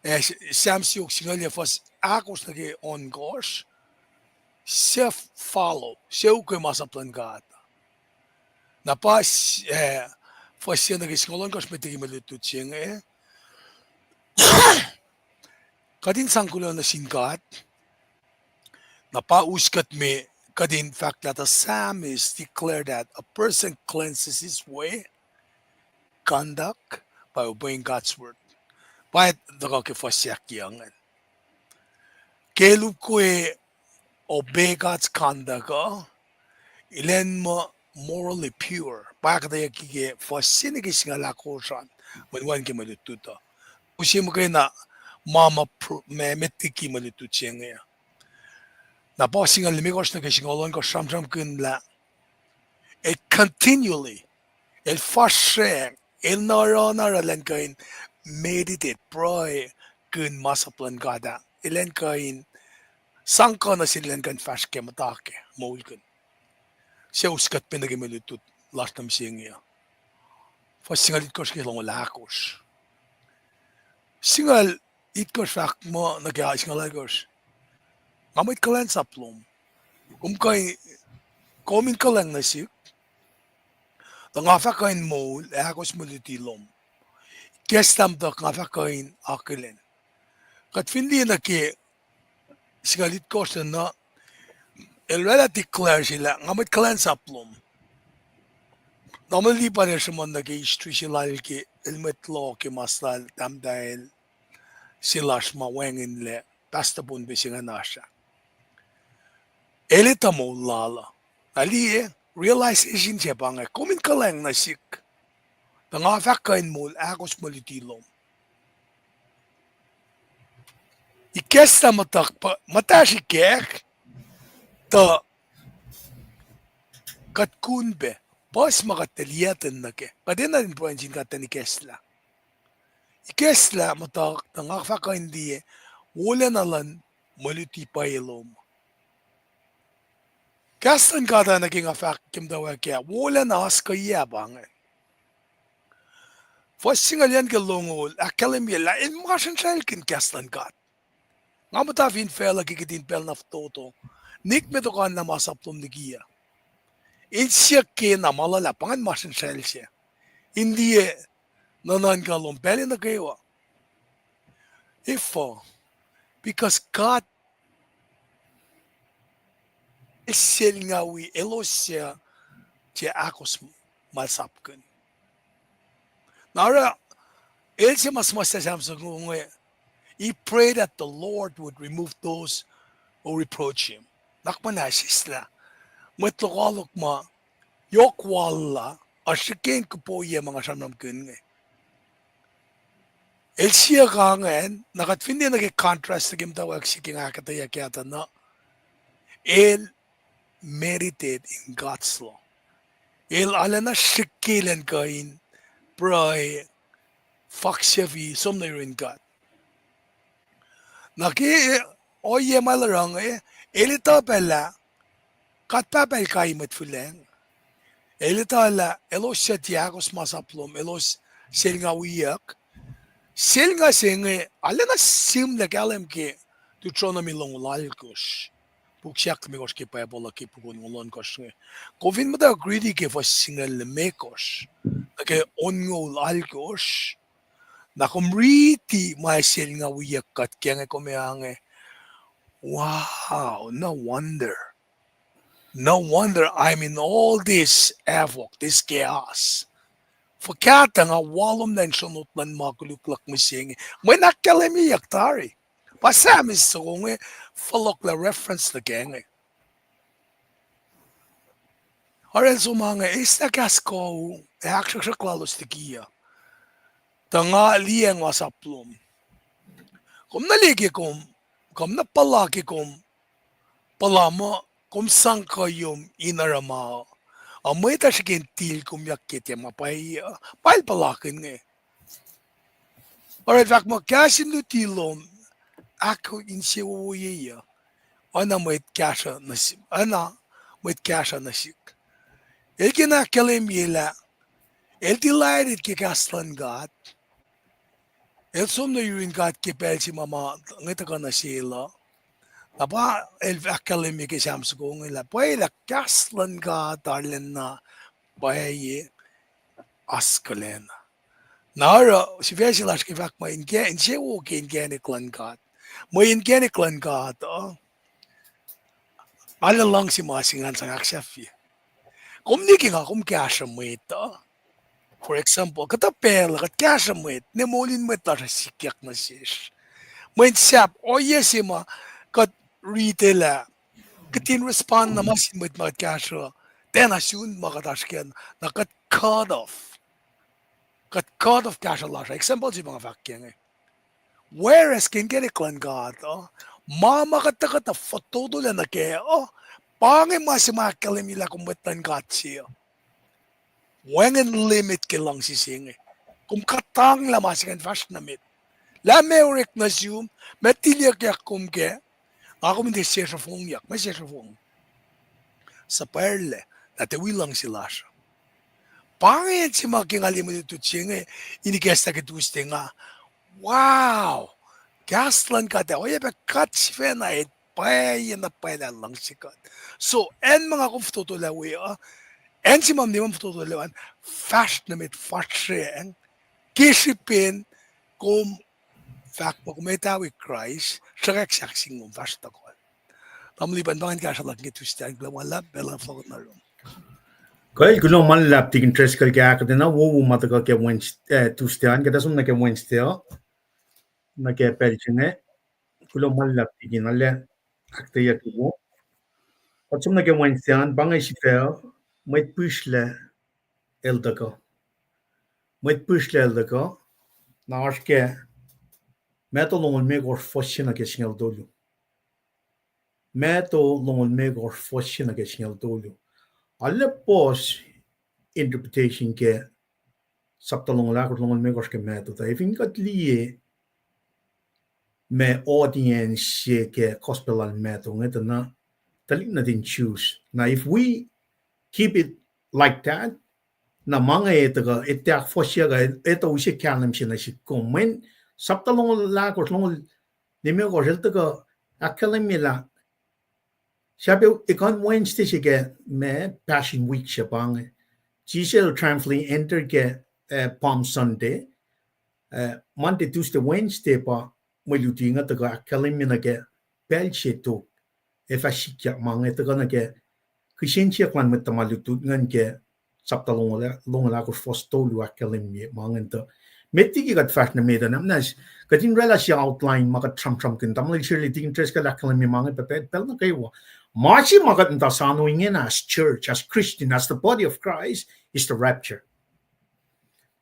Ac Sam siofok singucul yuh fuhs ahkosr nuh ke ohnkohsr, suc follow, suc ukwe masap luhn God. Na pa, fuhs se nuh ke singucul ohnkohsr met liki mwe lutlut se inge, kuht in sang kuloh nuh sin God. Na pa us kuht me, kuht in fahk lah the psalmist declared that a person cleanses his way, conduct, by obeying God's word. Pa tuhkuh ke fuhs se ahkyohk ingacn. Ke el ukwe obey God's conduct uh, elan muh morally pure. Pa kuhtweyucki ke fuhs se nuh ke singucul ahkosr an, mweyen wacngihn ke mwe lutlut uh. Use muhkwena ma ma met liki mwe lutlut se inge. Na pa singucul limekohsr nuh ke singucul ohnkohsr sramsramkihn lah el continually, el fahsracng, el na oruh na oruh elan kuh in meditate, pruhe, kihn masap luhn God ah, elan kuh in sang kuh nuh sel elan kuh in fahsr ke muhta ke moulkihn. Suc us kuht me nuh ke mwe lutlut lasr nuh mihsenge uh. Fuhs singucul itkohsr ke longoul ahkosr. Singucul itkohsr fahk muh nuh ke singucul alkosr, nga mwet kuhlwacnsap lom. Kom kuh, kom in kuhlwacng nuh sihk, tuh nga fah kuh in moul ac ahkos mwe luti lom. Ikacslah muhtuhk nga fah kuh in akihlen. Kuht fin liye nuh ke singucul itkohsr na, el oraclah declare se lah nga mwet kuhlwacnsap lom. Na mwe lipa el sruhmuhn nuh ke history se lal ke el mwet loh ke mas lal tahmtahel se lasr ma wacngihnlac, Pastor Pohnpei se ingacn oasr ah. El etuh moul lal uh. Na liye, realization se pa inge, kom in kuhlwacng nuh sihk, tuh nga fah kuh in moul ahkos mwe luti lom. Ikacslah muhtuhk, muhtahsr ikack, tuh Kuht kun pac, puhs ma kuht tuh liyactwen nuh kac. Kuht enenuh in pruhe sin God tuh in ikacslah. Ikacslah muhtuhk tuh nga fahk kuh in liye, wolacna luhn mwe luti pwacye lom. Kahs luhn God ah nuh ke nga fahk ke muhtwacwacack ah, wolacna oasr kuhiyac pa inge. Fuhs singucul yucn ke longoul ahkkahlwemye lah el masrinsraclkihn kahs luhn God. Nga muhta fin facluh ke kihtin pacl na fototo, nikmet okanlah masap lom liki uh. Insiyuck ke na ma luhlahp pa ingacn masrinsracl se. In liye nuhnuhnkuh lom pacl nuh kwewa. Efuh? Because God el selngawi elos suc tiac ahkos masap kihn. Na oruh el se ma suhmuhslah Psalm soko inge, he prayed that the Lord would remove those who reproach him. Nuhnak muhnahs sislah mwet lokoalok ma yohk wal la, ac srihke in kuhpohiyac ma nga sramsramkihn inge. El siyuck ingacn, na kuht fin liye nuh ke contrast nuh ke muhtwacwacack se ke nga ahkuhtweyac kahtuh na, el meditate in God's law. El arulacna srihke elan kuh in pruhe, faksufi, som nuh yurin God. Na ke ohiyac ma el oruh inge, el etuh pac lah God Pahpah el kai mwet fihlacng. El etuh lah elos suc tiac ahkos masap lom, elos selngawiyuck. Selnga se inge arulacna sihmlac kahlwem ke Deuteronomy longoul alkosr. Puk se ahklimekohsr ke Bible uh ke puk onngoul ohnkohsr inge. Kom fin muhtwacwacack riti ke fuhs singucul limekohsr nuh ke onngoul alkosr, na kom riti ma selngawiyuck kuht ke inge, kom ac inge, wow, no wonder. No wonder I'm in all this havoc, this chaos. Fuhkah tuh nga walomlah in sronot luhn ma koluk luhk mihsenge. Mwe in ahkkahlwemyeyuck tari. Pa Psalm soko inge fohlohklah reference nuh ke inge. Oruh el som inge, eis na kahs kuh, ac ahksruhksruhk lalos liki uh, tuh nga liyacacng masap lom. Kom nuh liye ke kom, kom nuh puhla ke kom puhla muh kom sang kuhiyom in oruh ma uh, ac mwet uh srihke in tilkomyak ke tiac ma pwacye uh. Pa el puhlakihn inge. Oruh el fahk muh kahs in luti lom ahkos insewowoye uh, oacna mwet kahsruh nuh sihk, oacna mwet kahsruh nuh sihk. El kena ahkkahlwemye lah el delighted ke kahs luhn God. El som nuh yurin God ke pacl se ma ma inge tuhkuh nuh sel uh. Na pa el ahkkahlwemye ke Psalm soko inge lah pwacye lah kahs luhn God arulacna pwacye, oasr kuhlacna. Na oruh sifac se lasr ke fahk muh insewowo ke inkacnek luhn God. Mwe inkacnek luhn God uh arulacna luhngse ma se ingacn sang ahksahfye. Kom liye ke nga kom kahsruh mwet uh, for example, kuhtuh pacl uh kuht kahsruh mwet, ne moul in mwet lasr uh sikyak nuh sesr. Mweyen sahp ohiyac se ma kuht riti lah kihtin respond nuh ma sin mwet ma kuht kahsruh, tiacna sun ma kuht oasr kac, na kuht cut off. Kuht cut off kahsruh lasr uh. Example se ma nga fahk ke inge. Whereas ke inkacnek luhn God uh, ma ma kuht tuhkuh tuh fototolac nuh kac uh, pa inge ma se ma ahkkahlwemye lah kom mwet luhn God se uh. Wacngihn limit ke luhngse se inge. Kom kuhtanglah ma se ingacn fahsr nuh met. Lah meac orek nuh sum, meac tiliyuckyak kom kac, nga kom in tiac sesr fongyak, meac sesr fong. Suhpwacrlac, na tiac wi luhngse lasr uh. Pa inge se ma ke nga liye mwe lutlut se inge, in ikacslah ke Tuesday nga, wow, kahs luhn God ah, oacyacpac God sifacna el pwacye na pwacye lah luhngse kuht. So acn ma nga kom fototolac we uh, acn se ma mni ma fototolac we an, fahsr nuh met fahsracng, ke srihpen kom fahk muh kom etuh wi Kraist, sruhkwack sahk sin kom fahsr tohkohl. Tamuhlwel, pa ingacn kahsruh luhk ke Tuesday an, kuloh ma luhlahp, pacl uh fohlohk nuh rom. Kuh, kuloh ma luhlahp Tikin Driscoll ke ahkuhtweyac na wowo ma tuhkuh ke Wednes-, eh, Tuesday an, kuht ac som nuh ke Wednesday uh, nuh ke pacl se inge. Kuloh ma luhlahp Tikin, arlac ahkuhtweyac wo. Kuht som nuh ke Wednesday an, pa inge sifac, mwet pihsrlac el tuhkuh. Mwet pihsrlac el tuhkuh, na oasr ke Matthew longoul limekohsr fuhs se nuh ke singucul tolu. Matthew longoul limekohsr fuhs se nuh ke singucul tolu. Arlac puhs interpretation ke sapta longoul ahkosr, longoul limekohsr ke Matthew, tuh fin kuht liye ma audience se ke gospel lal Matthew inge tuh na tuhlihk nuhtin Jews. Na if we keep it like that, na ma inge etuh kuh etuh ahkfohsyeyuck, etuh use kahlwem se nuh sihk kom. Mweyen sapta longoul ahkosr, longoul limekohsr el tuhkuh ahkkahlwemye lah sahp ekuh in Wednesday se ke ma Passion Week se pa inge. Jisus el triumphantly enter ke, eh, Palm Sunday. Eh, Monday, Tuesday, Wednesday pa mwe luti inge tuhkuh ahkkahlwemye nuh ke pacl se tok ac fah sikyak ma inge tuhkuh nuh ke kihsen siyuck luhn mwet tuhma lutlut ingacn ke sapta longoul, longoul ahkosr, fuhs tolu ahkkahlwemye ma ingacn tuh. Met liki kuht fahsr nuh met uh, na muhnahs kuht in oraclah se outline ma kuht sramsramkihn, tamuhlwel Shirley, tikin Driscoll ahkkahlwemye ma inge pa pacl nuh kwewa. Ma se ma kuht muhta sano ingena as church, as Christian, as the body of Christ, is the rapture.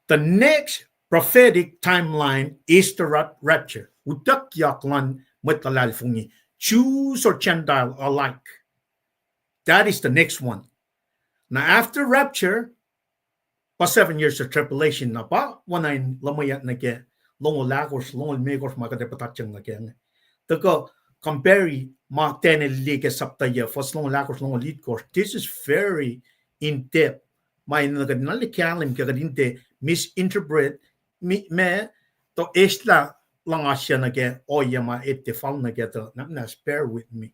The next prophetic timeline is the rap-, rapture. Utuckyak luhn mwet luhlahlfongi, Jews or Gentile alike. That is the next one. Na after rapture, pa seven years of tribulation, na pa oacna in luhmweyuck nuh ke longoul ahkosr, longoul limekohsr ma kuht ac puhtatyang nuh kac inge. Tuhkuh compare ma Daniel liye ke sapta yac, fuhs longoul ahkosr, longoul itkosr. This is very in depth. Ma in kuht in arlac kahlwem ke kuht in tiac misinterpret, ma, tuh eslah luhngasya nuh ke ohiyac ma etuh fal nuh kac tuh, na muhnahs bear with me.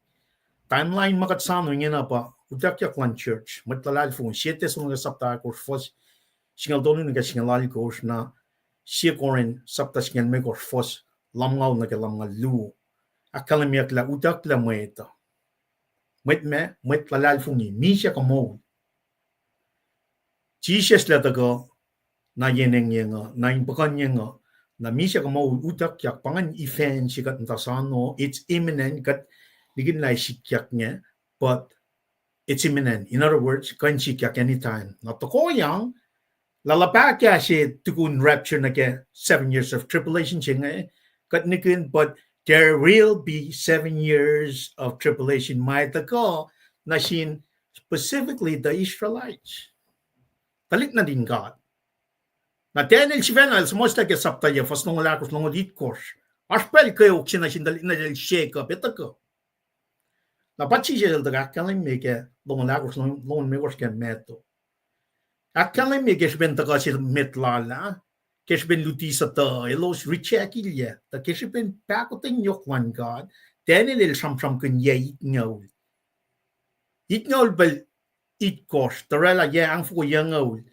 Timeline ma kuht sano ingena pa utuckyak luhn church, mwet luhlahlfongi, sie Thessalonians sapta ahkosr, fuhs singucul tolu nuh ke singucul alkosr, na sie Corinth sapta singucul limekohsr, fuhs lumngaul nuh ke lumngaul luo. Ahkkahlwemyeyuck lah utucklah mwet uh. Mwet ma, mwet luhlahlfongi, misac kuh moul. Jisus el tuhkuh, na yen engyeng uh, na in puhkuhnyeng uh, na misac kuh moul utuckyak, pa ingacn event se kuht muhta sano, it's imminent, kuht likin lah sikyak inge, but it's imminent. In other words, kuh in sikyak anytime. Na tohkohyang, lah luhpah kahs se tukun rapture nuh ke seven years of tribulation se inge, kuht nihkihn, but there will be seven years of tribulation ma tuhkuh nuh sin specifically the Israelites. Tuhlihk nuhtin God. Na Daniel sifacna el suhmuhslah ke sapta yac, fuhs longoul ahkosr, longoul itkosr. Oasr pacl kweok se nuh sin tuhlihk nuhtin Jacob, etuh kuh. Na pa Jisus el tuhkuh ahkkahlwemye ke longoul ahkosr, longoul limekohsr ke Matthew. Ahkkahlwemye ke srihpen tuhkuh se met lal ah, ke srihpen luti sutuh, elos reject-ilyac, tuh ke srihpen pahkotwen yohk luhn God, Daniel el sramsramkihn yac itngucul. Itngucul pacl itkosr, tuh oraclah yac angfoko yucngucul.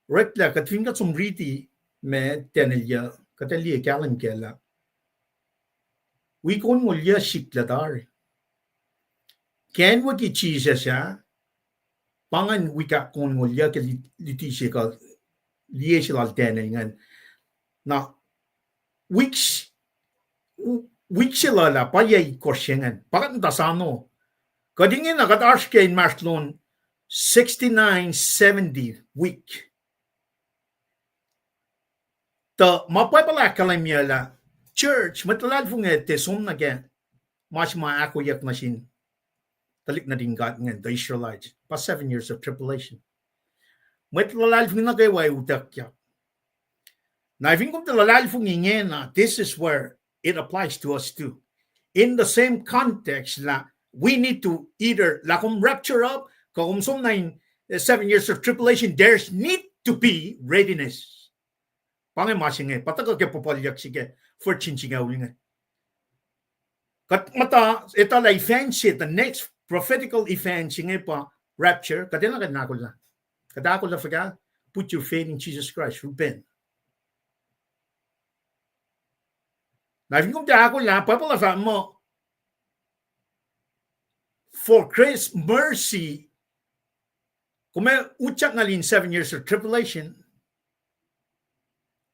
Oreklac, kuht fin kuht som riti ma Daniel yac, kuht ac liye kahlwem kac lah wik onngoul yuc sikyak tari. Ke acnwucki Jisus ah, pa ingacn wik ahkonngoul yuc ke lit-, luti se kuh liye se lal Daniel ingacn. Na wik s-, wik se lal ah pa yac itkosr se ingacn, pa kuht muhta sano. Kuht ingena kuht oasr ke inmahsrlon sixty-nine seventy wik. Tuh ma Bible ahkkahlwemye lah church, mwet luhlahlfongi, tiac som nuh ke ma se ma ahkoeyuck nuh sin tuhlihk nuhtin God ingacn, the Israelites, pa seven years of tribulation. Mwet luhlahlfongi nuh kwewa utuckyak. Na fin kom tiac luhlahlfongi ingena, this is where it applies to us too. In the same context lah we need to either lah kom rapture up, kuh kom som nuh in, eh, seven years of tribulation, there's need to be readiness. Pa inge ma se inge, pa tuhkuh ke puhpuhlyuck se ke virgin singucul inge. Kuht muhta etuh lah event se, the next prophetical event se inge pa rapture, kuht enenuh kuht in ahkolah. Kuht ahkolah fuhkah? Put your faith in Jesus Christ, repent. Na fin kom tiac ahkolah, Bible uh fahk muh, for grace, mercy, kom ac utyak nuh in seven years of tribulation,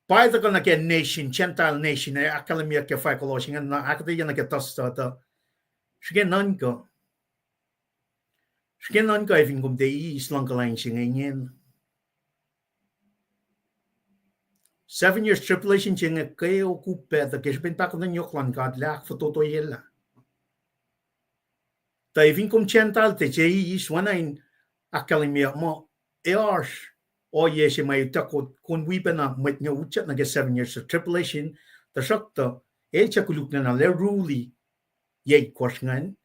pa tuhkuh nuh ke nation, Gentile nation, ac ahkkahlwemyeyuck ke five kolos ingacn, na ahkuhtweyac nuh ke tuh study, srihke nuhnkuh. Srihke nuhnkuh ac fin kom tiac eis luhngkuhlwacng se inge ingena. Seven years tribulation se inge kweok upac tuh ke srihpen pahkotwen yohk luhn God lah ahkfototoyelah. Tuh fin kom Gentile tiac eis, oacna in ahkkahlwemye muh, ac oasr ohiyac se ma utuck, kom wi pacna mwet inge utyak nuh ke seven years of tribulation, tuhsruhktuh, el suc koluk nwe na, el rule yac itkohsr ingacn.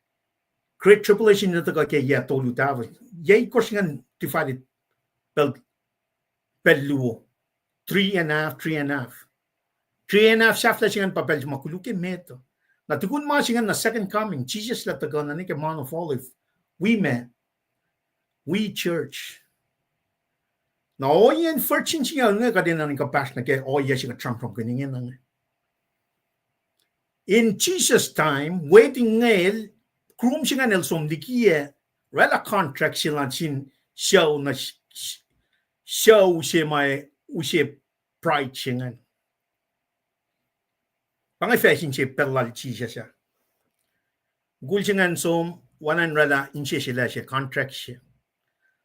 Great tribulation in tuhkuh ke yac tolu tafl. Yac itkohsr ingacn divided pacl, pacl luo. Three and a half, three and a half. Three and a half sahflah se ingacn pa pacl se ma koluk emet uh. Na tukun ma se ingacn na second coming, Jisus el ac tuhkuh nuh ke Mount of Olive. Wi ma, wi church. Na ohiyacn virgin singucul inge kuht enenuh in kuhpahsr nuh ke ohiyac se kuht sramsramkihn ingena inge. In Jesus' time, wedding inge el, groom se ingacn el som likiyac, oraclah contract se lal sin sucu na, sucu se ma use bride se ingacn. Pa inge facsin se pacl lal Jisus ah. Mukul se ingacn som, oacna in oraclah insese lah se contract se.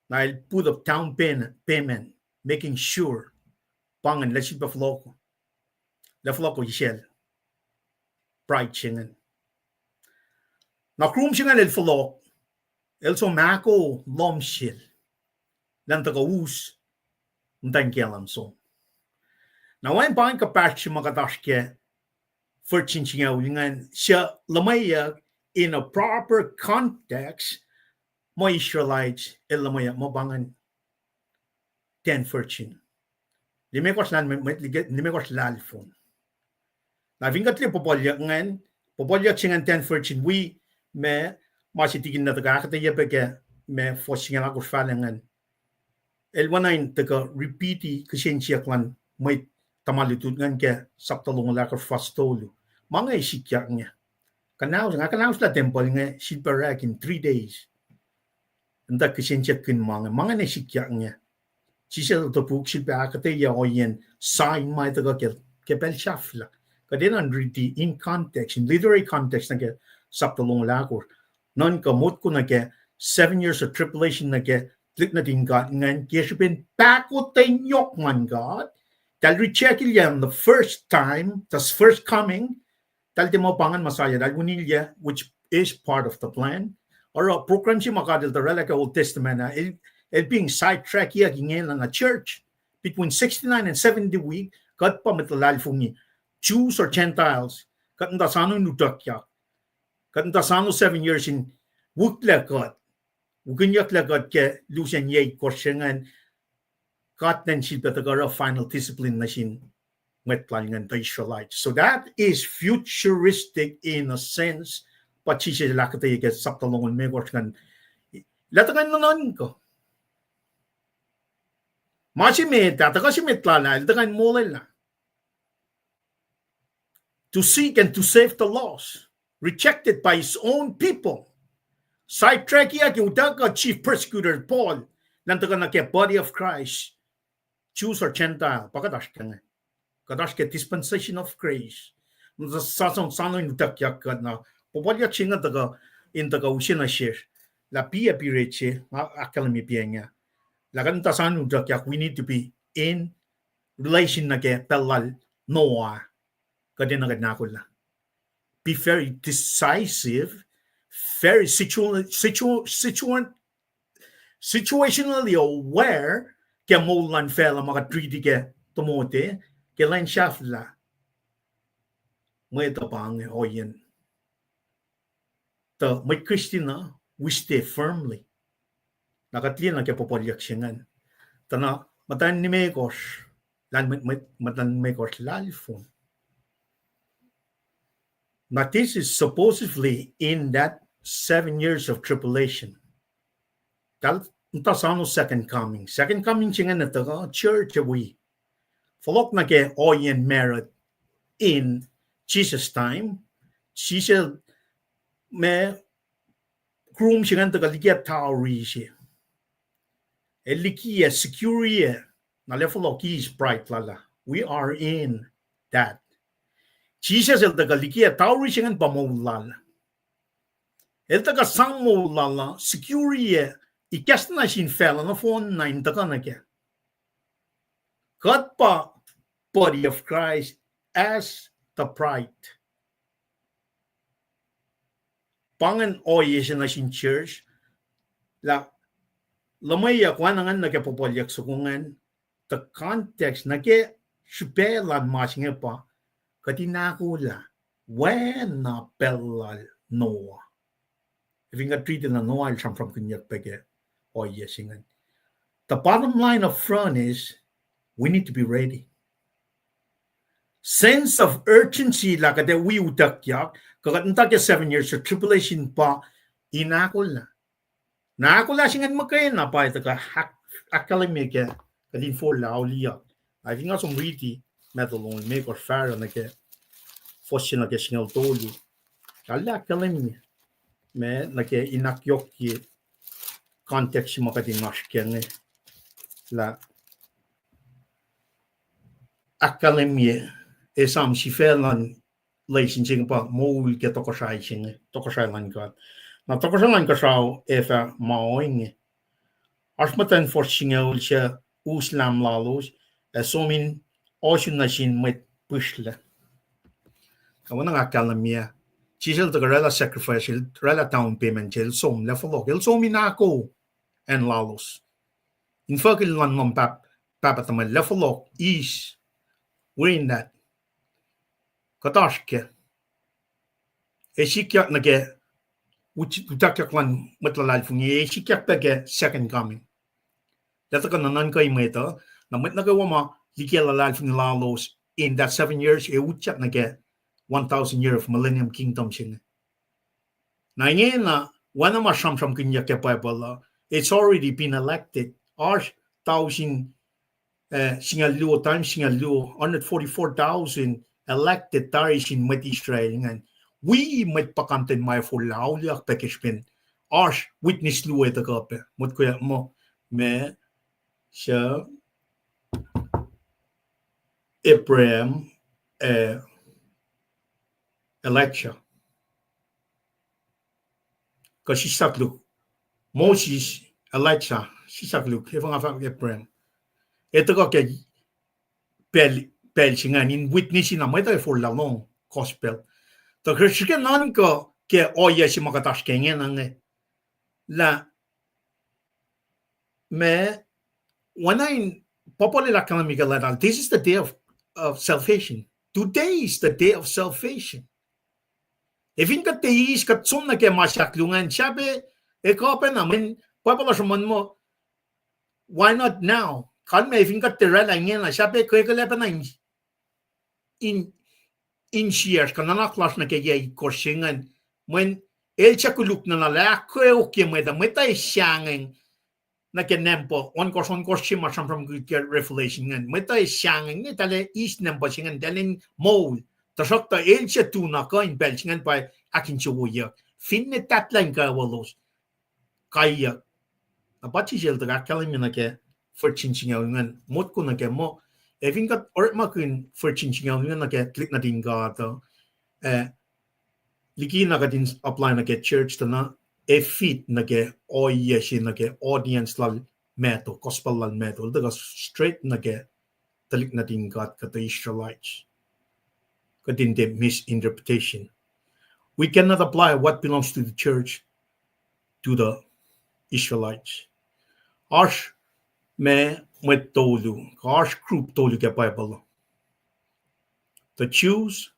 Na el put up down payment, payment, making sure pa ingacn lah sifilpac fohlohk, lah fohlohk isacl bride se ingacn. Na groom se ingacn el fohlohk, el som ahko lohm sel, lah in tuhkuh us muhtwacn kiyacl an som. Na wacngihn pa ingacn kuhpahsr se ma kuht oasr ke virgin singucul ingacn, suc luhmweyuck in a proper context, muh Israelites el luhmweyuck muh pa ingacn ten virgin. Limekohsr lahlmwetmwet, limekohsr lahlfon. Na fin kuht liye puhpuhlyuck ingacn, puhpuhlyuck se ingacn ten virgin wi ma, ma se tikin na tuhkuh ahkuhtweyac pac ke ma fuhs singucul ahkosr fahlac ingacn. El oacna in tuhkuh repeati kihsen siyuck luhn mwet tuhma lutlut ingacn ke sapta longoul ahkosr fuhs tolu. Ma inge sikyak inge. Kuhnaus, nga kuhnahoslah tempuhl inge sifilpac orek in three days. Ntuh kihsen siyuck kihn ma inge, ma inge sikyak inge. Jisus el topuk sifilpac ahkuhtweyac ohiyacn sign ma tuhkuh ke, ke pacl sahflah. Kuht enenuh in riti in context, in literary context nuh ke sapta longoul ahkosr. Nuhnkuh motko nuh ke seven years of tribulation nuh ke tuhlihk nuhtin God ingacn ke srihpen pahkotwen yohk luhn God. Eltahl rejectlah on the first time, the first coming. Eltahl tiac muh pa ingacn Messiah, eltahl winilyac, which is part of the plan. Oruh program se ma God el tuh oraclah ke Old Testament ah, el, el being sidetrackiyuck ingena na church between sixty-nine and seventy week, kuht pa mwet luhlahlfongi, Jews or Gentiles, kuht muhta soano in utuckyak, kuht muhta soano seven years in wihklac kuht, wihkihnyucklac kuht ke lusen yac itkohsr se ingacn. God then sifilpac tuhkuh oruh final discipline nuh sin mwet lal ingacn, the Israelites. So that is futuristic in a sense, pa Jisus el ahkuhtweyac ke sapta longoul limekohsr ingacn. Lah tuhkuh in nuhnuhnkuh ma se met ah, tuhkuh se met lal ah, el tuhkuh in molwelah to seek and to save the lost, rejected by his own people. Sidetrackiyuck ke utuckuh chief persecutor Paul, lah in tuhkuh nuh ke body of Christ, Jews or Gentile, pa kuht oasr ke inge. Kuht oasr ke dispensation of grace. Sasuc, sasuc in utuckyak kuht na. Puhpuhlyuck se inge tuhkuh, in tuhkuh use nuh sesr. Lah piyac piret se, nga ahkkahlwemye piyac inge. Lah kuht muhta sasuc in utuckyak, we need to be in relation nuh ke pacl lal Noah. Kuht enenuh kuht in ahkolah. Be very decisive, very situa-, situa-, situa-, situationally aware ke moul luhn facluh ma kuht riti ke Timothy, ke lwen sahflah. Mwet uh pa inge ohiyacn tuh mwet Kristin uh, we stay firmly. Na kuht liye nuh ke puhpuhlyuck se ingacn. Tuh na muhtwacn limekohsr, lahlmwetmwet, muhtwacn limekohsr lahlfon. Na this is supposedly in that seven years of tribulation. Eltahl muhta soano second coming. Second coming se ingacn tuhkuh church uh wi fohlohk nuh ke ohiyacn married in Jesus' time. Jisus, ma, groom se ingacn tuhkuh likiyac dowry se. El likiyac secure-iyac, na lah fohlohk eis bride lal ah. We are in that. Jisus el tuhkuh likiyac dowry se ingacn pa moul lal. El tuhkuh sang moul lal ah, secure-iyac, ikacslah nuh sin facluh nohfohn na in tuhkuh nuh kac. Kuht pa body of Christ as the bride. Pa ingacn ohiyac se nuh sin church, lah luhmweyuck oacna ingacn nuh ke puhpuhlyuck soko ingacn, the context nuh ke srihpac luhn ma se inge pa, kuht in ahkolah, oacna pacl lal Noah. Fin kuht riti na Noah el sramsramkihnyuck pac ke ohiyac se ingacn. The bottom line up front is, we need to be ready. Sense of urgency lah kuht ac wi utuckyak, kuh kuht muhta ke seven years of tribulation pa in ahkolah. Na ahkolah se ingacn muhkwena pa tuhkuh ahk-, ahkkahlwemye ke kuht in forlah auliyak. Na fin nga som riti Matthew longoul limekohsr fahsruh nuh ke fuhs se nuh ke singucul tolu, arlac ahkkahlwemye ma nuh ke in ahkyohkye context se ma kuht in oasr kac inge, lah ahkkahlwemye esam sifacna luhn lesin se inge pa moul ke tohkohsrahi se inge, tohkohsrahi luhn God. Na tohkohsrahi luhn kuhsrao ac fah ma ohinge. Oasr muhtwacn fuhs singucul suc us lahm lalos ac som in ohsun nuh sin mwet pihsrlac. Ac oacna nga ahkkahlwemye, Jisus el tuhkuh oraclah sacrifice, el oraclah down payment, el som lah fohlohk, el som in ahko acn lalos. Infuckihl luhn lohm pahp-, pahpah tuhmwacl lah fohlohk, eis, we're in that. Kuht oasr kac. Ac sikyak nuh ke ut-, utuckyak luhn mwet luhlahlfongi, ac sikyak pac ke second coming. Lah tuhkuh nuhnuhnkuh mwet uh, na mwet nuh kwewa ma liki luhlahlfongi lalos in that seven years, ac utyak nuh ke one thousand year of millennium kingdom se inge. Na ingena, oacna ma sramsramkihnyuck ke Bible uh, it's already been elected. Oasr tausin, eh, singucul luo times singucul luo, hundred forty-four thousand elected tari sin mwet Israel ingacn. Wi mwet puhkantwen ma forlah auliyak pac ke srihpen oasr witness luo ac tuhkuh pac. Motkweyuck muh, ma, suc Abraham, eh, Elijah. Kuh sisakluhk, Moses, Elijah, sisakluhk, efuh nga fahk Abraham. Ac tuhkuh ke pacl, pacl se ingacn in witness na mwet uh forlah lohng gospel. Tuh srihke nuhnkuh ke ohiyac se ma kuht oasr ke ingena inge, lah ma, oacna in Paul el ahkkahlwemye ke leta, this is the day of, of salvation. Today is the day of salvation. Ac fin kuht tiac eis, kuht som nuh ke ma se ahkluo ingacn, sahp ac kuh pacna, mweyen Bible uh sruhmuhn muh, why not now? Kalmac fin kuht tiac oraclah ingena, sahp ac kwekwelah pacna in, in, insiyacsr kuh nuhnak lasr nuh ke yac itkohsr se ingacn, mweyen el suc koluk nuhnak lah ahkkeokye mwet uh, mwet uh ac sahngweng nuh ke nampuh ohnkohsr, ohnkohsr se ma sramsramkihn ke Revelation ingacn. Mwet uh ac sahngweng, ne tahl eis nampuh se ingacn, tahl in moul. Tuhsruhktuh el suc tu na kuh in pacl se ingacn pa ahkinsewowoyeyuck. Finne tahtlac in kwewa lalos, kaiyuck. Na pa Jisus el tuh ahkkahlwemye nuh ke virgin singucul ingacn, motko nuh ke muh, ac fin kuht orekmakihn virgin singucul ingacn nuh ke tuhlihk nuhtin God uh, eh, liki na kuht in apply nuh ke church tuh na, ac fit nuh ke ohiyac se nuh ke audience lal Matthew, gospel lal Matthew, el tuhkuh straight nuh ke tuhlihk nuhtin God kuh the Israelites. Kuht in tiac misinterpretation. We cannot apply what belongs to the church to the Israelites. Oasr ma mwet tolu, kuh oasr group tolu ke Bible. The Jews,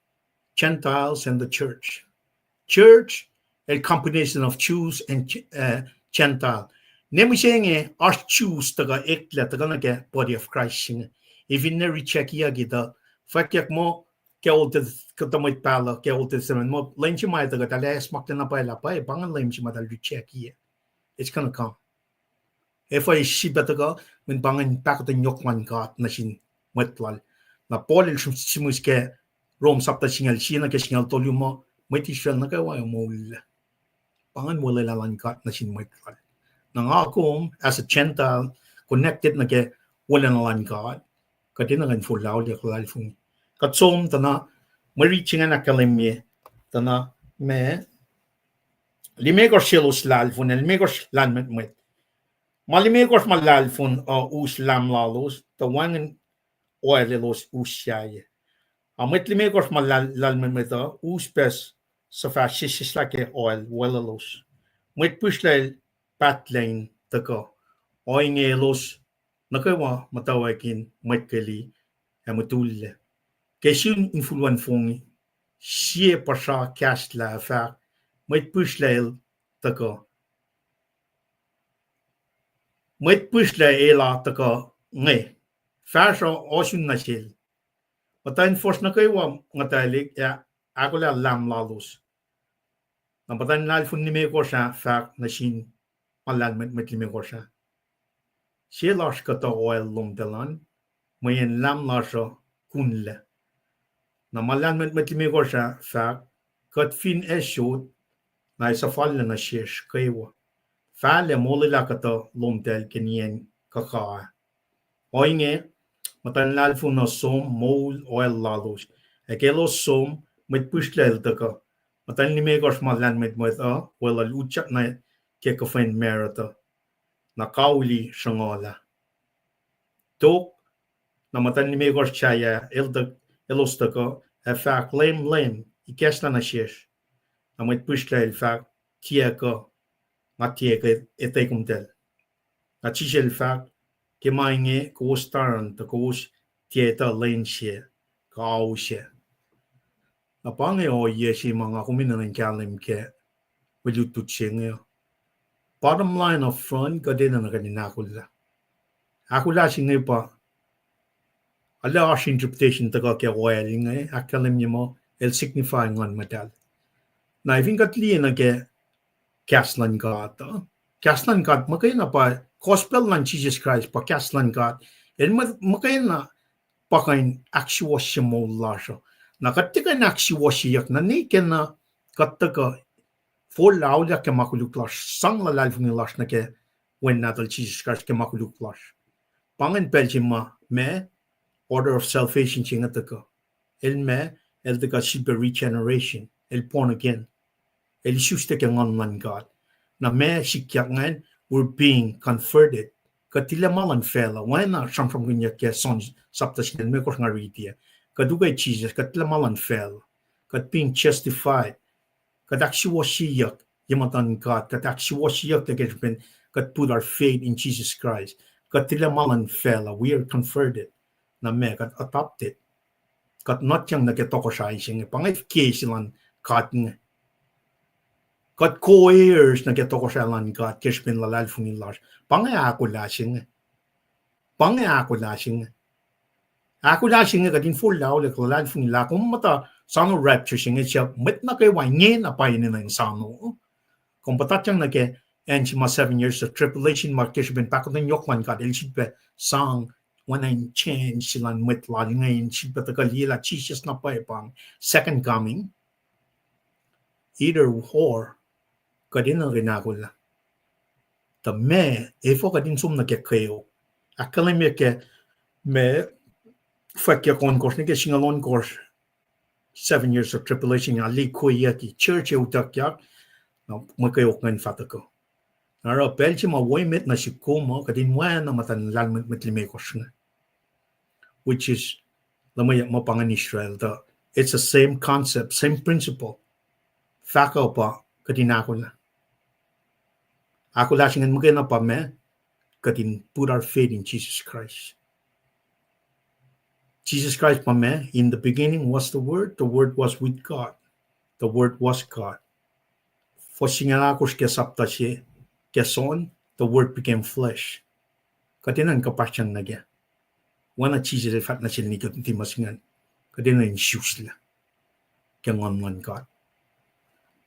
Gentiles, and the church. Church, a combination of Jews and, uh, Gentile. Ne mihsenge oasr Jews tuhkuh eklac tuhkuh nuh ke body of Christ inge. Ac finne rejectyucki tuh, fwackyuck muh ke Old Tes-, kuhtuh mwet pahluh ke Old Testament muh lwen se ma tuhkuh tahl acsmaklac na pwacye lah pwacye pa ingacn Leum se ma tahl rejectye. It's gonna come. Efuh sifilpac tuhkuh? Mweyen pa ingacn pahkotwen yohk luhn God nuh sin mwet lal. Na Paul el sihmihs ke Rom sapta singucul sie nuh ke singucul tolu muh mwet Israel nuh kwewa ac moul. Pa ingacn wolacna luhn God nuh sin mwet lal. Na nga kom, as a Gentile, connected nuh ke wolacna luhn God, kuht enenuh in forlah auliyak luhlahlfongi. Kuht som tuh na, mwe riti se ingacn ahkkahlwemye tuh na, ma, limekohsr selos lahlfon, ac limekohsr lahlmwetmwet. Ma limekohsr ma lahlfon uh us lahm lalos, tuh wacngihn oil elos us sahyac. A mwet limekohsr ma lahl-, lahlmwetmwet uh us pac suhfal sesseslah ke oil, oil elos. Mwet pihsrlac pahtlac in tuhkuh. Ohinge elos nuh kwewa muhtwacwacack in mwet keli ac mutullac. Ke sun infulwen fongi, sie puhsra kahslah ac fahk, mwet pihsrlac el tuhkuh. Mwet pihsrlac el ah tuhkuh inge. Fahsruh ohsun nuh sel. Muhtwacn fuhsr nuh kwewa nguhtalihk ac ahkolah lahm lalos. Na muhtwacn lahlfon limekohsr ah fahk nuh sin ma lahlmwetmwet limekohsr ah, se lasr kuhtuh oil lomtahl an, mweyen lahm lasr uh kunlac. Na ma lahlmwetmwet limekohsr ah fahk, kuht fin asot, na ac suhfallac nuh sesr kwewa. Fahlac molwelah kuhtuh lomtahl ke nien kuhka ah. Ohinge, muhtwacn lahlfon uh som moul oil lalos. Ac ke elos som, mwet pihsrlac el tuhkuh. Muhtwacn limekohsr ma lahlmwetmwet uh weluhl utyak nuh ke kuhfwen marut uh, na kauli sruhnguhl ah. Tok, na muhtwacn limekohsr sahyac el tuh, elos tuhkuh, ac fahk, Leum, Leum, ikacslah nuh sesr. Na mwet pihsrlac el fahk, Tiac kuh, nga tiac etuh komtahl. Na Jisus el fahk, Ke ma inge kowos taran tuh kowos tiac etuh lwen sac, kuh ao sac. Na pa inge ohiyac se ma nga kom enenuh in kahlwem ke mwe lutlut se inge. Bottom line up front, kuht enenuh kuht in ahkolah. Ahkolah se inge pa, arlac oasr interpretation tuhkuh ke oil inge, ahkkahlwemye muh el signify Nguhn Muhtahl. Na fin kuht liye nuh ke kahs luhn God uh, kahs luhn God muhkwena pa, gospel luhn Jisus Kraist pa kahs luhn God. El muh-, muhkwena pa kuh in ahksuwohsye moul lasr uh. Na kuht tiac kuh in ahksuwohsyeyuck na ne ke na kuht tuhkuh forlah auliyak ke ma koluk lasr, sang luhlahlfongi lasr nuh ke Wen Nahtuhl Jisus Kraist ke ma koluk lasr. Pa ingacn pacl se ma, ma order of salvation se inge tuhkuh. El ma, el tuhkuh sifilpac regeneration, el born again. El isuslac ke Nguhn luhn God. Na ma sikyak ingacn, we're being converted. Kuht tilac ma luhn facluh. Oacna sramsramkihnyuck ke John sapta singucul limekohsr nga riti ah. Kuht ukwe Jisus, kuht tilac ma luhn facluh. Kuht being justified. Kuht ahksuwohsyeyuck ye muhtuhn God. Kuht ahksuwohsyeyuck ke srihpen kuht put our faith in Jesus Christ. Kuht tilac ma luhn facluh. We are converted. Na ma kuht adopted. Kuht nutyang nuh ke tohkohsrahi se inge. Pa inge ke se luhn God inge. Kuht co-heirs nuh ke tohkohsrahi luhn God ke srihpen luhlahlfongi lasr. Pa inge ahkolah se inge. Pa inge ahkolah se inge. Ahkolah se inge kuht in forlah auliyak luhlahlfongi lah kom muhta soano rapture se inge, suc mwet nuh kwewa ingena pa enenuh in soano. Kom puhtatyang nuh ke acn se ma seven years of tribulation ma ke srihpen pahkotwen yohk luhn God, el sifilpac sang, oacna in change se luhn mwet lal inge in sifilpac tuhkuh liye lah Jisus na pwacye pa second coming. Either or, kuht enenuh in ahkolah. Tuh ma, efuh kuht in som nuh ke kweok. Ahkkahlwemye ke ma, fwackyak ohnkohsr nuh ke singucul ohnkohsr, seven years of tribulation, a likweyucki church ac utuckyak, na mwe kweok ingacn fah tuhkuh. Na oruh pacl se ma wo emet nuh sihk kom uh, kuht in oacna muhtuhn lahlmwetmwet limekohsr inge. Which is, luhmweyuck muh pa ingacn Israel, tuh it's the same concept, same principle. Fahk uh pa kuht in ahkolah. Ahkolah se ingacn muhkwena pa ma, kuht in put our faith in Jesus Christ. Jesus Christ pa ma, in the beginning was the Word, the Word was with God, the Word was God. Fuhs singucul ahkosr ke sapta se, ke John, the Word became flesh. Kuht enenuh in kuhpahsryang nuh kac. Oacna Jisus el fahk nuh sel Nicodemus ingacn, kuht enenuh in isuslac ke Nguhn luhn God.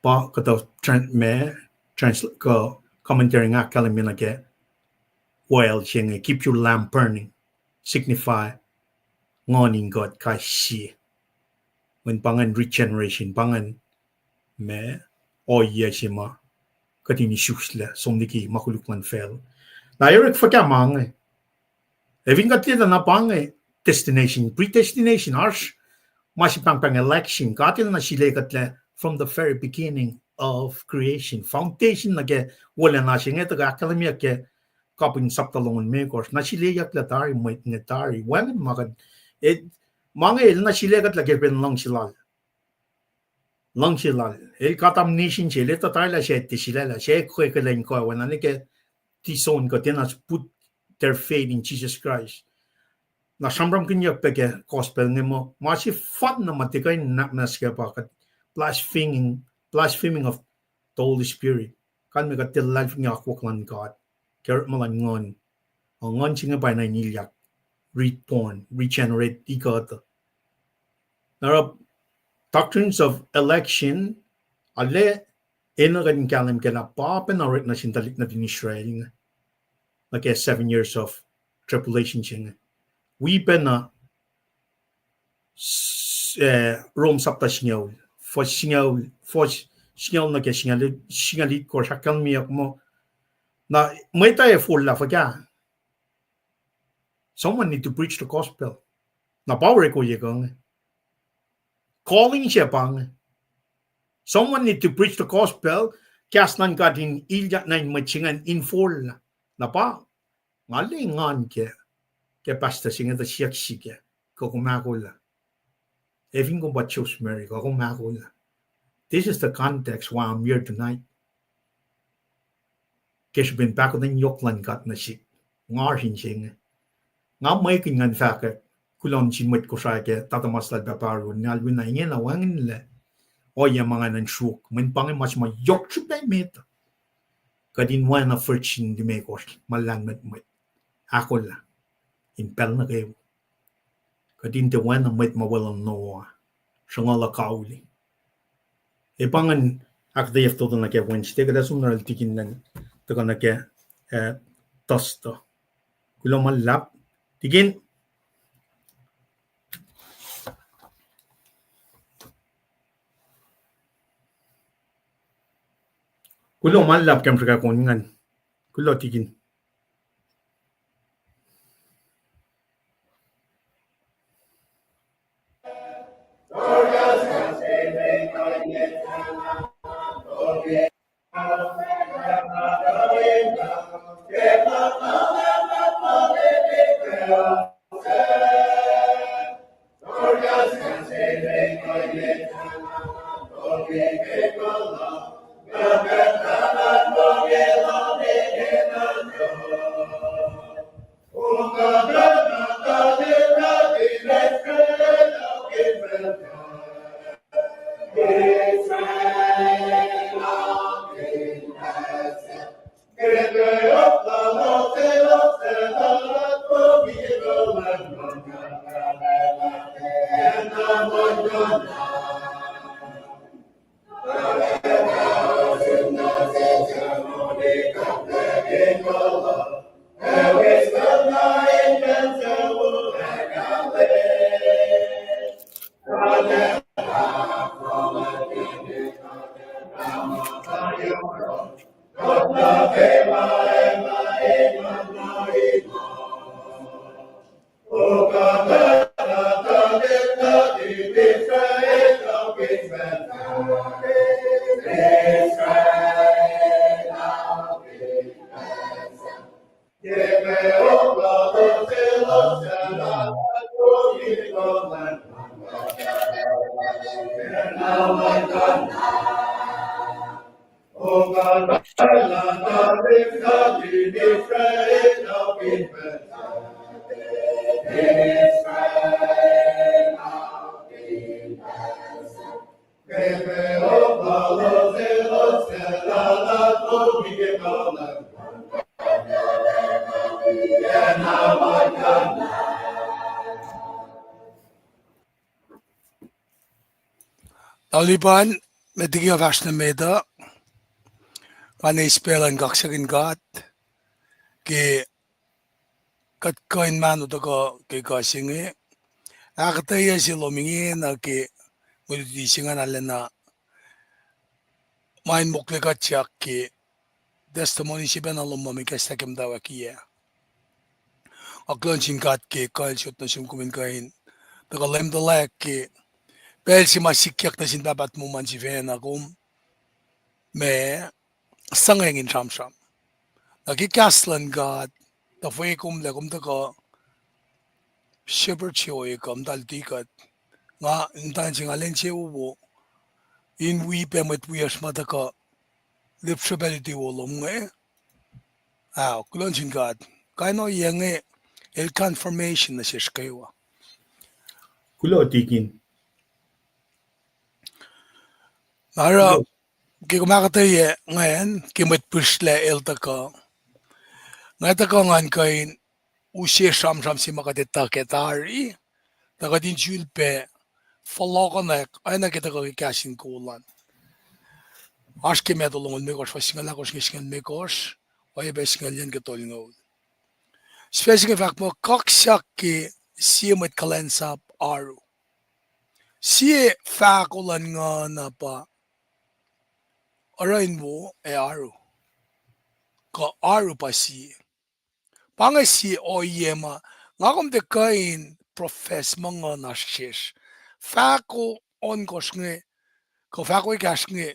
Pa kuhtuh tran-, ma, trans-, kuh commentary nga ahkkahlwemye nuh ke oil se inge, keep your lamp burning, signify Nguhn in God kais sie. Mweyen pa ingacn regeneration, pa ingacn ma, ohiyac se ma kuht in isuslac, som liki ma koluk luhn facluh. Na Eric fuhkah ma inge. Ac fin kuht liye tuh na pa inge destination, predestination, oasr ma se pahngpahng election, God el nuh sila kuhtlac from the very beginning of creation. Foundation nuh ke wolacna se inge tuhkuh ahkkahlwemyeyuck ke kapihn sapta longoul limekohsr. Nuh sileyucklac tari, mwet inge tari. Wacngihn ma kuht, ma inge el nuh sila kuhtlac ke srihpen luhngse lal. Luhngse lal. El condemnation se, el etuh tari lah se tiac sulaclah, se kwekwelah in kuh oacna nuh ke disown kuh tiacna put their faith in Jesus Christ. Na sramsramkihnyuck pac ke gospel inge muh ma sefanna ma tiac kuh in nahtuhsr ke pa kuht blaspheming, blaspheming of the Holy Spirit. Kalmac kuht tiac luhlahlfongi akwuck luhn God ke orekma luhn Nguhn. Ac Nguhn se inge pa na in ilyak, reborn, regenerate, ikuhtuh. Na oruh doctrines of election, arlac enenuh kuht in kahlwem ke lah pa pacna orek nuh sin tuhlihk nuhtin Israel inge, nuh ke seven years of tribulation se inge. Wi pacna, eh, Rom sapta singucul, fuhs singucul, fuhs singucul nuh ke singucul itkohsr ahkkahlwemyeyuck muh, na mwet uh ac forlah fuhkah? Someone need to preach the gospel. Na pa orek ohiyac kuh inge. Calling se pa inge. Someone need to preach the gospel. Kahs luhn God in ilyak nuh in mwet se ingacn in forlah. Na pa, nga arlac engan ke, ke pastor se inge tuh siyuck sihk, kuh kom ahkolah? Efin kom pa Joseph Mary, kuh kom ahkolah? This is the context why I'm here tonight. Ke srihpen pahkotwen yohk luhn God nuh sihk, nga oasr in se inge. Nga mwekihn ngan fahkwack, kuloh nuh sin mwet Kosrae ke tatamas lal pahpah Aaron, ngal wina ingena wacngihnlac ohiyac ma nga enenuh in sruok, mweyen pa inge ma se ma yohk srihpac met. Kuht in oacna virgin limekohsr ma lahlmwetmwet, ahkolah in pacl nuh kwewa. Kuht in tiac oacna mwet ma weluhl Noah, sruhnguhl kauli. Ac pa ingacn, ahkuhtweyac fototo nuh ke Wednesday, kuht ac som nuh sel tikin an tuhkuh nuh ke, eh, Thursday. Kuloh ma luhlahp, tikin. Kuloh ma luhlahp ke srihkakon ingacn. Kuloh tikin. Taulipan, met liki kuht fahsr nuh met uh, nga eis pacl in kaksakihn God ke kuht kuh in mahno tuhkuh ke kuh se inge. Ahkuhtweyac se lom ingena ke mwe luti se ingacn arulacna ma in mokle kuhtyak ke testimony se pacna lom ma me kahslah ke muhtwacwackiyac. Nga kuloh nuh sin God ke kuh el sot nuh sum kom in kuh in tuhkuh lwemtuhlac ke pacl se ma sikyak nuh sin Pahpah tuhmom an sifacna, kom ma suhngweng in sramsram. Na ke kahs luhn God, tuh fwe kom lah kom tuhkuh shepherd se oe kuh muhta luti kuht. Nga, muhtwacn se nga lwen se wowo in wi pac mwet wiyacsr ma tuhkuh lihpsre pac luti wo lom inge. Wow, kuloh nuh sin God. Kain ohiyac inge el confirmation nuh sesr kwewa. Kuloh tikin. Na oruh, ke kom ahkuhtweyac ingacn, ke mwet pihsrlac el tuhkuh, nga tuhkuh ngan kuh in use sramsram se ma kuht etuh ke tari, tuh kuht in sulpac fohlohkohnwack oacna ke tuhkuh ke kahs in kol an. Oasr ke Matthew longoul limekohsr, fuhs singucul ahkosr nuh ke singucul limekohsr, oacyacpac singucul yuc nuh ke tolngoul. Sifac se inge fahk muh, kaksyak ke sie mwet kuhlwacnsap oaru. Sie fahko luhn Nguhn uh pa oruh in wo ac oaru, kuh oaru pa sie. Pa inge sie ohiyac ma nga kom tiac kuh in profess muh nguhn oasr sesr. Fahko ohnkohsr inge, kuh fahko ekahsr inge,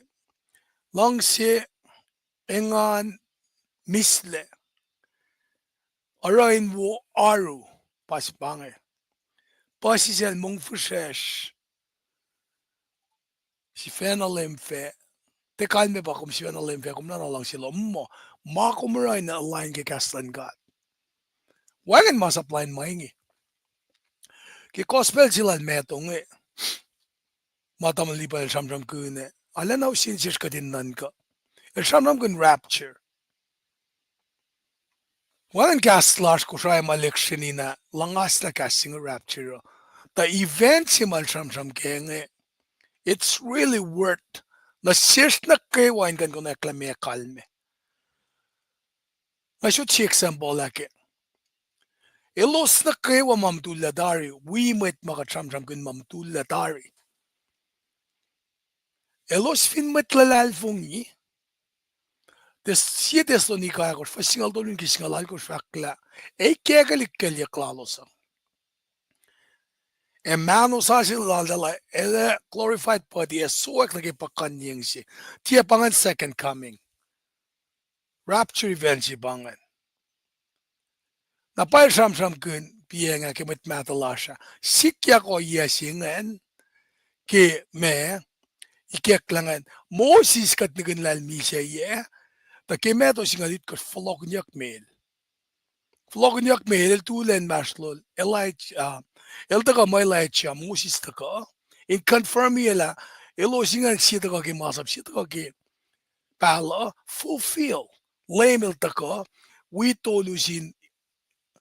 luhngse, engan, mihslac, oruh in wo, oaru, pa se pa inge. Puhsisacl, mongfihsrwacsr, sifacna leum fac. Tiac kalmac pa kom sifacna leum fac, kom na luhngse lom muh, ma kom oruh in align ke kahs luhn God. Wacngihn ma sap lain ma inge. Ke gospel se lal Matthew inge, ma tamuhlwel Lipan el sramsramkihn ah, arulacna use insesr kuht in nuhnkuh. El sramsramkihn rapture. Wacngihn kahs lasr Kosrae ma lihksreni na luhngaslah kahs se inge rapture uh. Tuh event se ma el sramsram ke inge, it's really worth nuh sesr nuh kwewa in kuh in konwacack lah meac kalmac. Nga sot sie example ah ke. Elos nuh kwewa ma mutullac tari, wi mwet ma kuht sramsramkihn ma mutullac tari, elos fin mwet luhlahlfongi, Tes-, sie Thessalonica ahkosr, fuhs singucul tolu nuh ke singucul alkosr fahk lah, ac ikackihn kelyuck lalos uh, ac mahno sasuc lal, el ac glorified body ac sowack nuh ke puhkuhnyeng se. Tiac pa ingacn second coming. Rapture event se pa ingacn. Na pacl sramsramkihn piacng ah ke mwet mahtuh lasr ah, sikyak ohiyac se ingacn, ke ma, ikacklah ingacn, Moses kuht nihkihn lah el misac yac, tuh ke Matthew singucul itkohsr fohlohkihnyuck me el. Fohlohkihnyuck me el, el tuhlac inmahsrlol, Elijah, uh, el tuhkuh ma Elijah, Moses tuhkuh, in confirm-i lah elos ingacn sie tuhkuh ke masap, sie tuhkuh ke pahluh, fulfill. Leum el tuhkuh, wi tolu sin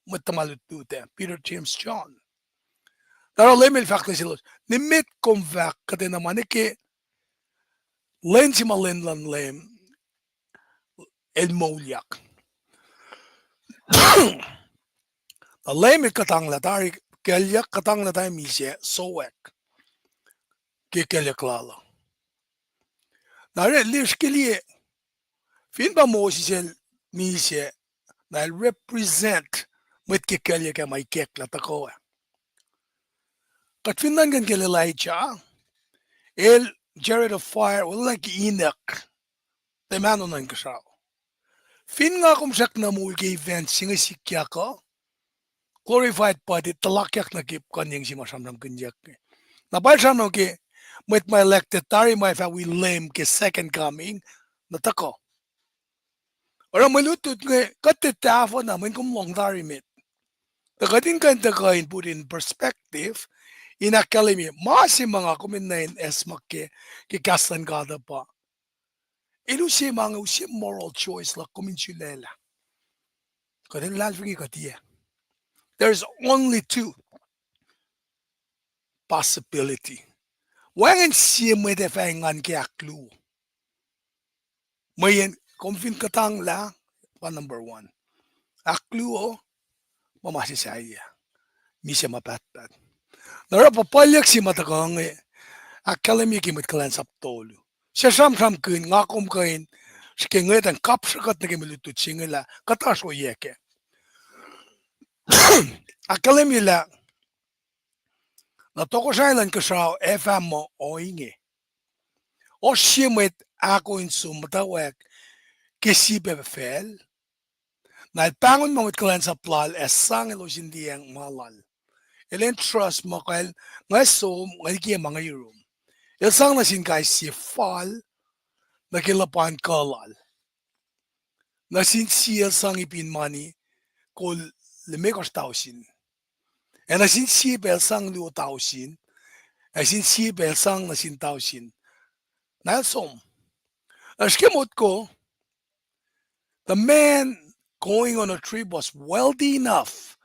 mwet tuhma lutlut ah, Peter, James, John. Na oruh Leum el fahk nuh selos, nimet kom fahk kuhtwena ma nuh ke lwen se ma lwen luhn Leum el moulyak. Na Leum el kuhtanglah tari kelyuck, kuhtanglah tari misac, sowack ke kelyuck lal uh. Na oruh liye, fin pa Moses el misac, na el represent mwet ke kelyuck ah ma ikacklah tuhkuh ah. Kuht fin nuhnkuh ke Elijah, el chariot of fire, olwelah ke Enoch, tiac mahno nuh inkuhsrao. Fin nga kom srackna moul ke event se inge sikyak uh, glorified body, tuhlakyak nuh ke puhkuhnyeng se ma sramsramkihnyuck. Na pacl sramsram ke mwet ma elected tari ma fah wi Leum ke second coming, na tuhkuh. Oruh mwe lutlut inge kuht tiac tahfuh na, mweyen kom lohng tari met. Tuh kuht in kuh in, tuh kuh in put in perspective, in ahkkahlwemye ma se ma nga kom in nuh in acsmak ke, ke kahs luhn God uh pa, el use ma inge, use moral choice luhk kom in sulaclah. Kuht in luhlahlfongi kuh tiac. There is only two possibility. Wacngihn sie mwet ac fah engan ke ahkluo. Mweyen kom fin kuhtanglah, pa number one. Ahkluo, ma ma se sahyac, misac ma pahtpaht. Na oruh puhpuhlyuck se ma tuhkuh inge, ahkkahlwemye ke mwet kuhlwacnsap tolu. Suc sramsramkihn, nga kom kuh in srihke ngwetacng kapsrekuht nuh ke mwe lutlut se inge lah kuht oasr ohiyac kac. Ahkkahlwemye lah na tohkohsrahi luhn inkuhsrao ac fah muh ohinge. Oasr sie mwet ahko in som muhtwacwacack ke sip ac facl. Na el pahngon ma mwet kuhlwacnsap lal ac sang elos in liyacacng ma lal. El entrust ma kal, nga som, nga likiyac ma nga yurum. El sang nuh sin kais sie fal nuh ke luhpan kuh lal. nuh sin sie el sang ipin mani kol limekohsr tausin. Ac nuh sin sie pac el sang luo tausin. Ac sin sie pac el sang nuh sin tausin. Na el som. Oasr ke motko, the man going on a trip was wealthy enough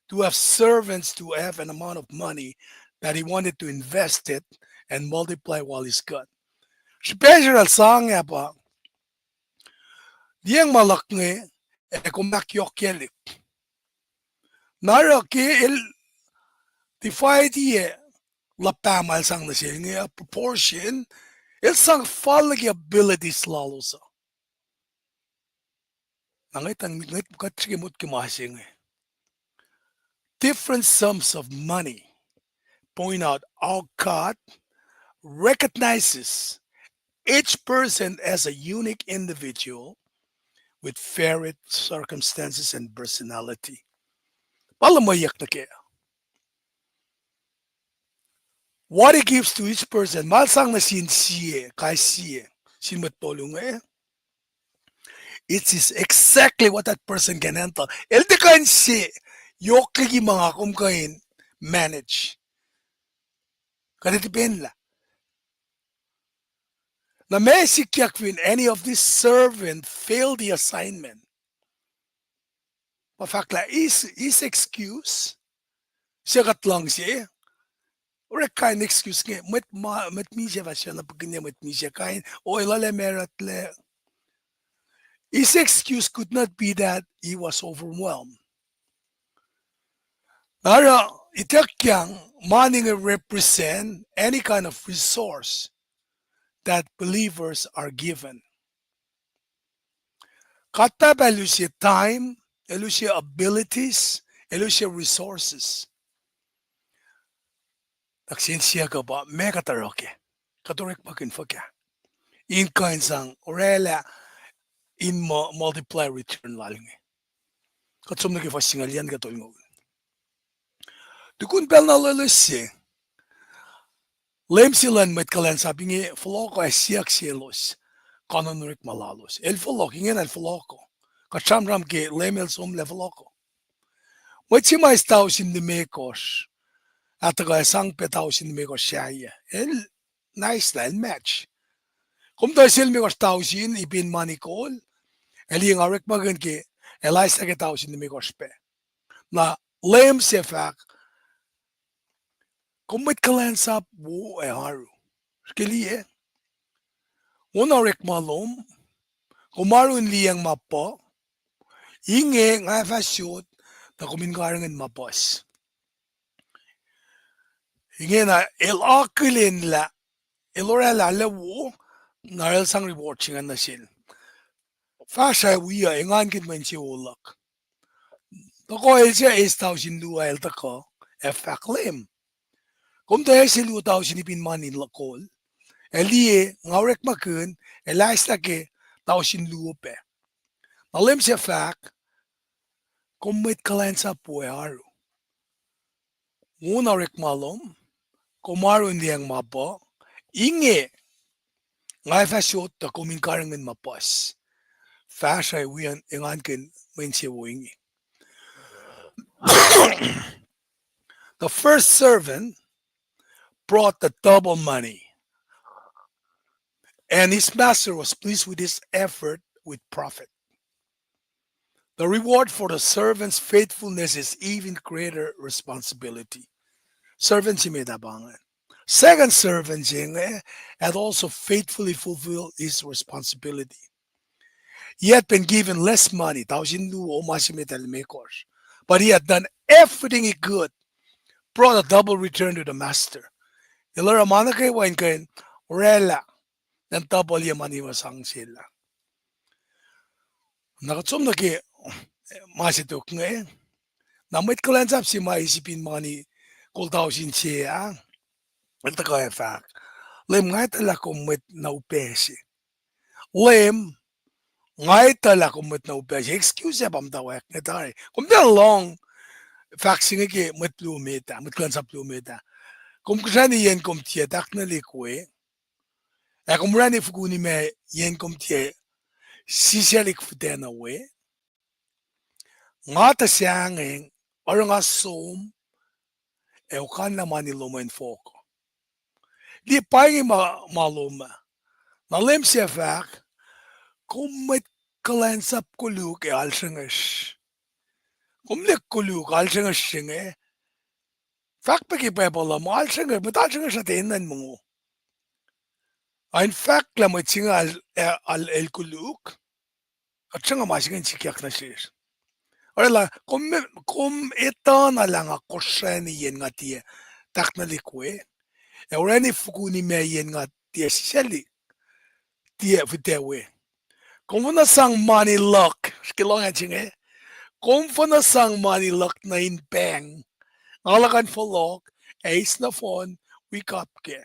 to have servants to have an amount of money that he wanted to invest it and multiply while he's gone. Srihpac se el sang ah pa liyacacng ma luhk inge, ac kom ahkyohkyelihk. Na oruh ke el divide-i luhpah ma el sang nuh sel inge, a proportion, el sang fal nuh ke abilities lalos uh. Na ngwet, ngwet kuht srihke motko ke ma se inge. Different sums of money point out how God recognizes each person as a unique individual with varied circumstances and personality. Pa luhmweyuck nuh ke what he gives to each person, ma el sang nuh sin sie, kais sie, sin mwet tolu inge, it is exactly what that person can handle. El tiac kuh in se yohk liki ma nga kom kuh in manage. Kuht ac tipenlah. Na ma sikyak fin any of this servant failed the assignment, pa fahk lah his, his excuse, se kuht luhngse, orek kain excuse inge, mwet ma, mwet misac fah suna pukinye mwet misac kain, o, el arlac married lac. His excuse could not be that he was overwhelmed. Na oruh, ituckyang, ma inge represent any kind of resource that believers are given. Kuht pahpah el use time, el use abilities, el use resources. Tuh kihsen siyuck uh pa, meac kuht oruh kac? Kuht orekmakihn fuhkah in kuh in sang orwaclah in mu-, multiply return lal inge? Kuht som nuh ke fuhs singucul an ke tolngoul. Tukun pacl na loeloes se, leum se luhn mwet kuhlwacnsap inge fohlohkoh ac siyuck selos kuh in orekma lalos. El fohlohk, ingena el fohlohkoh. Kuht sramsram ke leum el somlah fohlohkoh. Mwet se ma eis tausin limekohsr, ah tuhkuh ac sang pac tausin limekohsr sahyac. El naislah, el match. Kom tuh sel limekohsr tausin ipin mani kol, ac liye nga orekmakihn ke, el aislah ke tausin limekohsr pac. Na leum se fahk, kom mwet kuhlwacnsap wo ac oaru. Ke liye, wona orekma lom, kom oaru in liyacacng ma puh, inge nga fah sot, tuh kom in karihngihn ma puhs. Ingena el akihlen lah, el orwaclah lah wo, na el sang reward se ingacn nuh sel. Fahsr ac wiyuc, engankihn mwe insewowo luhk. Tuhkuh el se eis tausin luo ah el tuhkuh, ac fahk leum, kom tuh eis luo tausin ipin mani kol, ac liye, nga orekmakihn, el aislah ke tausin luo pac. Na leum se fahk, kom mwet kuhlwacnsap wo ac oaru. Wona orekma lom, kom oaru in liyacacng ma puh, inge nga fah sot tuh kom in karihngihn ma puhs. Fahsr ac wiyuc, engankihn mwe insewowo inge. The first servant brought the double money, and his master was pleased with his effort with profit. The reward for the servant's faithfulness is even greater responsibility. Servant se met ah pa inge. Second servant se inge had also faithfully fulfilled his responsibility. He had been given less money, tausin luo, ma se met ah limekohsr. But he had done everything he could, brought a double return to the master. El oruh ma nuh kwewa in kuh in orwaclah, in double-ye mani ma sang sel ah. Na kuht som nuh ke ma se tok inge. Na mwet kuhlwacnsap se ma eis ipin mani kol tausin se ah, el tuhkuh ac fahk, leum, nga etuh lah kom mwet na upac se. Leum, nga etuh lah kom mwet na upac se. Excuse ah pa muhtwacwacack inge tari. Kom tiac lohng fahk se inge ke mwet luo met ah, mwet kuhlwacnsap luo met ah. Kom kosrani yen kom tiac tahknwelihk we, ac kom orani fokoni ma yen kom tiac Sisaclihk fihtac na we. Nga tuh sahngweng, oruh nga som, ac okanlah mani lom in fohk. Liye pa inge ma, ma lom ah. Na Leum sac fahk, kom mwet kuhlwacnsap koluk ac alsrengihsr. Kom liye koluk, alsrengihsr se inge. Fahk pac ke Bible uh, ma alsrengihsr, mwet alsrengihsr uh tiac enenuh in mongo. Ac in fahk lah mwet se inge al, al, el koluk, kuht sruhnga ma se inge in sikyak nuh sesr. Oraclah, kom, kom etuh na lah nga kosrani yen nga tiac tahknwelihk we. Ac orani fokoni ma yen nga tiac sisaclihk, tiac fihtac we. Kom fin sang mani luhk, ke lohng acn se inge. Kom fin sang mani luhk nuh in bank, nga luhkuhn fohlohk, ac eis nohfohn, wi kapkacl.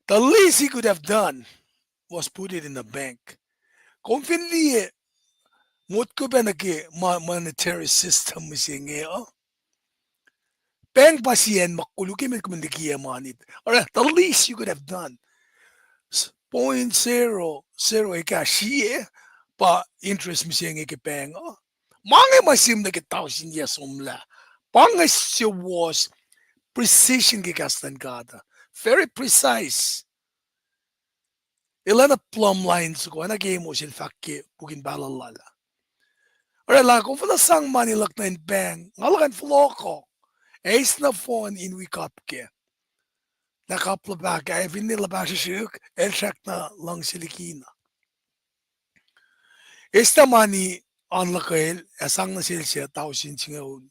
The least he could have done was put it in the bank. Kom fin liye, motko pac nuh ke mo-, monetary system se inge uh. Bank pa sie acn ma koluk emet kom in likiyac mani. Oraclah, the least you could have done. Point zero zero ekahsr sie pa interest mihsenge ke bank uh. Ma inge ma sihm nuh ke tausin yac somlah. Pa inge suwohs precision ke kahs luhn God uh. Very precise. El oacna plumb line soko, oacna ke Amos el fahk ke puk in pahluh lal ah. Oraclah, kom fin sang mani luhk nuh in bank, nga luhkuhn fohlohk uh, ac eis nohfohn in wi kapkacl. Na kap luhpah kac, ac finne luhpah srihsrihk, el srackna luhngse likina. Eis na mani an luhkwel, ac sang nuh sel se tausin singucul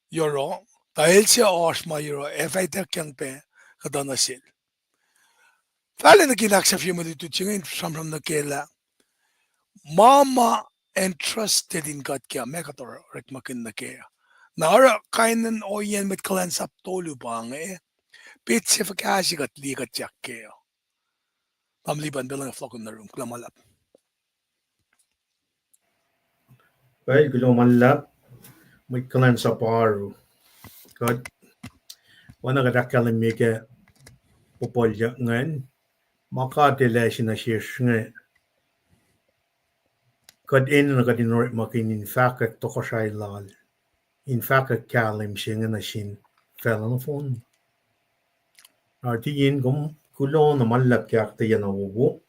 euro, tuh el se oasr ma euro, ac fah ituckyang pac kuhtuh nuh sel. Fahla nuh ke ahksahfye mwe lutlut se inge in sramsram nuh ke lah ma ma entrusted in kuht kac, ma kuht orekmakihn nuh kac. Na oruh kain in ohiyacn mwet kuhlwacnsap tolu pa inge, petsac fuhkah se kuht liye kuht yak kac. Tamuhlwel Lipan, pacl inge fohlohkihn nuh yurum, kuloh ma luhlahp. Pacl kuloh ma luhlahp, mwet kuhlwacnsap oaru. Kuht, oacna kuht ahkkahlwemye ke puhpuhlyuck ingacn, ma God El ase nuh sesr inge, kuht enenuh kuht in orekmakihn in fahkwack tohkohsrahi lal, in fahkwack kahlwem se inge nuh sin facluh nohfohn. Arti in kom kuloh na ma luhlahp ke ahkuhtweyac na wowo.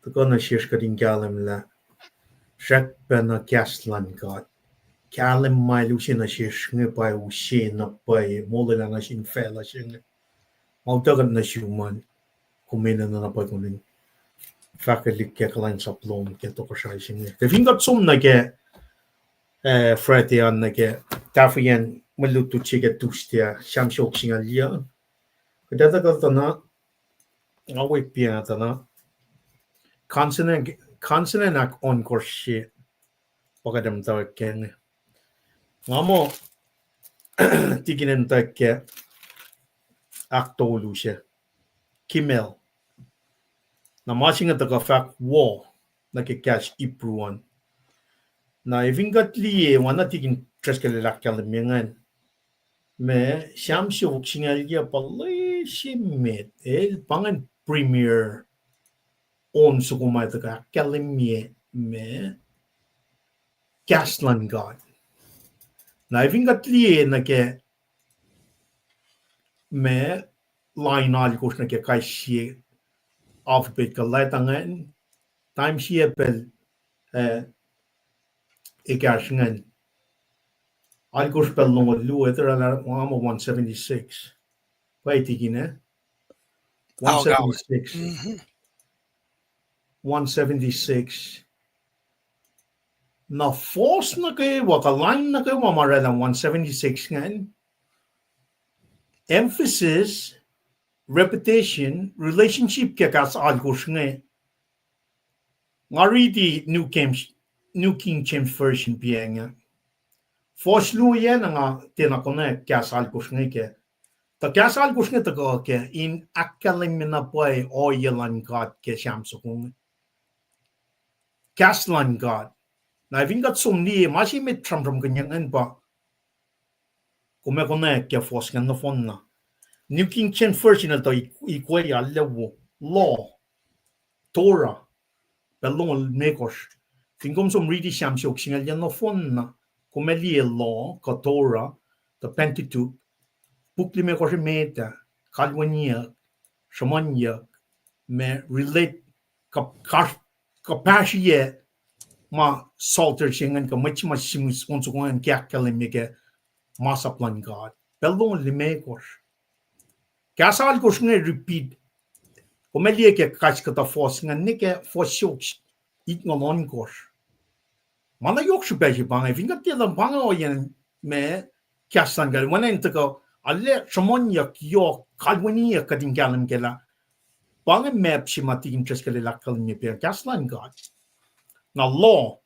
Tuhkuh nuh sesr kuht in kahlwem lah srackpacna kahs luhn God. Kahlwem ma El use nuh sesr inge pa use na pwacye molwelah nuh sin facluh se inge. Ma utuckuh nuh sum an, kom enenuh na pwacye kom in fahkelihk ke kuhlwacnsap lom ke tohkohsrahi se inge. Ke fin kuht som nuh ke, eh, Friday an nuh ke tahfweacn mwe lutlut se ke Tuesday ah, Sam siofok singucul yac. Kuht etuh kuht tuh na, nga wek piacng tuh na. Consonant, consonant ahkohnkohsr se pa kuht muhtwacwacack inge. Nga muh tikin in muhtwacwacack ke ahktolu se. Kimel. Na ma se inge tuhkuh fahk wo nuh ke kahs Hebrew an. Na efin kuht liye, oacna tikin Driscoll el ahkkahlwemye ingacn, ma Sam siofok singucul yac pa lesi met, el pa ingacn premier on soko ma tuhkuh ahkkahlwemye ma kahs luhn God. Na efin kuht liye nuh ke ma lain alkosr nuh ke kais sie alphabet kuh letters ingacn, time sie pacl, eh, ekahsr ingacn. Alkosr pacl longoul luo, etuh lah nga muh one seventy-six. Pwacye tikin, eh? One seventy-six. One seventy-six. Na verse nuh kwewa, kuh line nuh kwewa ma oraclah one seventy-six ingacn, emphasis, repetition, relationship ke kahs alkosr inge. Nga riti New King, New King James Version pa inge. Verse luo ah na nga tiacna konwacack kahs alkosr inge kac. Tuh kahs alkosr inge tuhkuh kac in ahkkahlwemye na pwacye ohiyac luhn God ke Sam soko inge. Kahs luhn God. Na fin kuht som liye, ma se met sramsramkihnyuck ingacn pa, kom ac konwacack ke verse ingacn nohfohn na. New King James Version el tuh ikwe, arlac wo, law. Torah, pacl longoul limekohsr. Fin kom som riti Sam siofok singucul yac nohfohn na, kom ac liye law kuh Torah, the Pentateuch, puk limekohsr emet ah, kalweniyuck, sruhmuhnyuck, ma relate, kuh, kuh, kuhpahsrye ma Psalter se ingacn kuh mwet se ma simis on soko ingacn ke ahkkahlwemye ke masap luhn God. Pacl longoul limekohsr. Kahs alkosr inge repeat. Kom ac liye ke kais kuhtuh fuhs ingacn, ne ke fuhs siofok itngoul ohnkohsr. Ma na yohk srihpac se pa inge, fin kuht tiac luhn pa inge ohiyacn ma kahs luhn God, oacna in tuhkuh, arlac sruhmuhnyuck yohk, kalweniyuck kuht in kahlwem kac lah pa inge map se ma tikin Driscoll el ahkkahlwemye pac kahs luhn God. Na law,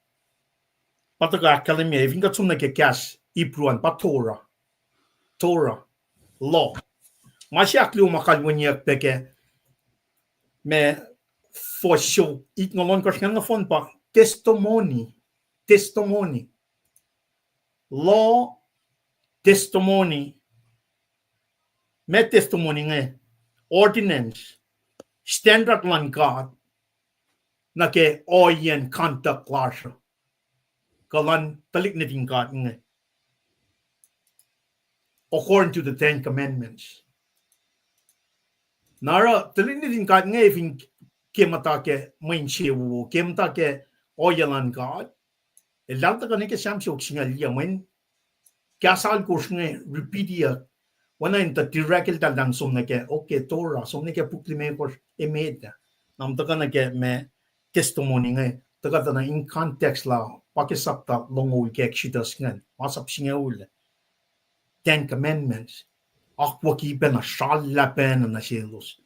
pa tuhkuh ahkkahlwemye, fin kuht som nuh ke kahs Hebrew an pa Torah. Torah, law. Ma se ahkluo ma kalweniyuck pac ke ma fuhs siofok itngoul ohnkohsr ingacn nohfohn pa testimony, testimony. Law, testimony. Ma testimony inge, ordinance, standard luhn God nuh ke ohiyacn conduct lasr uh, kuh luhn tuhlihk nuhtin God inge, according to the Ten Commandments. Na oruh tuhlihk nuhtin God inge fin ke muhta ke mwe insewowo, ke muhta ke ohiyac luhn God, el lahltuhkuh nuh ke Sam siofok singucul yac, mweyen kahs alkosr inge repeatiyuck, oacna in tuh direct eltahl in som nuh ke, okay, Torah, som nuh ke puk limekohsr emet ah. Na muh tuhkuh nuh ke ma testimony inge, tuhkuh tuh na in context lah pa ke sapta longoul ke Exodus ingacn, masap singucul, Ten Commandments. Akwucki pacna, srallah pacna nuh selos.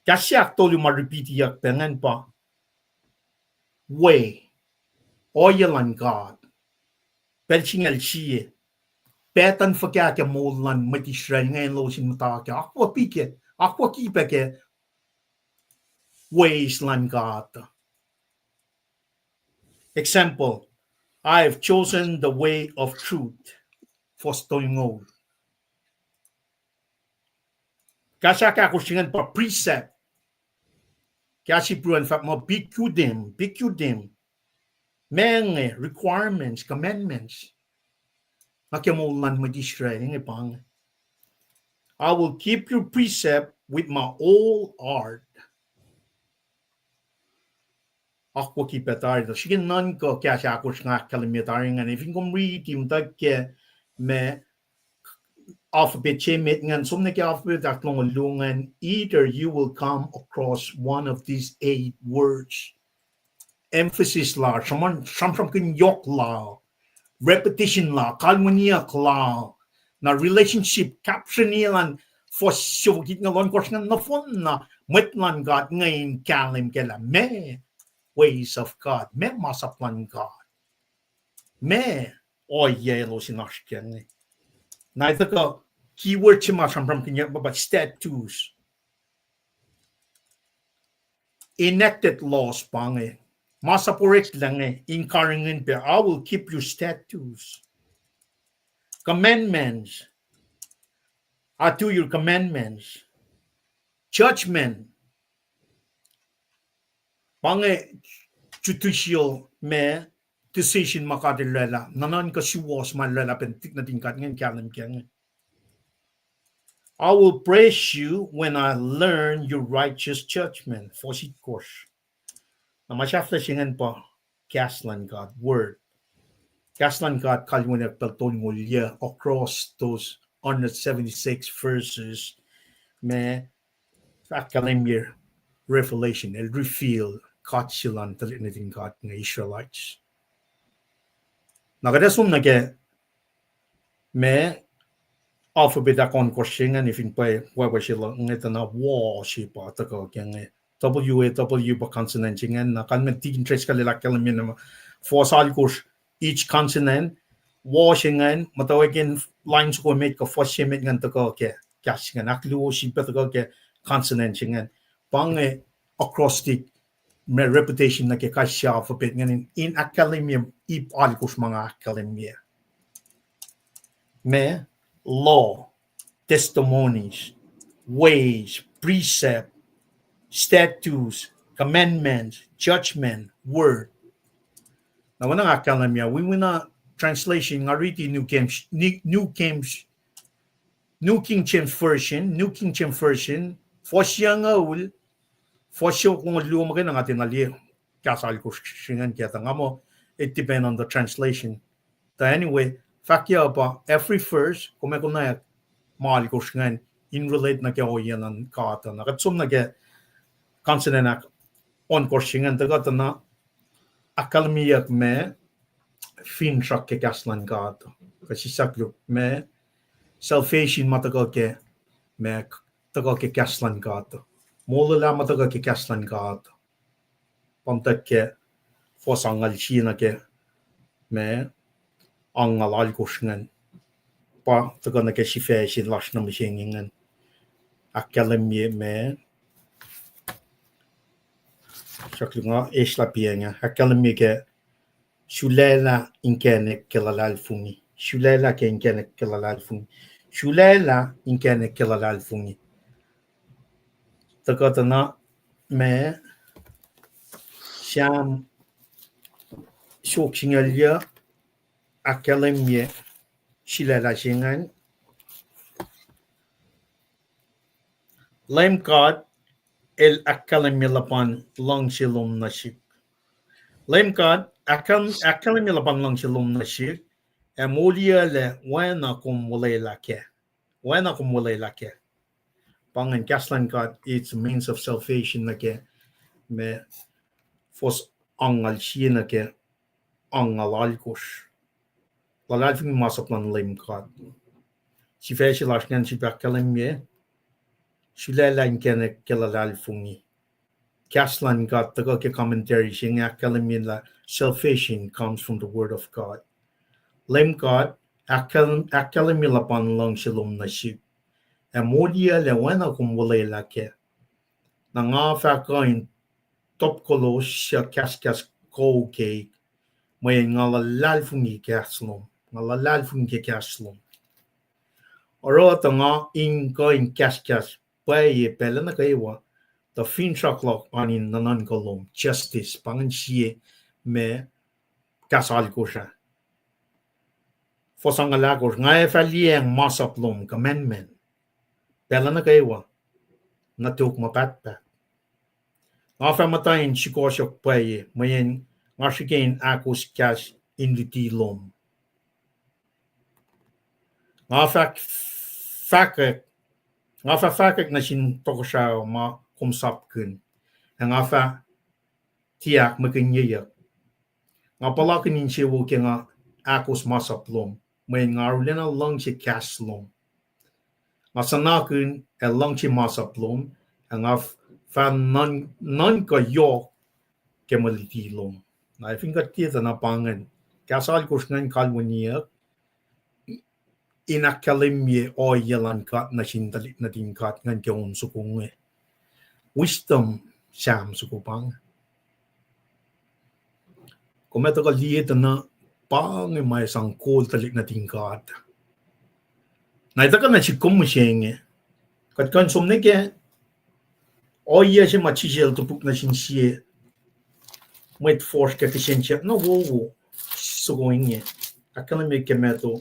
Kahs se ahktolu ma repeatiyuck pac ingacn pa way, ohiyac luhn God. Pacl singucul sie, pattern fuhkah ke moul luhn mwet Israel inge elos in muhta ke, akwucki ke, akwucki pac ke ways luhn God. Example, I have chosen the way of truth. Fuhs tolngoul. Kahs ahkosr ingacn pa precept. Kahs Hebrew an fahk muh pikudim, pikudim. Ma inge requirements, commandments nuh ke moul luhn mwet Israel inge pa inge, I will keep your precept with my whole heart. Akwucki pac tari, tuh srihke nuhnkuh kahs ahkosr nga ahkkahlwemye tari ingacn, fin kom riti muhta ke ma alphabet se emet ingacn, som nuh ke alphabet ahklongoul luo ingacn, either you will come across one of these eight words. Emphasis la, sramsramkihn yohk la, repetition la, kalweniyuck la, na relationship, caption elan fuhs siofok itngoul ohnkohsr ingacn nohfohn na mwet luhn God inge in kahlwem kac lah ma ways of God, ma masap luhn God, ma ohiyac elos in oasr kac inge. Na tuhkuh keyword se ma sramsramkihnyuck pa statutes, enacted laws pa inge, masap oreklac inge in karihngihn pac, I will keep your statutes, commandments, I do your commandments, judgment, pa inge judicial ma decision ma God El oraclah, nuhnuhnkuh suwohs ma El oraclah pac nuhtin God ingacn kahlwem kac inge. I will praise you when I learn your righteous judgment. Fuhs itkohsr. Na ma sahflah se ingacn pa kahs luhn God, word. Kahs luhn God kalweniyuck pacl tolngoul yac across those hundred seventy-six verses, ma ahkkahlwemye revelation, El reveal God se luhn tuhlihk nuhtin God inge Israelites. Na kuht ac som nuh ke ma alphabet ahkohnkohsr se ingacn, fin pwacye, pwacye se luhk inge tuh na wa se pa tuhkuh ke inge. W A W pa consonant se ingacn, na kalmac tikin Driscoll el ahkkahlwemye na ma fuhs alkosr each consonant, wa se ingacn, muhtwacwacackihn line soko emet kuh fuhs se emet ingacn tuhkuh ke kahs se ingacn, ahkluo se pac tuhkuh ke consonant se ingacn. Pa inge acrostic ma repetition nuh ke kais sie alphabet ingacn in, in ahkkahlwemye ip alkosr ma nga ahkkahlwemye. Ma law, testimonies, ways, precept, statutes, commandment, judgment, word. Na oacna nga ahkkahlwemye, wi, wi na translation, nga riti New King, New, New King, New King James Version, New King James Version, fuhs yucngucul, fuhs siofok longoul luo muhkwena nga tiacna liye kahs alkosr se ingacn kac, tuh nga muh it depend on the translation. Tuh anyway, fahkyac pa every verse kom ac konwacack ma alkosr ingacn in relate nuh ke ohiyac luhn God uh. Na kuht som nuh ke consonant ahk-, ohnkohsr se ingacn, tuhkuh tuh na ahkkahlwemyeyuck ma finsrak ke kahs luhn God. Kuh sisahk luhk ma salvation ma tuhkuh ke, ma tuhkuh ke kahs luhn God. Molwelah ma tuhkuh ke kahs luhn God. Pa muhtwacwacack ke fuhs angngaul sie nuh ke ma angngaul alkosr ingacn. Pa tuhkuh nuh ke sifac se lasr nuh mihsenge ingacn. Ahkkahlwemye ma, suk nga eslah piacng ah, ahkkahlwemye ke sulaclah inkacnek ke luhlahlfongi. Sulaclah ke inkacnek ke luhlahlfongi. Sulaclah inkacnek ke luhlahlfongi. Tuhkuh tuh na ma Sam siofok singucul yuc, ahkkahlwemye sulaclah se ingacn. Leum God El ahkkahlwemye luhpan luhngse lom nuh sihk. Leum God ahkkahlwem-, ahkkahlwemye luhpan luhngse lom nuh sihk, ac moliyuclac oacna kom olwelah kac. Oacna kom olwelah kac. Pa ingacn kahs luhn God, it's a means of salvation nuh ke ma fuhs angngaul sie nuh ke angngaul alkosr. Luhlahlfongi masap luhn Leum God. Sifac se lasr ingacn sifilpac ahkkahlwemye sulaclah inkacnek ke luhlahlfongi. Kahs luhn God tuhkuh ke commentary se inge ahkkahlwemye lah salvation comes from the word of God. Leum God ahkkahlwem-, ahkkahlwemye luhpan luhngse lom nuh sihk, ac moliyuclac oacna kom olwelah kac. Na nga fah kuh in topkolos suc kahskahs kou keik, mweyen nga luhlahlfongi kahs lom. Nga luhlahlfongi ke kahs lom. Oruh tuh nga in kuh in kahskahs pwacye pacl nuh kwewa, tuh finsrak luhk an in nuhnuhnkuh lom, justice, pa ingacn sie ma kahs alkosr ah. Fuhs angngaul ahkosr, nga ac fah liyacacng masap lom, commandment, pacl nuh kwewa, nuh tok ma pahtpaht. Nga fah muhta in sukohsohk pwacye, mweyen nga srihke in ahkos kahs in luti lom. Nga fah fahkwack, nga fah fahkwack nuh sin tohkohsrahi ma kom sapkihn, ac nga fah tiac ahkmwekinyeyuck. Nga puhlakihn insewowo ke nga ahkos masap lom, mweyen nga arulacna luhngse kahs lom. Nga suhnakihn ac luhngse masap lom, ac nga f-, fah nuhn-, nuhnkuh yohk ke mwe luti lom. Na fin kuht tiac tuh na pa ingacn, kahs alkosr ingacn kalweniyuck in ahkkahlwemye ohiyac luhn God nuh sin tuhlihk nuhtin God ingacn ke on soko inge. Wisdom, Sam soko pa inge. Kom ac tuhkuh liye tuh na pa inge ma sang kol tuhlihk nuhtin God. Na ac tuhkuh nuh sihk kom mihsenge. Kuht kuh in som nuh ke ohiyac se ma Jisus El topuk nuh sin sie mwet fuhsr ke kihsen siyuck na wowo soko inge. Ahkkahlwemye ke Matthew,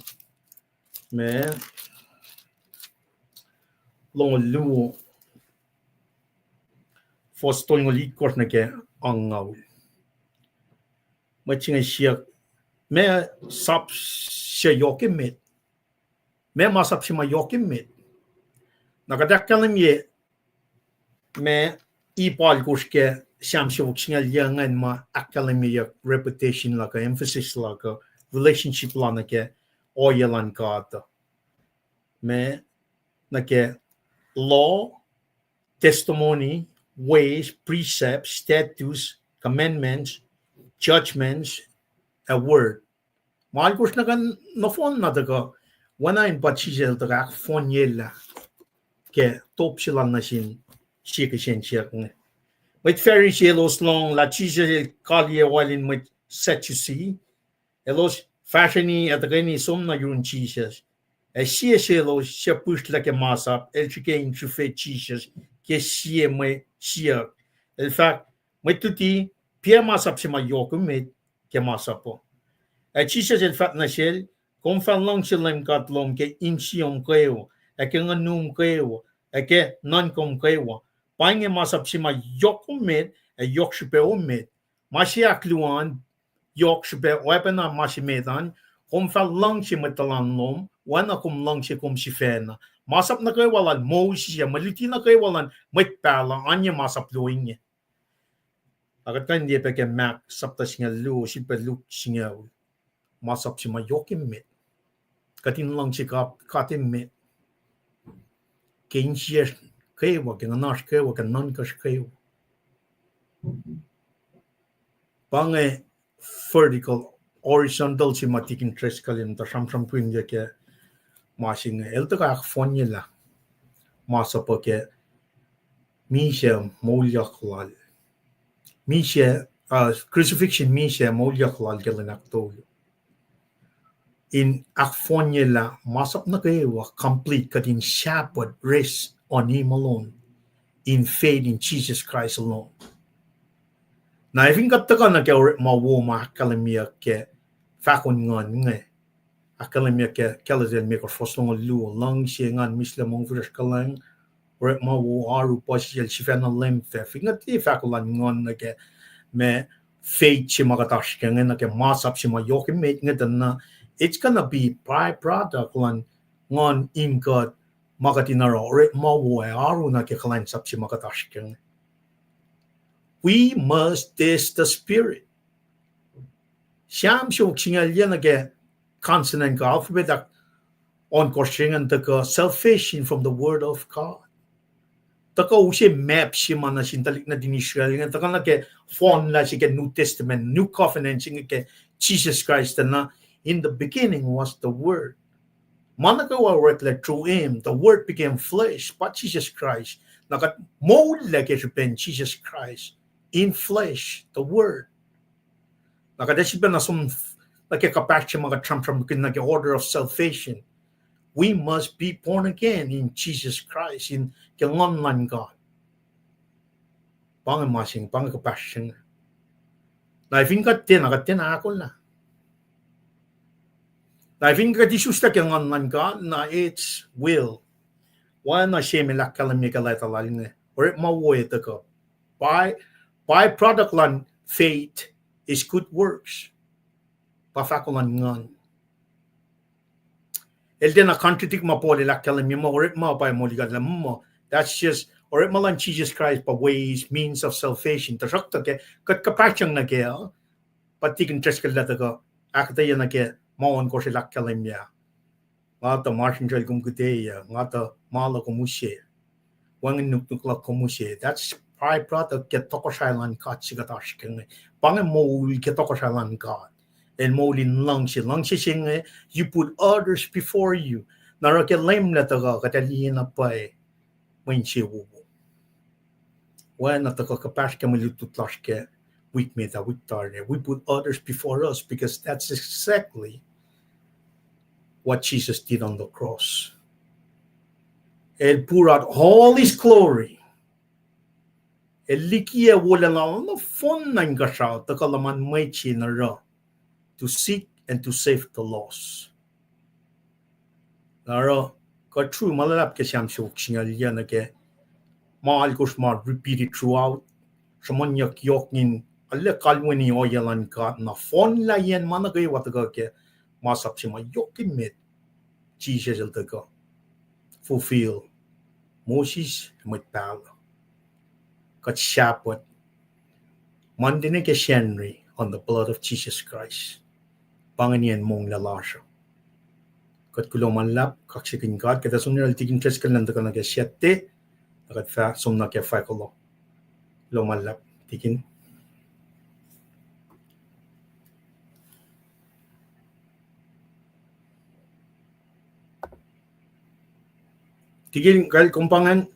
ma longoul luo, fuhs tolngoul itkohsr nuh ke angngaul. Mwet se inge siyuck, ma sap se yohk emet? Ma masap se ma yohk emet? Na kuht ahkkahlwemye ma ip alkosr ke Sam siofok singucul yuc ingacn ma ahkkahlwemyeyuck repetition luhk uh, emphasis luhk uh, relationship lal nuh ke ohiyac luhn God uh. Ma nuh ke law, testimony, ways, precepts, statutes, commandments, judgments, a word. Ma alkosr nuh ke nohfohn na tuhkuh, oacna in pa Jisus El tuhkuh ahkfohnyelah ke top se lal nuh sin sie kihsen siyuck inge. Mwet Pharisee elos lohng lah Jisus El kaliyac wal in mwet Sadducee. Elos fahsrweni ac tuhkweni som nuh yurin Jisus. Ac sie selos suc pihsrlah ke masap el srihke in srihfe Jisus ke sie mwe siyuck. El fahk, Mwet luti, piac masap se ma yohk emet ke masap uh? Ac Jisus el fahk nuh sel, kom fah luhngse Leum God lom ke insiyom kwewa, ac ke nguhnum kwewa, ac ke nuhnkom kwewa. Pa inge masap se ma yohk emet, ac yohk srihpac emet. Ma se ahkluo an, yohk srihpac, oacpacna ma se met an, kom fah luhngse mwet tuhlan lom oacna kom luhngse kom sifacna. Masap nuh kwewa lal Moses ac mwe luti nuh kwewa luhn mwet pahluh, oan ye masap luo inge. Na kuht kuh in liye pac ke Mark sapta singucul luo, sifilpac Luke singucul. Masap se ma yohk emet. Kuht in luhngse God, God emet ke insiyacsr kwewa, ke nguhnasr kwewa, ke nuhnkacsr kwewa. Pa inge vertical, horizontal se ma tikin Driscoll el tuh sramsramkihn ke ma se inge. El tuhkuh ahkfohnyelah masap uh ke misac moulyak lal. Misac, uh, crucifixion misac moulyak lal ke lwen ahktolu. In ahkfohnyelah masap nuh kwewa complete kuht in shepherd rest on him alone, in faith in Jesus Christ alone. Na efin kuht tuhkuh nuh ke orekma wo ma ahkkahlwemyeyuck ke fahko in nguhn inge. Ahkkahlwemyeyuck ke Galatians limekohsr fuhs longoul luo, luhngse, engan, mihslac, mongfihsrwacsr, kuhlwacng, orekma wo, oaru, puhsisacl, sifacna leum fac. Fin kuht liye fahko luhn nguhn nuh ke ma faith se ma kuht oasr kac inge, nuh ke masap se ma yohk emet inge, then na it's gonna be byproduct luhn nguhn in kuht ma kuht in oruh orekma wo ac oaru nuh ke kuhlwacnsap se ma kuht oasr kac inge. We must test the spirit. Sam siofok singucul yac nuh ke consonant kuh alphabet ah, ohnkohsr se ingacn tuhkuh salvation from the word of God. Tuhkuh use map se ma nuh sin tuhlihk nuhtin Israel inge, tuhkuh nuh ke fohnlah se ke New Testament, New Covenant se inge ke Jesus Christ, na in the beginning was the Word. Ma nuh kwewa oreklac through him, the Word became flesh, pa Jesus Christ. Na kuht moullac ke srihpen Jesus Christ in flesh, the Word. Na kuht ac sifilpacna som nuh ke kuhpahsr se ma kuht sramsramkihn nuh ke order of salvation. We must be born again in Jesus Christ, in ke Nguhn luhn God. Pa inge ma se inge, pa inge kuhpahsr se inge. Na efin kuht tiacna, kuht tiacna ahkolah. Na efin kuht isuslah ke Nguhn luhn God, na its will. Oacna sie ma el ahkkahlwemye ke leta lal inge, orekma wo ac tuhkuh. By, byproduct luhn faith is good works. Pa fahko luhn nguhn. El tiacna contradict ma Paul el ahkkahlwemye muh orekma pa moli God lah muh. That's just, orekma luhn Jesus Christ pa ways, means of salvation. Tuhsruhktuh ke kuht kuhpahsryang nuh kac, pa tikin Driscoll el tuhkuh ahkuhtweyac nuh ke ma ohnkohsr el ahkkahlwemye. Nga tuh masrinsral kom kihte, nga tuh ma luhk kom use, wacngihn nuknuk luhk kom use. That's byproduct ke tohkohsrahi luhn God se kuht oasr ke inge. Pa inge moul ke tohkohsrahi luhn God. El moul in luhngse, luhngse se inge, you put others before you. Na oruh ke Leum el tuhkuh, kuht ac liye na pwacye mwe insewowo. Oacna tuhkuh kuhpahsr ke mwe lutlut lasr ke wik met ah, wik tari. We put others before us because that's exactly what Jesus did on the cross. El pour out all his glory. El likiyac wolacna lal nohfohn na inkuhsrao, tuhkuh luhman mwet se in oruh, to seek and to save the lost. Na oruh, kuht sru ma luhlahp ke Sam siofok singucul yac nuh ke ma alkosr ma repeated throughout, sruhmuhnyuck yohk in arlac kalweni ohiyac luhn God na fohnlah yen ma nuh kwewa tuhkuh ke masap se ma yohk emet. Jesus el tuhkuh fulfill Moses ac mwet pahluh. Kuht shepherd, Monday nuh ke Sacnri on the blood of Jesus Christ. Pa inge nien monglac lasr uh. Kuht kuloh ma luhlahp, kaksakihn God, kuht ac som nuh yohrohl tikin Driscoll in tuhkuh nuh ke Saturday, na kuht fah som nuh ke fahko lal. Kuloh ma luhlahp, tikin. Tikin, kal kom pa ingacn.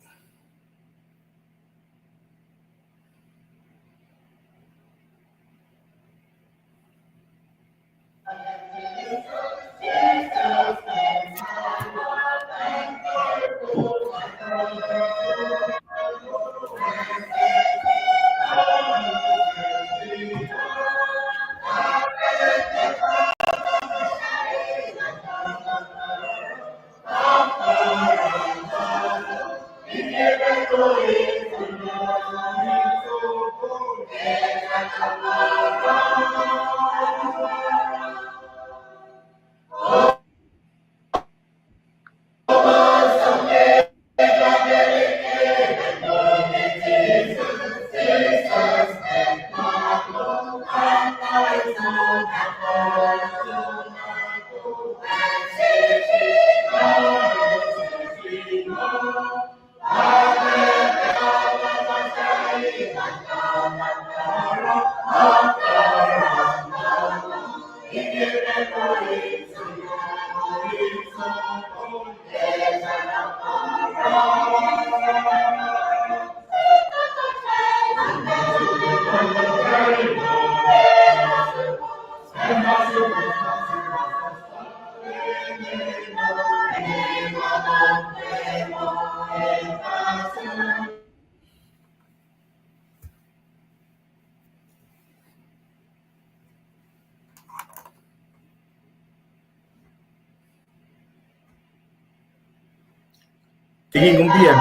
Tingin kom pian.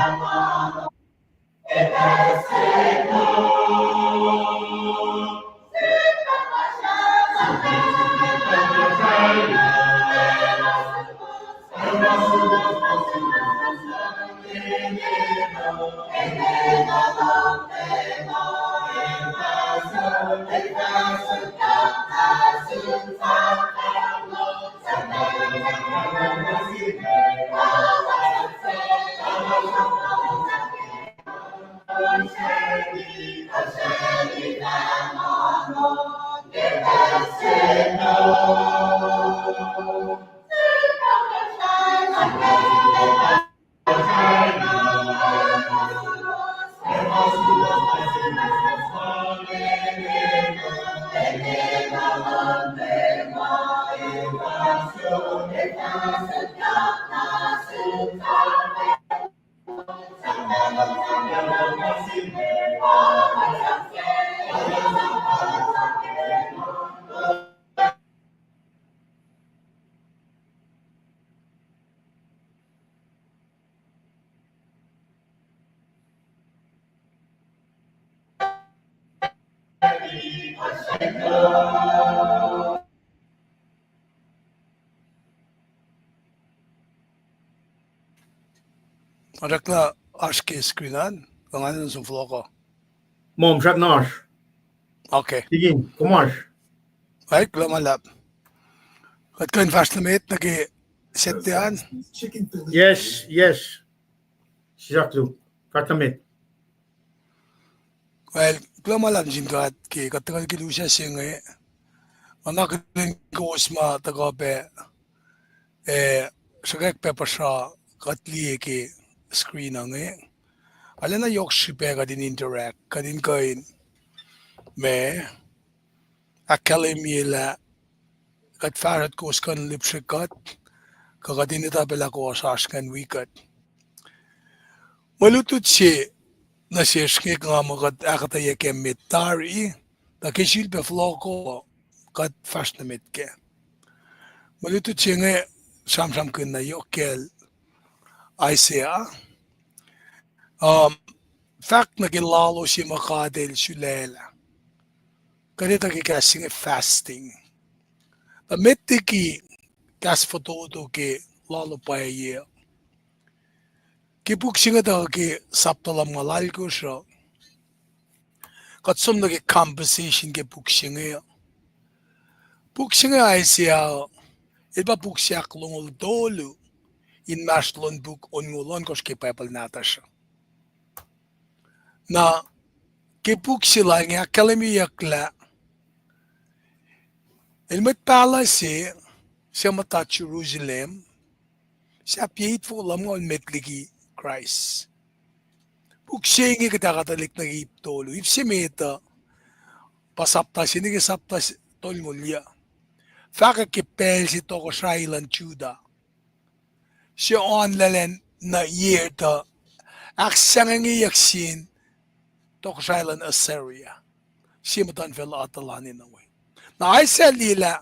Orekla oasr ke screen an, kuh nga nuh sum fohlohk uh. Mom, srackna oasr. Okay. Tigin, kom oasr? Ac, kuloh ma luhlahp. Kuht kuh in fahsr nuh met nuh ke sette an? Yes, yes. Sisaklu, fahsr nuh met. Well, kuloh ma luhlahp nuh sin God ke kuht tuhkuh ke lusac se inge. Nga akihlen kowos ma tuhkuh pac, eh, sruhkwack pac puhsra kuht liye ke screen inge. Arulacna yohk srihpac kuht in interact, kuht in kuh in ma ahkkahlwemye lah kuht fahsr kuht, kowos kuh in lihpsre kuht, kuh kuht in etuh pac lah kowos oasr ingacn wi kuht. Mwe lutlut se nuh sesr inge, nga muh kuht ahkuhtweyac ke met tari, tuh ke sulpac fohlohko kuht fahsr nuh met kac. Mwe lutlut se inge sramsramkihn na yohk kacl Isaiah. Um, fahk nuh ke lalo se ma God El sulaclah. Kuht etuh ke kahs se inge fasting. Tuh met liki kahs fototo ke lalo pwacye. Ke puk se inge tuh ke sapta lumngaul alkosr uh, kuht som nuh ke composition ke puk se inge. Puk se inge Isaiah, el pa puk se ahklongoul tolu inmahsrlon puk onngoul ohnkohsr ke Bible nahtuhsr uh. Na ke puk se lal inge ahkkahlwemyeyuck lah el mwet pahluh se, suc muhta Jerusalem, sahp yac itfoko lumngaul met liki Kraist. Puk se inge kuht ahkuhtwelihk nuh ke ip tolu. Ip se met uh pa sapta se nuh ke sapta tolngoul yuh. Fahkwack ke pacl se tohkohsrahi luhn Judah se oan lal an nuh yac tuh ahksahngwengweyuck sin tohkohsrahi luhn Assyria, sie muhtuhnfacl Atalani nuh we. Na Isaiah liye lah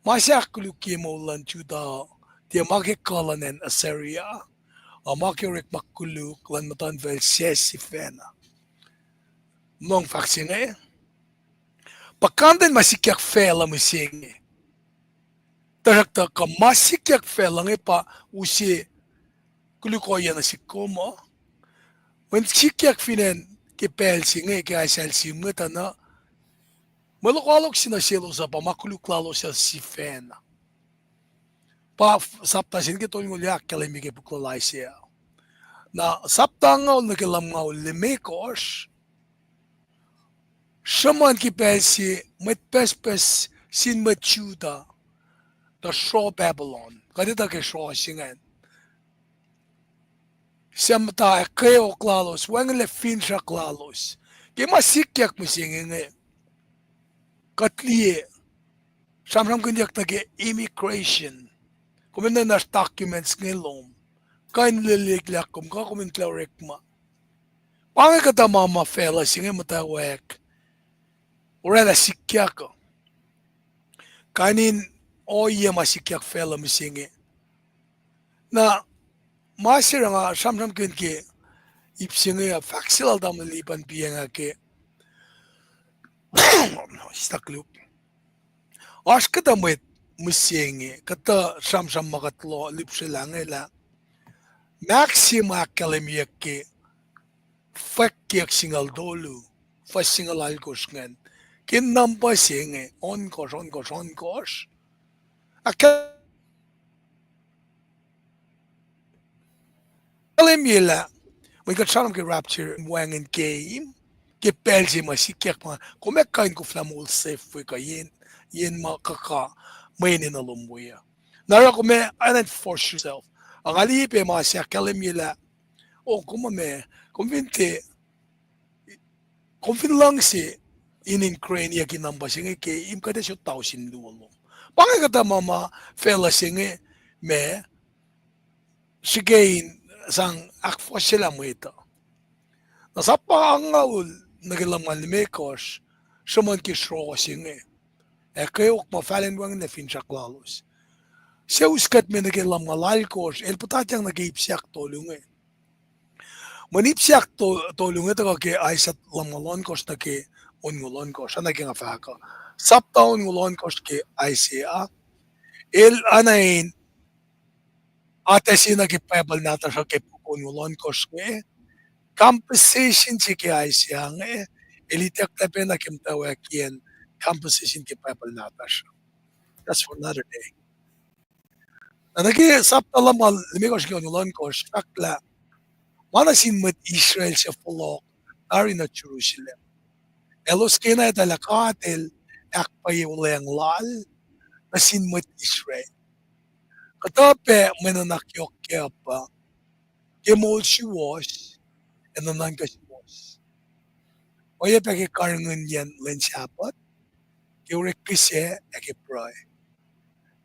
ma se ahkkolukye moul luhn Judah uh, tiac ma ke kuh luhn acn Assyria, Ac ma ke orekma koluk luhn muhtuhnfacl sac sifacna. Lohng fahk se inge. Puhkantwen ma sikyak facluh mihsenge. Tuhsruhktuh kuh ma sikyak facluh inge pa use koluk ohiyac nuh sihk kom uh. Mweyen sikyak fin acn ke pacl se inge ke Isaiah el sihmwetacna, mwe lokoalok se nuh selos uh pa ma koluk lalos uh sifacna. Pa sapta se nuh ke tolngoul ahkkahlwemye ke puk lal Isaiah. Na sapta angngaul nuh ke lumngaul limekohsr, sruhmuhn ke pacl se mwet pucspucs sin mwet Judah tuh sroh Babylon, kuht etuh ke sroh se ingacn. Suc muhta ac kweok lalos, wacngihnlac finsrak lalos. Ke ma sikyak mihsenge inge, kuht liye, sramsramkihnyuck nuh ke immigration. Kom enenuh oasr documents inge lom, kuh in leleklah kom, kuh kom in tuh orekma. Pa inge kuhtuh ma ma facluh se inge muhtwacwacack oraclah sikyak uh. Kain in ohiyac ma sikyak facluh mihsenge. Na ma se nga sramsramkihn ke ip se inge uh, fahk se lal tamuhlwel Lipan Pianga ke Stuck Loop. Oasr kuhtuh mwet mihsenge, kuhtuh sramsram ma kuht lipsrelah inge lah Max se ma ahkkahlwemyeyuck ke Fwackyuck singucul tolu, fuhs singucul alkosr ingacn, ke numpuh se inge, ohnkohsr, ohnkohsr, ohnkohsr. Ahk- ahkkahlwemye lah mweyen kuht sramsram ke rapture in wacngihn keim, ke pacl se ma sikyak ma kom ac kuh in koflah moul safewe kuh yen, yen ma kuhka mwe enenuh lom we uh. Na oruh kom ac, and then force yourself. Ac nga liye pac ma se ahkkahlwemye lah, o, kom ma, kom fin tiac, kom fin luhngse in ingrain-iyuck in numpuh se inge ke im, kuht ac sot tausin luo lom. Pa inge kuhtuh ma ma facluh se inge ma srihke in sang ahkfosryelah mwet uh. Na sapta angngaul nuh ke lumngaul limekohsr, sruhmuhn ke sroh se inge, ac kweok ma fal in wacngihnlac finsrak lalos. Suc us kuht me nuh ke lumngaul alkosr, el puhtatyang nuh ke ip se ahktolu inge. Mweyen ip se ahkto-, tolu inge tuhkuh ke Isaiah lumngaul ohnkohsr nuh ke onngoul ohnkohsr, oacna ke nga fahk uh. Sapta onngoul ohnkohsr ke Isaiah, el oacna in atac se nuh ke Bible nahtuhsr uh ke puk onngoul ohnkohsr inge, composition se ke Isaiah inge, el itucklac pacna ke muhtwacwacackiyacn composition ke Bible nahtuhsr uh. That's for another day. Na nuh ke sapta lumngaul limekohsr ke onngoul ohnkohsr, fahk lah ma nuh sin mwet Israel suc fohlohk tari nuh Jerusalem, elos kena etuh lah God El ahkpwacye olweacng Lal nuh sin mwet Israel. Kuhtuh pac mwe nuhnak yohk kac uh pa ke moul suwohs ac nuhnuhnkuh suwohs. Oacyacpac ke karihngihnyacn lwen Sahpuht, ke orek kihsac ac ke pruhe.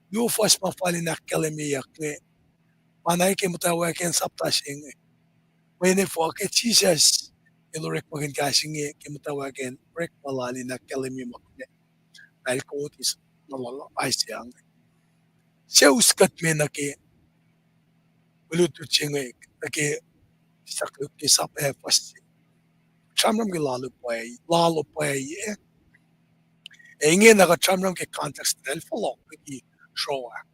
Luo fuhs ma fal in ahkkahlwemyeyuck inge, pa na ke muhtwacwacackiyacn sapta se inge. Mweyen efuh ke Jisus el orekmakihn kahs inge ke muhtwacwacackiyacn orekma lal in ahkkahlwemye ma kunac, na el quote-i nuh lal Isaiah inge. Suc us kuht me nuh ke mwe lutlut se inge, nuh ke Stuck Loop ke sap-, eh, fuhs se. Sramsram ke lalo pwacye, lalo pwacye. Ac ingena kuht sramsram ke context eltahl fohlohk liki sroack.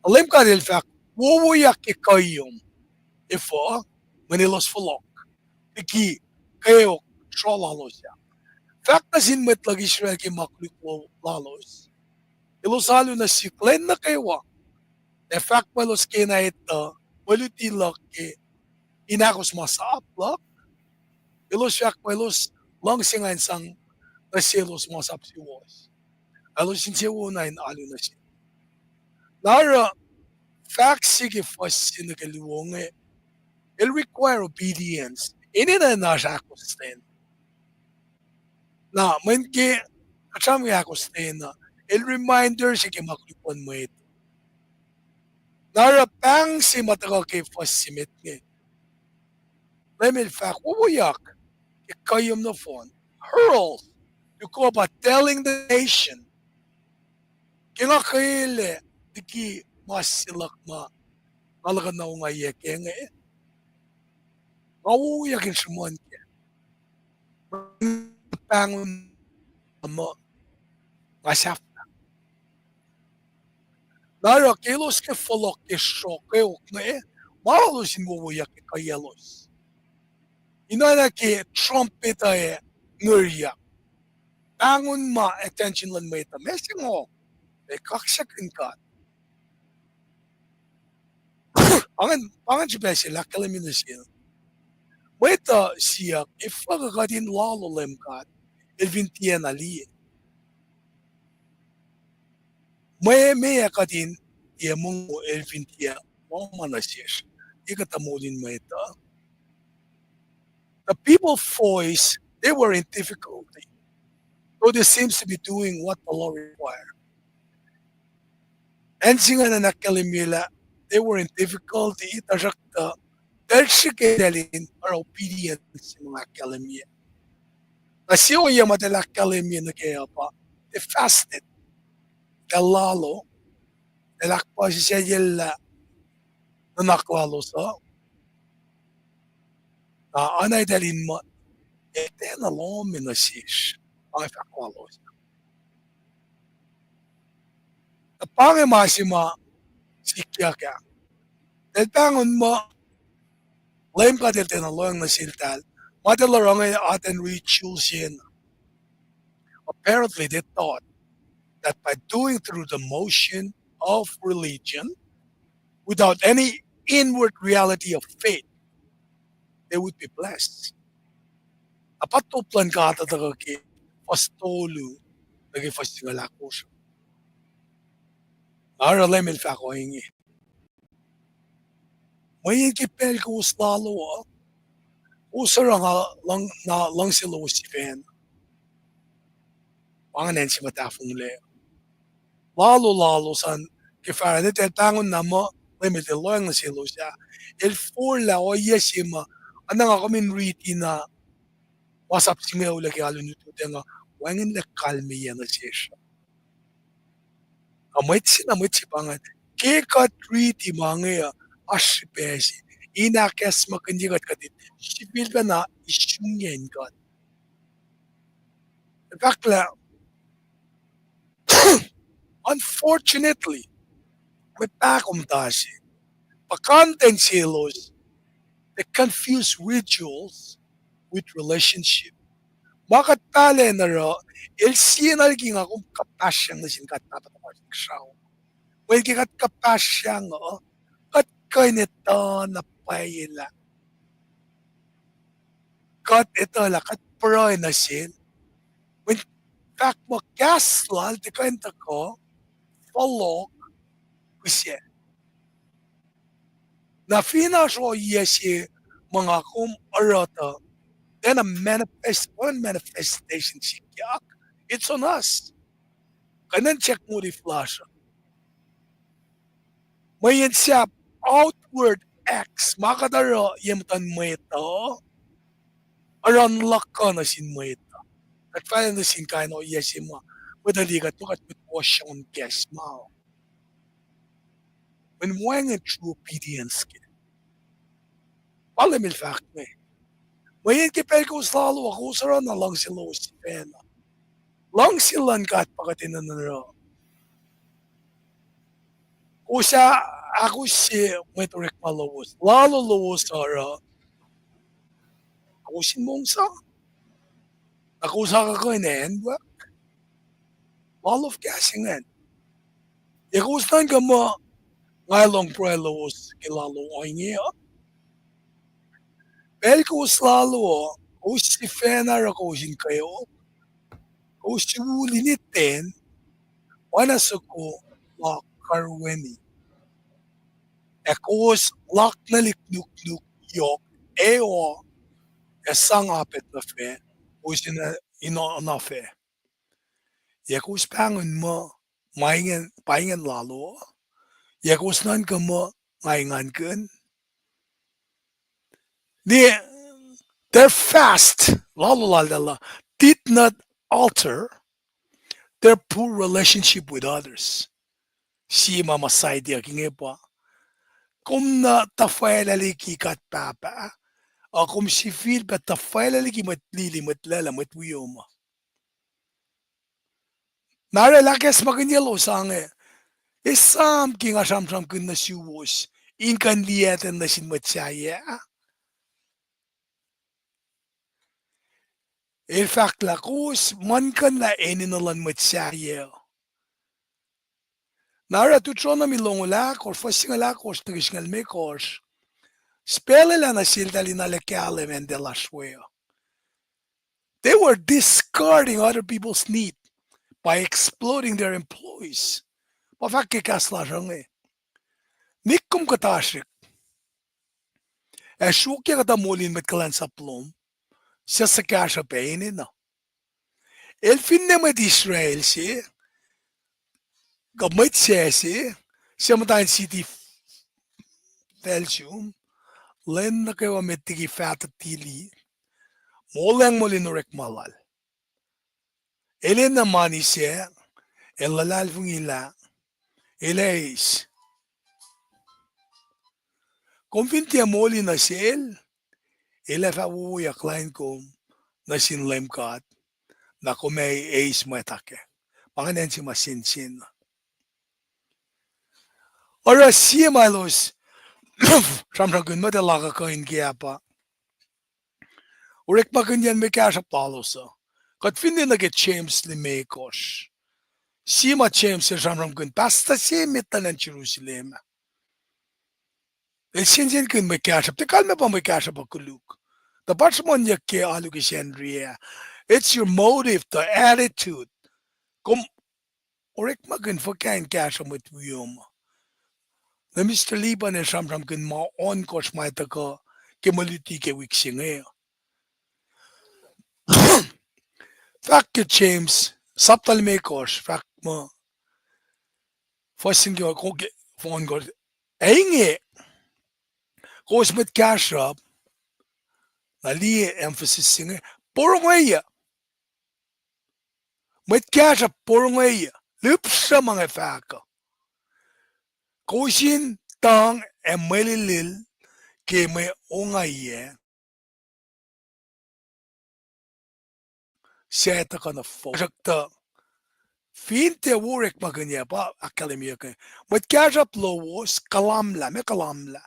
Na Leum God El fahk, wowoyak ke kuiyom. Efuh? Mweyen elos fohlohk liki kweok sroh lalos ah. Fahk nuh sin mwet luhk Israel ke ma koluk lalos, elos alu nuh sihk lwen nuh kwewa. Ac fahk muh elos kena etuh mwe luti luhk ke in ahkos masap luhk. Elos fahk muh elos luhngse nga in sang nuh selos masap suwohs. Elos insewowo na in alu nuh sihk. Na oruh fahk se ke fuhs se nuh ke luo inge, el require obedience. Enenuh in oasr ahkostwen. Na mweyen ke kuht sramsram ke ahkostwen uh, el reminder se ke ma koluk luhn mwet. Na oruh pahng se ma tuhkuh ke fuhs se met inge, Leum El fahk, wowoyak ke kuiyom nohfohn, hurl, to go about telling the nation. Ke nga kelac liki ma se luhk ma Nga luhkuhn na ongaiyac ke inge. Nga wowoyak in sruhmuhn kac. Pahngon muh nga sahflah. Na oruh ke elos ke fohlohk ke sruok kweok inge, ma lalos in wowoyak ke kuhiyaclos. Ina na ke trumpet uh ac ngiryak. Pahngon ma attention luhn mwet uh, ma se ngo, ac kaksakihn God. Angan, pa ingacn srihpac se ahkkahlwemye nuh sel. Mwet uh siyuck, efuh kuh kuht in lalo Leum God, el fin tiacna liye? Mwe, meac kuht in tiac mongo el fin tiac lohm nuh sesr? Ke kuhtuh moul in mwet uh. The people voice, they were in difficulty, though they seems to be doing what the law require. Acn se ingacn ahkkahlwemye lah they were in difficulty, tuhsruhktuh, eltahl srihke eltahl in oruh obedience se ma ahkkahlwemye. Na sie ohiyac ma eltahl ahkkahlwemye nuh kac uh pa, they fasted. Eltahl lalo, eltahl ahkpuhsisaclyacllah nuhnak lalos uh. Na oacna eltahl in muh, el tiacna lohm nuh sesr, pa inge fahk lalos. Na pa inge ma se ma sikyak ah. Eltahl pahngon muh Leum God el tiacna lohacng nuh seltahl. Ma eltahl oruh inge atacn ritual se na. Apparently they thought that by doing through the motion of religion, without any inward reality of faith, they would be blessed. Na pa top luhn God uh tuhkuh ke fuhs tolu nuh ke fuhs singucul ahkosr. Na oruh Leum el fahk ohinge. Mweyen ke pacl kowos lalo uh, kowos oruh na luhngse lowos sifacna. Pa ingacn se ma tahfonglac. Lalo lalos an, ke fahsr in eltahl pahngon na muh Leum el tiac lohacng nuh selos ah, el forlah ohiyac se ma, oacna nga kom in riti na, masap singucul ke alu in ututacng uh, wacngihnlac kalmeyac nuh sesr. Ac mwet se na mwet se pa inge, ke kuht riti ma inge uh, oasr srihpac se in ahkacsmakihnye kuht, kuht in sifilpacna isungyacn kuht. Fahk lah, unfortunately, mwe pahkomuhta se, pa content selos, they confuse rituals with relationship. Ma kuht pahlah in oruh, el sie na liki nga kom kuhpahsryang nuh sin God Pahpah tuhmasr Inkuhsrao. Mweyen ke kuht kuhpahsryang uh, kuht kuh in etuh na pwacye lah kuht etuh lah kuht pruhe nuh sel. Mweyen fahk muh kahs lal tiac kuh in tuhkuh fohlohk pihsac. Na fin oasr ohiyac se ma nga kom oruh tuh, then a manifest, one manifestation sikyak, it's on us. Kuh in check motive lasr uh. Mweyen sahp outward acts ma kuht oruh ye muhtuhn mwet uh, oruh in luhk uh nuh sin mwet uh. Kuht fahla nuh sin kain ohiyac se ma mwet uh liye kuht, kuht mwet wohsr on kahs ma. Mweyen wacngihn true obedience ke. Pa Leum el fahk inge. Mweyen ke pacl kowos lalo uh, kowos oruh na luhngse lowos sifacna. Luhngse luhn God pa kuht enenuh in oruh. Kowos a, ahkos se mwet orekma lowos. Lalo lowos oruh, kowos in mongsa. Na kowos akuhkuhin acnwuck. Lalo kahs ingacn. Ac kowos nuhnkuh muh nga lohng pruhe lowos ke lalo ohinge uh. Pacl kowos lalo uh, kowos sifacna oruh kowos in kweok, kowos ul in iten, oacna soko ma karweni. Ac kowos laknwelihk nuknuk yohk, ewa, ac sang apet nuh fac, kowos in, in onofac. Ac kowos pahngon muh, ma ingacn, pa ingacn lalo uh. Ac kowos nuhnkuh muh nga engankihn. Their fast, lalo laltahl uh, did not alter their poor relationship with others. Sie ma ma saityuck inge pa, kom na tuhfwaclah liki God Pahpah, ac kom sifilpac tuhfwaclah liki mwet lili, mwet lwelah, mwet wiom uh. Na oruh el ahkacsmakihnye elos ange, esam ke nga sramsramkihn nuh suwos in kuh in liyactwen nuh sin mwet sahyac ah? El fahk lah kowos muhlkuhnlah enenuh luhn mwet sahyac. Na oruh Deuteronomy longoul ahkosr, fuhs singucul ahkosr nuh ke singucul limekohsr, spacluhlah nuh seltahl in arlac kahlwem acn tiac lasr we uh. They were discarding other people's need by exploiting their employees. Pa fahk ke kahs lasr uh inge. Nik kom kuhtasrihk ac sruokyac kuhtuh moul in mwet kuhlwacnsap lom, suc suhkahsruhp ac enenuh. El finne mwet Israel se, kuh mwet sac se, suc muhta in city facl sum, lwen nuh kwewa met liki fahtuhtili, molacng moul in orekma lal. El enenuh mani sac, el luhlahlfongi lah, el ac eis. Kom fin tiac moli nuh sel, el ac fah wowoyak lain kom nuh sin Leum God, na kom ac eis mwacta kac. Pa ingacn se ma sensen. Oruh sie ma elos sramsramkihn mwet el akuhkuhin ke ah pa orekmakihnyacn mwe kahsruhp lalos uh. Kuht finne nuh ke James limekohsr, sie ma James el sramsramkihn pastor se met luhn acn Jerusalem ah. El sensenkihn mwe kahsruhp, tuh kalmac pa mwe kahsruhp uh koluk. Tuh pa sruhmuhnyuck ke alu ke Sacnri ah, it's your motive, the attitude. Kom orekmakihn fuhkah in kahsruh mwet wiom uh. Na Mister Liban el sramsramkihn ma ohnkohsr ma tuhkuh ke mwe luti ke wik se inge. Fahk ke James, sapta limekohsr, fahk muh, fuhs singucul ke, ke, fohn ko, ac inge, kowos mwet kahsruhp, na liye emphasis se inge, porongoiya. Mwet kahsruhp porongoiya, lihpsruh ma inge fahk uh. Kowos in tuhng ac mwelihlihl ke mwe ongaiyac suc tuhkuh nuh fo-, tuhsruhktuh fin tiac wo orekmakihnyuck pa ahkkahlwemyeyuck, mwet kahsruhp lowos kuhlahmlah, ma kuhlahmlah,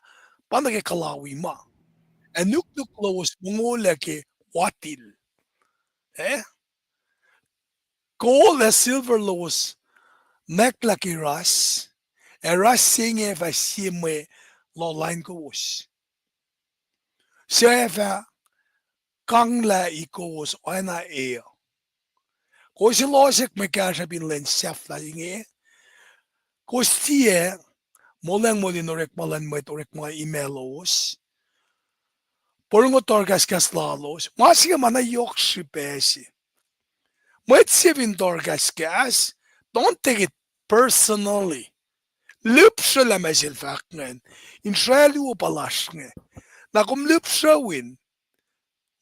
pa nuh ke kuhlawi ma. Ac nuknuk lowos mongolah ke watil. Eh? Gold ac silver lowos nwacklah ke ras, ac ras se inge fah sie mwe loh lain kowos, suc ac fah kanglah kowos oacna e uh. Kowos elohsek mwe kahsruhp in lwen sahflah inge. Kowos tiac molacng moul in orekma luhn mwet orekma imac lowos. Porongo tohrkahskahs lalos. Ma se inge ma na yohk srihpac se. Mwet se fin tohrkahskahs, don't take it personally. Lihpsruhlah ma sel fahk ingacn, in sracluo pa lasr inge. Na kom lihpsruh win.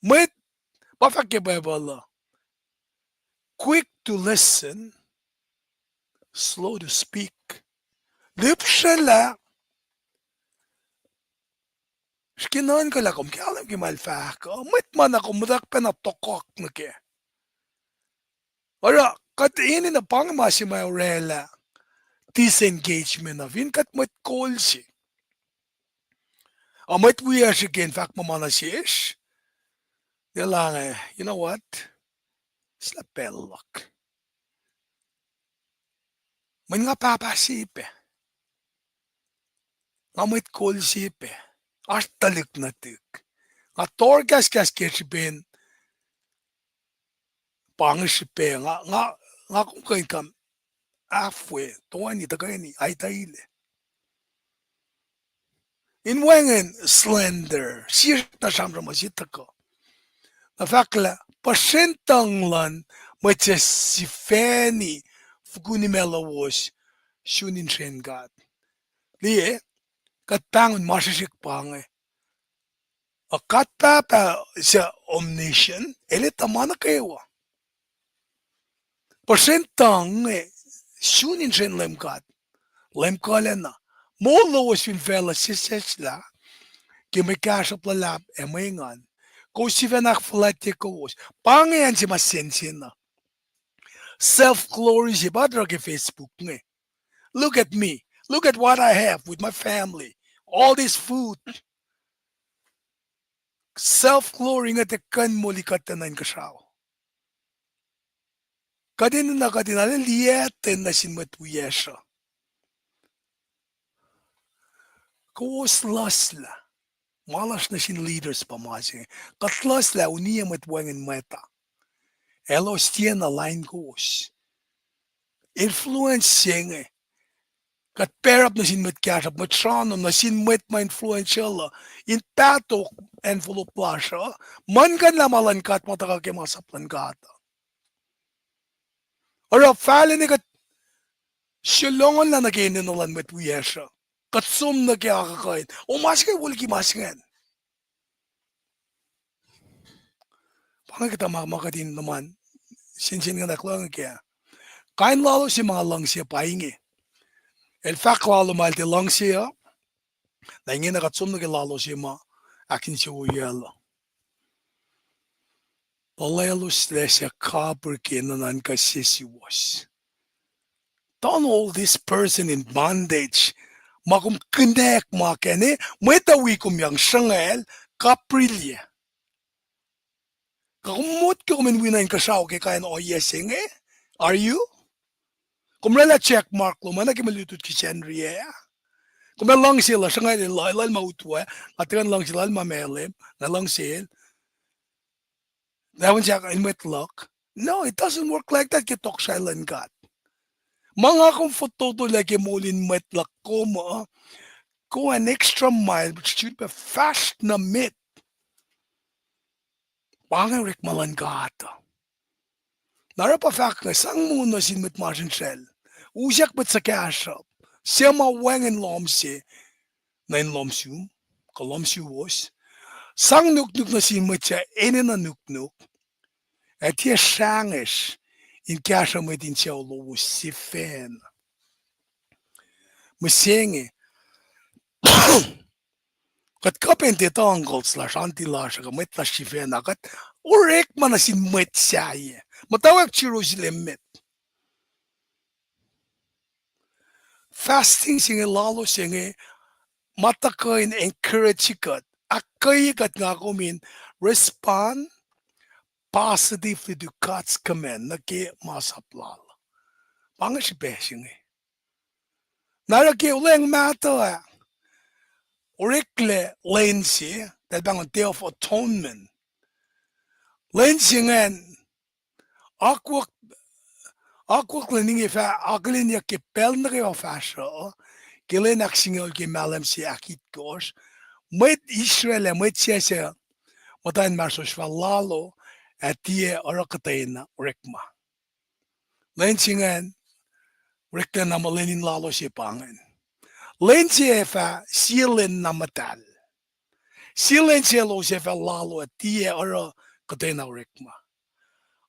Mwet, pa fahk ke Bible uh, quick to listen, slow to speak. Lihpsruhlah, srihke nuhnkuhlah kom kahlwem ke ma el fahk uh, mwet ma na kom muhta pacna tohkohk nuh kac. Oruh kuht enenuh pa inge ma se ma orwaclah disengagement uh fin kuht mwet kol se. Ac mwet wiyacsr ke in fahk muh ma nuh sesr, elange, you know what? Slah pacl luhk. Mweyen nga pahpah se pac. Nga mwet kol se pac. Oasr tuhlihk nuhtihk. Nga tohrkahskahs ke srihpen pa inge srihpac, nga, nga, nga kom kuh in kam halfway, toeni, tuhkweni, aitailac. In wacngihn slander, sie tuh sramsram se tuhkuh. Na fahk lah puhsren tuhng luhn mwet se sifacni fukun imac lowos sun insrwen God. Liye, kuht pahngon ma srihsrihk pa inge. Ac God Pahpah suc omniscient, el etuh ma nuh kwewa. Puhsren tuhng inge sun insrwen Leum God, Leum kuhlacna, Moul lowos fin facluh sesseslah ke mwe kahsruhp luhlahp ac mwe engan. Kowos sifacna ahkfuhlwactye kowos. Pa inge acn se ma sensen uh. Self glory se pa oruh ke Facebook inge. Look at me. Look at what I have with my family. All this food. Self glory inge tiac kuh in moli kuht nuh inkuhsrao. Kuht enenuh kuht in arlac liyacten nuh sin mwet wiyacsr uh. Kowos luhslah. Ma lasr nuh sin leaders pa ma se inge. Kuht luhslah uniyac mwet wacngihn mwet uh. Elos tiacna lain kowos. Influence se inge. Kuht pair up nuh sin mwet kahsruhp, mwet srano, nuh sin mwet ma influential uh, in pahtok envelope lasr uh, muhlkuhnlah ma luhn God ma tuhkuh ke masap luhn God uh. Oruh fahlene kuht srulohngohnlah nuh ke enenuh luhn mwet wiyacsr uh. Kuht som nuh ke akuhkuhin. O ma se ke wolki ma se ingacn. Pa inge kuhtuh ma, ma kuht in nuhman sensen ngan ahkluo ke kain lalo se ma nga luhngse pa inge. El fahk lalo ma el tiac luhngse uh. Na ingena kuht som nuh ke lalo se ma ahkinsewowoyacl uh. Tuh elos lac suc kapihr ke nuhnuhnkuh se suwohs. Don't hold this person in bondage. Ma kom kinak ma kacne, mwet uh wi kom yang sruhngacl, kapihrilyac. Kuh kom motko kom in wi nuh inkuhsrao ke kain ohiyac se inge? Are you? Kom oraclah check mark lom an nuh ke mwe lutlut ke Sacnri ah. Kom ac luhngse lah sruhngacl el, lal ma utwe, nga tiac kuh in luhngse lal ma malem, nga luhngse el. Na wacngihn sahk el mwet luhk. No, it doesn't work like that ke tohkohsrahi luhn God. Ma nga kom fototolac ke moul in mwet luhk kom uh, go an extra mile, which should be fahsr nuh met. Pa inge orekma luhn God uh. Na oruh pa fahk inge, sang moul nuh sin mwet masrinsral. Usyak mwet suhkahsruhp, suc ma wacngihn lohm se, nuh in lohm sum, kuh lohm suwos. Sang nuknuk nuh sin mwet suc enenuh nuknuk, ac tiac srangesr in kahsruh mwet in sucu lowos sifacna. Mihsenge, kuht kuh pac in tiac tuh uncles lasr, auntie lasr, kuh mwet lasr sifacna, kuht orekma nuh sin mwet sahyac. Muhtwacwacack Jerusalem met. Fasting se inge, lalos se inge, ma tuhkuh in encourage kuht, ahkkweye kuht nga kom in respond positively to God's command nuh ke masap Lal. Pa inge srihpac se inge. Na oruh ke olweacng mahtuh ah, oreklac lwen se, eltahl pahngon Day of Atonement. Lwen se ingacn, akwuck, akwuck lwen inge fah akihlenyuck ke pacl nuh kwewa fahsruh, ke lwen ahksingucul ke mahlwem se ahkitkohsr, mwet Israel ac mwet sasuc, muhtwacn inmahsrlosr fah lalo, ac tiac oruh kuhtwena orekma. Lwen se ingacn, oreklac na muh lwen in lalo se pa ingacn. Lwen se ac fah sie lwen na muhtahl. Sie lwen se elos ac fah lalo ac tiac oruh kuhtwena orekma.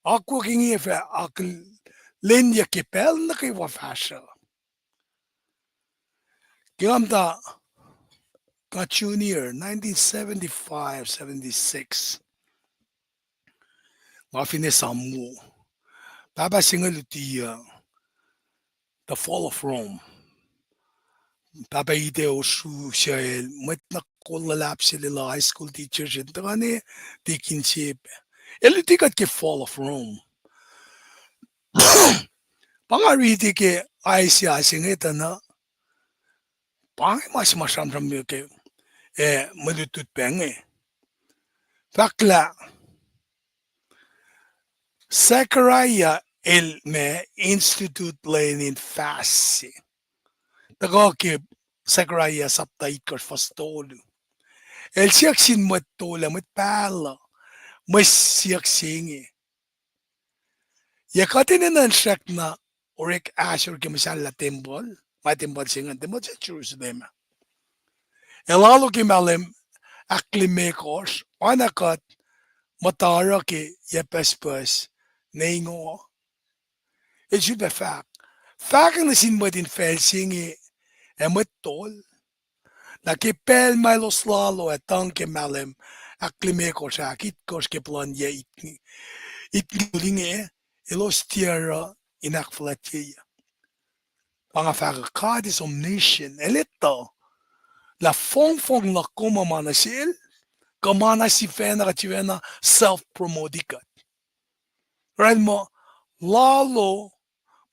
Akwuck inge fah akihlenyuck ke pacl nuh kwewa fahsruh. Ke nga muhta, nga junior, nineteen seventy-five, seventy-six. Nga fin esam wo, pahpah se inge luti uh, The Fall of Rome. Pahpah ite osru sel, mwet na kol luhlahp sel, el high school teacher se, tuhkuh ne tikin sep. El luti kuht ke Fall of Rome. Pa nga riti ke Isaiah se inge tuh na, pa inge ma se ma sramsram ke, eh, mwe lutlut pac inge. Fahk lah Zechariah el ma institute lwen in fast se. Tuhkuh ke Zechariah sapta itkohsr fuhs tolu. El siyuck sin mwet tol ac mwet pahluh mwe siyuck se inge. Yac kuht enenuh in srackna orek ahsor ke muhsahllah tempuhl, ma tempuhl se ingacn, tempuhl se Jerusalem ah? Ac lalo ke mahlwem ahklimekohsr, oacna kuht muhta oruh ke yac pucspucs ne ingoh. El sifilpac fahk, fahk nuh sin mwet in facl se inge, ac mwet tol. Na ke pacl ma elos lalo ac tuhng ke mahlwem ahklimekohsr ah, ahkitkosr ke puhlan yac itngucul inge, elos tiac oruh in ahkfuhlwactyeyuc. Pa nga fahk uh, God is omniscient. El etuh lah fongfong luhk kom uh ma nuh sel, kuh ma na sifacna kuht sifacna self-promote kuht. Oruh muh lalo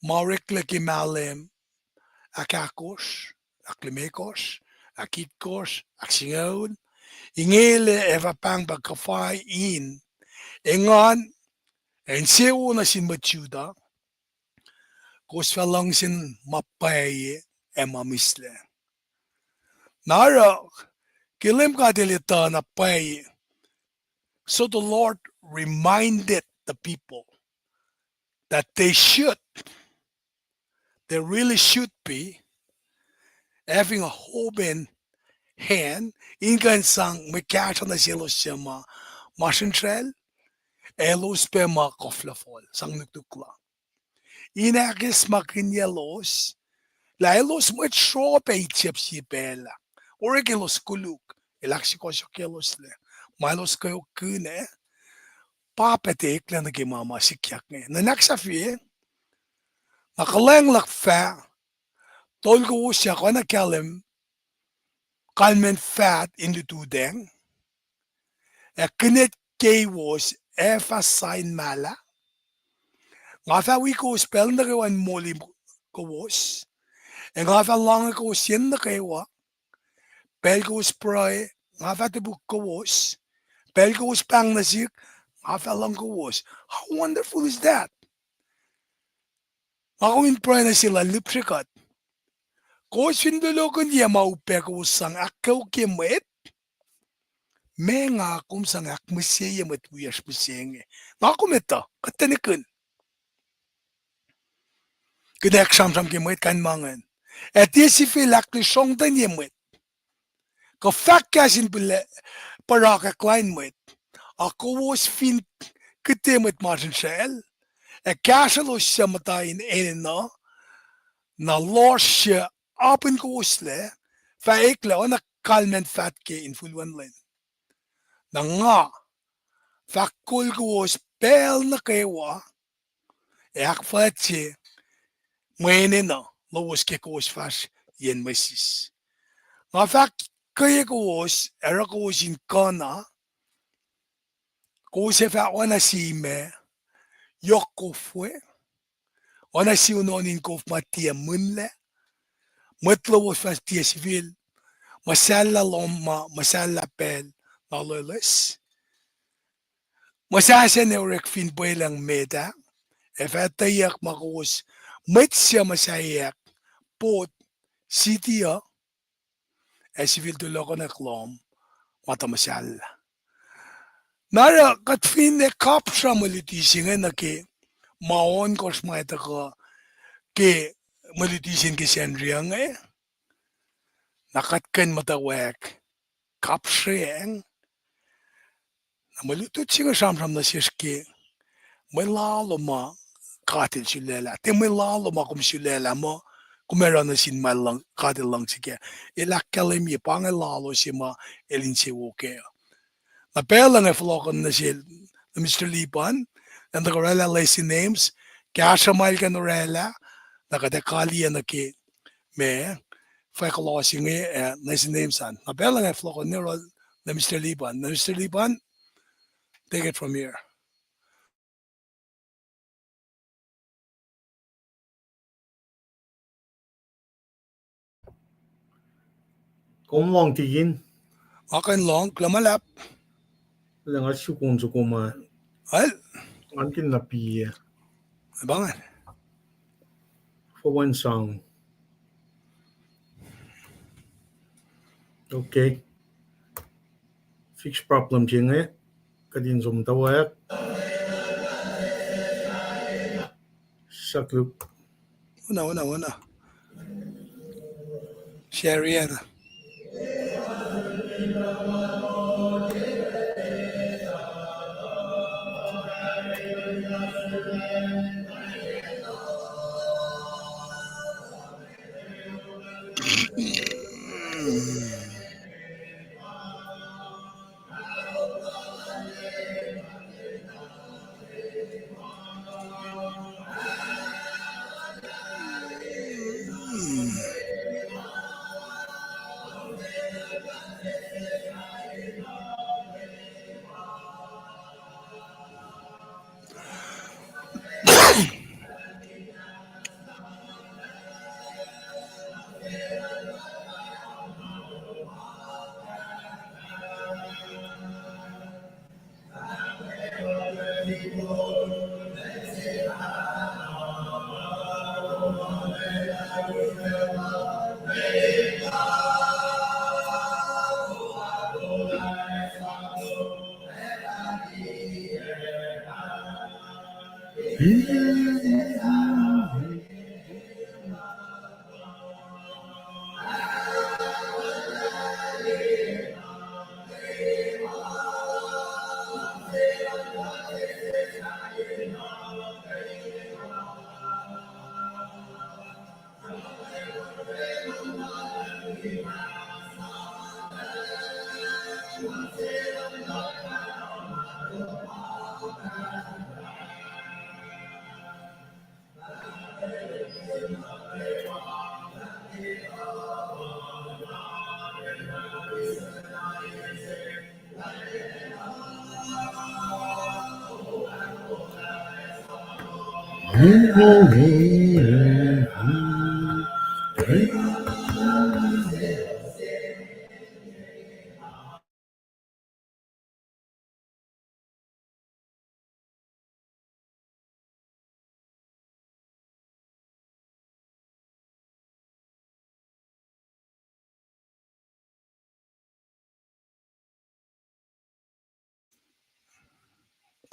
ma oreklac ke mahlwem ahkahkosr, ahklimekohsr, ahkitkosr, ahksingucul, inge lac ac fah pahngpahng kuhfa in engan ac insewowo nuh sin mwet Judah, kowos fah luhngse ma pwacye ac ma mihslac. Na oruh, ke Leum God El etuh na pwacye, so the Lord reminded the people that they should, they really should be having a hope in hand, in kuh in sang mwe kahsruh nuh selos suc ma masrinsracl, elos pac ma koflofol, sang nuknuk la. In ahkacsmakihnyelos lah elos mwet sruoh pac Egypt sie pacl ah. Orek elos koluk, el ahksukohsohk eloslac. Ma elos kweokkihn ah, pa pac tiac eklac nuh ke ma ma sikyak inge. Nuhnak sahflah, na kuhlwacng luhk fah tol kowos ac kuh na kahlwem kalmacn faht in lututacng, ac kinet keiwos ac fah sain mahlah. Nga fah wi kowos pacl nuh kwewa in moli kowos, ac nga fah loange kowos yen nuh kwewa. Pacl kowos pruhe, nga fah topuk kowos. Pacl kowos pahng nuh sihk, nga fah lohng kowos. How wonderful is that? Nga kom in pruhe nuh sel an lihpsre kuht. Kowos fin lolokihnyac ma upac kowos sang ahkkweokye mwet, meac nga kom sang ahkmihsye mwet wiyacsr mihsenge? Nga kom etuh, kuht tiac nihkihn. Kuht ac sramsram ke mwet kain ma ingacn. Ac tiac sifil ahklusrongtenye mwet kuh fahk kahs in puhrakwack lain mwet. A kowos fin kihte mwet masrinsracl, ac kahsrwelos suc muhta in enenuh, na lohsr suc apin kowoslac fah eklac oacna kalmacn faht ke infulwen lwen. Na nga fah kol kowos pacl nuh kwewa, ac ahkfuhlwactye mwe enenuh lowos ke kowos fahsr yen mwesis. Nga fah keye kowos, ac oruh kowos in kuhna, kowos ac fah oacna sie imac yohk kof we, oacna sie unohn in kof ma tiac mihslac. Mwet lowos fah tiac sifil muhsahllah lohm ma muhsahllah pacl na loeloes. Muhsahs an ac orek fin pwelucng met ah, ac fah etweyuck ma kowos mwet suc muhsaheack pot siti uh, ac sifil tulokihnyak lohm ma tuh muhsahllah. Na oruh kuht finne kapsra mwe luti se inge nuh ke ma ohnkohsr ma tuhkuh ke mwe luti se inge ke Sacnri inge, na kuht kuh in muhtwacwacack kapsracng. Na mwe lutlut se inge sramsram nuh sesr ke mwe lalo ma God El sulaclah. Tiac mwe lalo ma kom sulaclah muh kom ac oruh nuh sin ma God El luhngse kac. El ahkkahlwemye pa inge lalo se ma El insewowo kac. Na pacl inge fohlohkohn nuh sel, nuh Mister Liban, in tuhkuh oraclah lesson names, kahsruh ma el kuh in oraclah, na kuht ac kaliyac nuh ke ma fahk loh se inge, uh, lesson names an. Na pacl inge fohlohkohn nuh Mister Liban. Nuh Mister Liban, take it from here. Kom lohng, Tikin? Nga kuh in lohng, kuloh ma luhlahp. Lah nga suk on soko ma. Al? Ngan kihn na piyac. Pa ingacn. Forward sang. Okay. Fix problem se inge. Kuht in som muhtwacwacack. Sakluk. Wona, wona, wona. Share-na.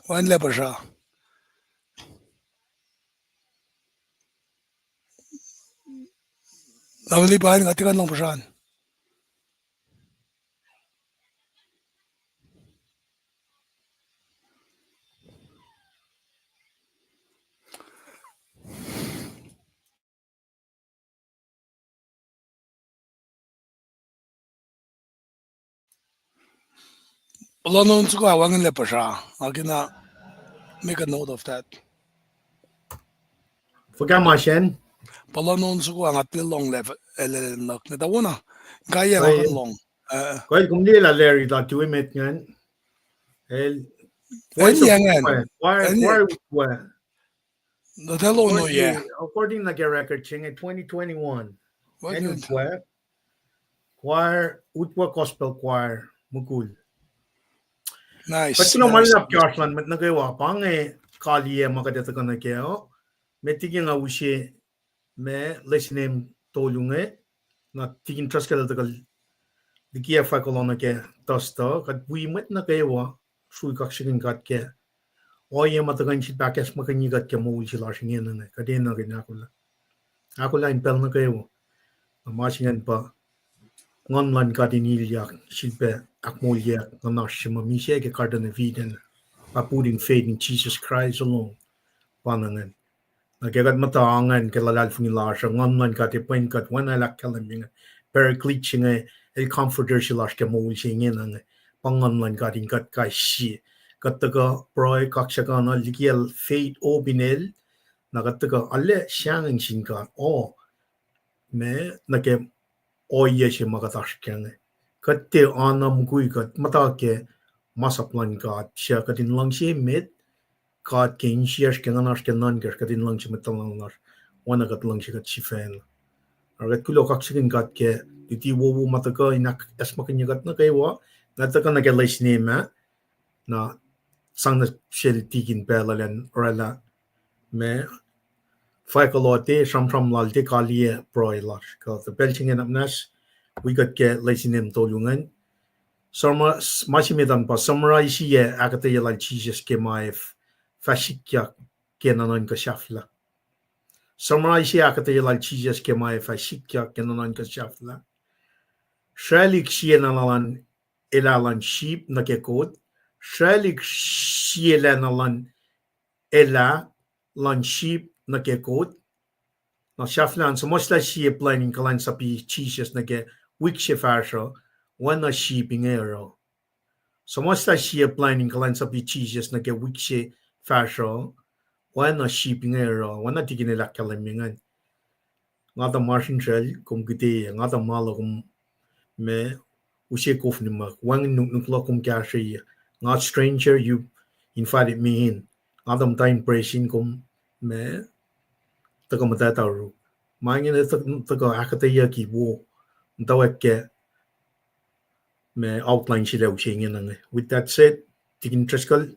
Wacngihnlac puhsra. Tamuhlwel Lipan, nga tiac kuh in lohng puhsra an. Puhlan on soko ah, wacngihnlac puhsra. Nga kena make a note of that. Fuhkah ma sacn? Puhlan on soko ah, nga tiac lohng lah, eh, lah nuhnak na ta wona. Kaiyac nga kuh in lohng. Kuh el kom liye lah Larry Latu emet ingacn. El, el, Voice of Hope, choir, choir, nuh talo no, yeah. According nuh ke record se inge twenty twenty-one. Acn Utwe, choir, Utwe Gospel Choir, mukul. Nice. Kuht kuloh ma luhlahp ke oasr luhn mwet nuh kwewa, pa inge kaliyac ma kuht ac tuhkuh nuh kac uh. Met liki nga use ma lesson name tolu inge, na tikin Truskel el tuhkuh liki ac fahk kuloh nuh ke Thursday, kuht wi mwet nuh kwewa srui kaksakihn God ke ohiyac ma tuhkuh in sifilpac ahkacsmakihnye kuht ke moul se lasr ingena inge, kuht enenuh in ahkolah. Ahkolah in pacl nuh kwewa. Na ma se ingacn pa Nguhn luhn God in ilyak, sifilpac ahkmoulyak nguhnasr se ma misac ke Garden of Eden, by putting faith in Jesus Christ alone. Pa na ingacn. Na ke kuht muhta ingacn ke luhlahlfongi lasr uh, Nguhn luhn God epwen kuht, oacna el ahkkahlwemye inge, Paraclete se inge, el comforter se lasr ke moul se ingena inge, pa Nguhn luhn God in kuht kais sie. Kuht tuhkuh pruhe, kaksakihn uh, liki el faith, hope in el, na kuht tuhkuh arlac sahngweng sin God, o, ma, nuh ke ohiyac se ma kuht oasr kac inge. Kuht tiac oan mukwi kuht muhta ke masap luhn God, suc kuht in luhngse met, God ke insiyacsr, ke nguhnasr, ke nuhnkacsr, kuht in luhngse mwet tuhlan lasr, oacna kuht luhngse kuht sifacna. Oruh kuht kuloh kaksakihn God ke luti wowo ma tuhkuh in ahkacsmakihnye kuht nuh kwewa, na tuhkuh nuh ke lesson name ah, na sang nuh sel tikin pacl elan oraclah ma fahk kuloh te, sramsram lal te, kaliyac pruhe lasr. Kuh tuh pacl se inge na muhnahs, wi kuht ke lesson name tolu ingacn. Summar-, ma se met an pa summarize-i ahkuhtweyac lal Jisus ke ma ac fah sikyak ke nuhnuhnkuh sahflah. Summarize-i ahkuhtweyac lal Jisus ke ma ac fah sikyak ke nuhnuhnkuh sahflah. Sraclihk siena luhn elah luhn sip nuh ke kot. Sraclihk sielacna luhn elah luhn sip nuh ke kot. Na sahflah an, suhmuhslah sie plwacn in kuhlwacnsapuh Jisus nuh ke wik se fahsruh, oacna sip inge oruh. Suhmuhslah sie plwacn in kuhlwacnsapuh Jisus nuh ke wik se fahsruh, oacna sip inge oruh, oacna tikin el ahkkahlwemye ingacn. Nga tuh masrinsracl kom kihte, nga tuh ma la kom ma use kof nuhnak, wacngihn nuknuk luhk kom kahsrweyuc. Nga stranger, you invited me in. Nga tuh muhta in praise-in kom ma tuhkuh muhtwacta oruh. Ma ingena tuhkuh ahkuhtweyucki wo, muhtwacwacack ke ma outline se lah use ingena inge. With that said, tikin Driscoll,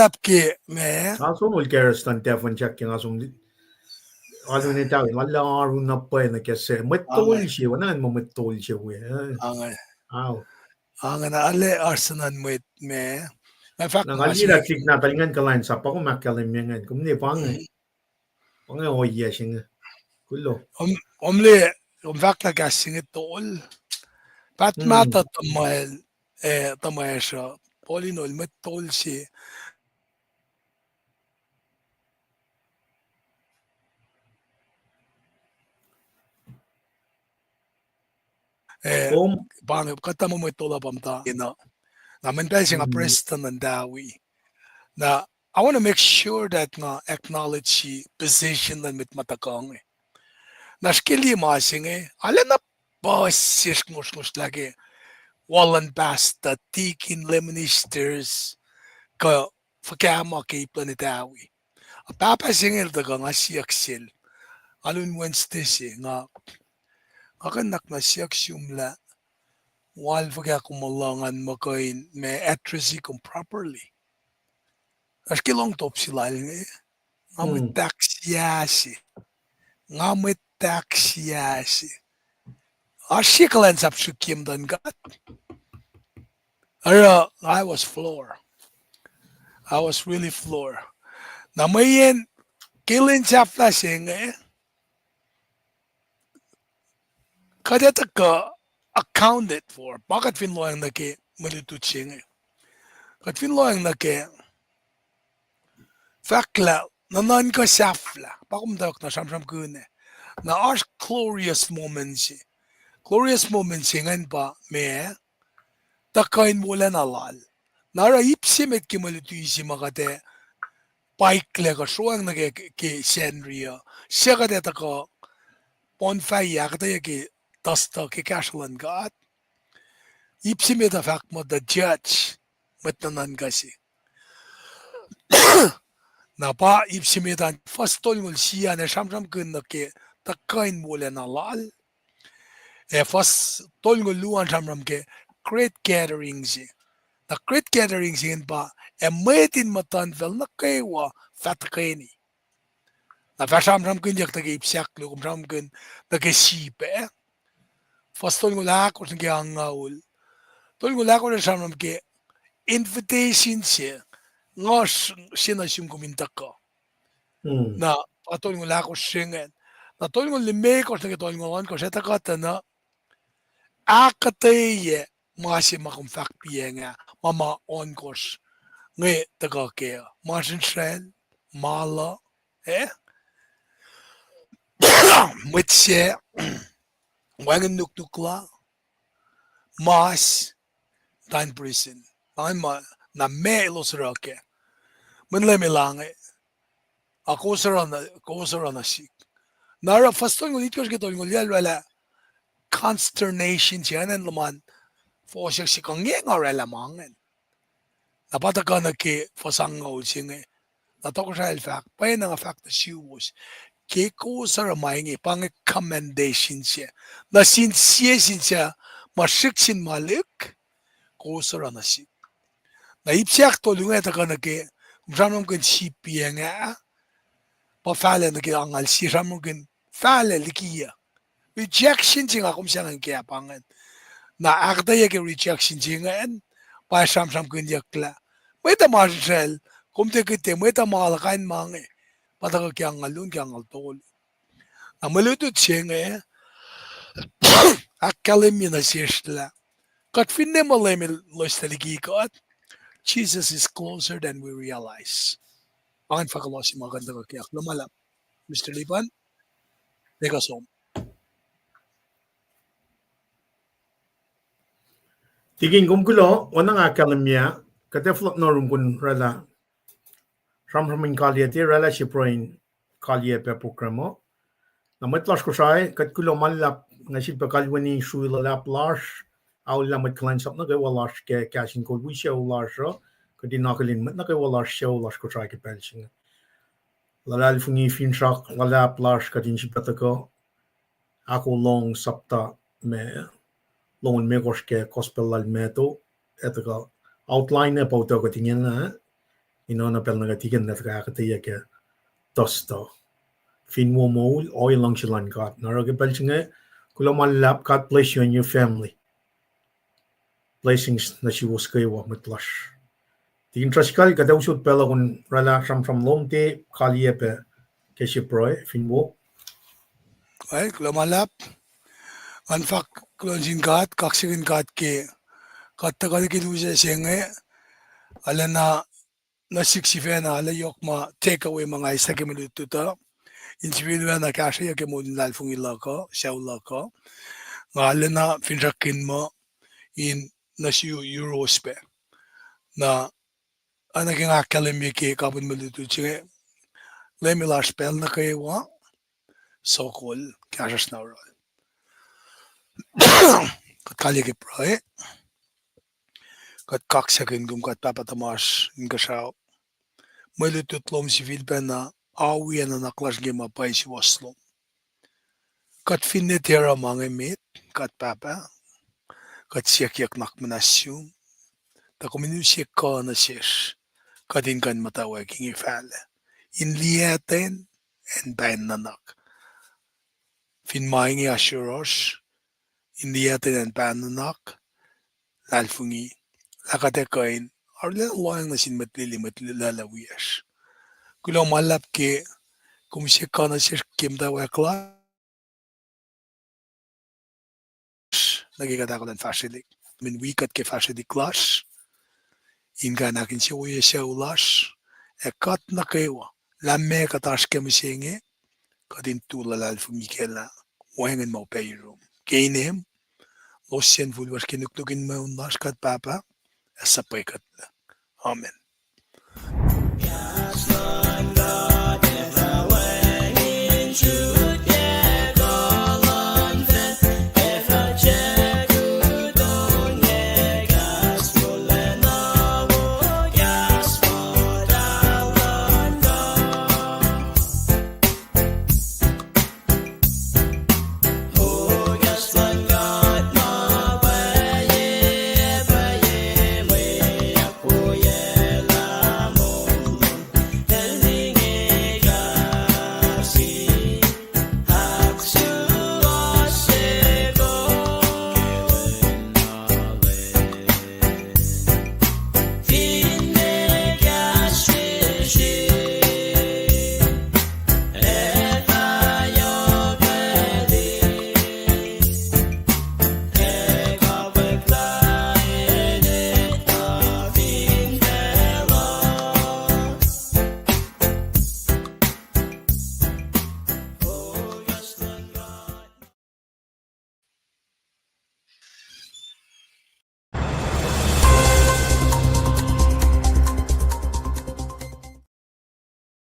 luhlahp ke ma. Nga som ol Karistan Tafon Jack ke nga som, alu ne tawi, nga lah arun na pwacye nuh ke se, mwet tol se, wacngihn ma mwet tol se we. Ange na ale arsenan mwet ma. Na fahk na nga liye lah sik na tal ingacn kuhlwacnsap pa kom ahkkahlwemye ingacn, kom ne pa inge. Pa inge ohiyac se inge. Kuloh. Om, om le, om fahk na kahs se inge tol. Paht mahtuh tuhmwacl, eh, tuhmwacl sruh. Paul in ol mwet tol se. Eh, pa inge kuhtuh ma mwet tol uh pa muhta, you know. Na mweyen pacl se nga prestuhn luhn tawi. Na, I want to make sure that nga acknowledge position luhn mwet ma tuhkuh inge. Na srihke liye ma se inge, arulacna puhsisacl ngosrngosr lah ke wal luhn pastor, deacon, lay ministers, kuh puhkah ma ke ip luhn etawi. A pahpah se inge el tuhkuh, nga siyuck sel. Nga lun Wednesday se, nga, nga kuh in nuhnak na siyuck sum lah, wal fuhkah kom luhngse an muh kuh in ma address-i kom properly. Oasr ke lohng top se lal inge, nga mwet tahk siasi. Nga mwet tahk siasi. Oasr sie kuhlwacnsap srihke ye muhtuhn God. Oruh, I was floor. I was really floor. Na mweyen ke lwen sahflah se inge, kuht ac tuhkuh accounted for, ma kuht fin lohacng nuh ke mwe lutlut se inge. Kuht fin lohacng nuh ke fahk lah nuhnuhnkuh sahflah, pa kom tuh na sramsramkihn ah. Na oasr glorious moment se. Glorious moment se ingacn pa meac? Tuhkuh in wolacna lal. Na oruh ip se met ke mwe luti se ma kuht ac paiklah kuh sroacng nuh ke, ke Sacnri uh, suc kuht ac tuhkuh bonfire ahkuhtweyac ke dust uh ke kahsruh luhn God. Ip se met uh fahk muh the judge, mwet nuhnuhnkuh se. Na pa ip se met an, fuhs tolngoul sie an ac sramsramkihn nuh ke tuhkuh in wolacna lal. Ac fuhs tolngoul luo an sramsram ke great gathering se. Na great gathering se ingacn pa ac mwet in muhtuhnfacl nuh kwewa fah tuhkweni. Na fah sramsramkihnyuck nuh ke ip sahk luo, kom sramsramkihn nuh ke sip ah. Fuhs tolngoul ahkosr nuh ke angngaul. Tolngoul ahkosr sramsram ke invitation se, nga s-, se nuh sum kom in tuhkuh. Na pa tolngoul ahkosr se ingacn. Na tolngoul limekohsr nuh ke tolngoul ohnkohsr ac tuhkuh tuh na ahkuhtweyac ma se ma kom fahk piyacng ah, ma ma ohnkohsr inge tuhkuh kac uh. Masrinsral, malu, eh? Mwet se, wacngihn nuknuk la, mas, time prison. Pain ma, na ma elos oruh kac. Mwet Leum El ange, a kowos oruh nuh, kowos oruh nuh sihk. Na oruh fuhs tolngoul itkohsr ke tolngoul yac oraclah consternation se, acn luhman fohsack se, kuh nge nga oraclah ma ingacn. Na pa tuhkuh nuh ke fuhs angngaul se inge. Na tohkohsrah el fahk, pwacyena nga fahk nuh suwos, ke kowos oruh ma inge, pa inge commendation se. Nuh sin sie sin suc ma srihk sin ma lihk, kowos oruh nuh sihk. Na ip se ahktolu inge tuhkuh nuh ke, kom sramsramkihn sip piyacng ah, pa fahlac nuh ke angngaul sie sramsramkihn fahlac liki uh. Rejection se nga kom sahngweng ke pa ingacn. Na ahkuhtweyac ke rejection se ingacn, pa sramsramkihnyucklah. Mwet uh masrinsral, kom tiac kihte, mwet uh ma luhk kain ma inge, pa tuhkuh ke angngaul luo nuh ke angngaul tolu. Na mwe lutlut se inge, ahkkahlwemye nuh sesr lah kuht finne muh Leum El loeslac liki kuht, Jesus is closer than we realize. Pa ingacn fahk kuloh se ma kuh in tuhkuh ke, kuloh ma luhlahp. Mister Lipan, ekuh som. Tikin, kom kuloh, oacna nga ahkkahlwemye, kuht ac fohlohk nuh yurum kom in oraclah sramsram in kaliyac, tiac oraclah sie pruhe in kaliyac pac program uh. Na mwet lasr Kosrae, kuht kuloh ma luhlahp, nga sifilpac kalweni srui luhlahp lasr, aollah mwet kuhlwacnsap nuh kwewa lasr ke kahs in kol wi sucu lasr uh, kuht in akihlen mwet nuh kwewa lasr sucu lasr Kosrae ke pacl se inge. Luhlahlfongi finsrak luhlahp lasr kuht in sifilpac tuhkuh ahkolah lohng sapta me longoul limekohsr ke Gospel lal Matthew, ac tuhkuh outline ac pa utuckuh kuht ingena, in oacna pacl nuh kuht ingena tuhkuh ahkuhtweyac ke dust uh. Fin wo moul, ohiyac luhngse luhn God. Na oruh ke pacl se inge, kuloh ma luhlahp, God bless you and your family. Blessings nuh suwos kwewa mwet lasr. Tikin Traskal, kuht ac usot pacl uh kom oraclah sramsram lom tiac kaliyac pac ke sie pruhe, fin wo. Kuloh ma luhlahp. Ngan fahk kuloh nuh sin God, kaksakihn God ke kuht tuhkuh nuh ke lusac se inge, arulacna nuh sihk sifacna, arlac yohk ma take away ma nga eislah ke mwe lutlut uh, in sifilpacna kahsrweyuc ke moul in luhlahlfongi luhk uh, sucu luhk uh. Nga arulacna finsrakkihn muh in nuh sum yuruwos pac. Na, oacna ke nga ahkkahlwemye ke kapihn mwe lutlut se inge, Leum El oasr pacl nuh kwewa, sokol, kahsruhsr na yohrohl. Kuht kaliyac ke pruhe. Kuht kaksakihn kom, kuht Pahpah tuhmasr Inkuhsrao. mwe lutlut lom sifilpacna, oacyacpac nuhnak lasr ke ma pwacye suwohs lom. Kuht finne tiac oruh ma inge met, kuht Pahpah, kuht siyuckyuck nuhnak muhnahs sum, tuh kom in use kuh nuh sesr, kuht in kuh in muhtwacwacack inge fahlac, in liyactwen, acn pahng nuhnak. Fin ma inge oasr yohrohsr, in liyactwen acn pahng nuhnak, luhlahlfongi lah kuht ac kuh in arulacna lohacng nuh sin mwet lili, mwet luhlahlfongi wiyacsr. Kuloh ma luhlahp ke kom use kuh nuh sesr ke muhtwacwacack lasr nuh ke kuht ahkolah in fahsrwelihk. Kom in wi kuht ke fahsrwelihk lasr, in kuh in ahkinsewowoye sucu lasr, ac kuht nuh kwewa, lah meac kuht oasr ke mihsenge, kuht in tu luhlahlfongi kac lah wacngihn ma upac yurum. Ke inem, losyacn fihl lasr ke nuknuk in mweun lasr kuht Pahpah, ac suhpwekuhtlac. Amen.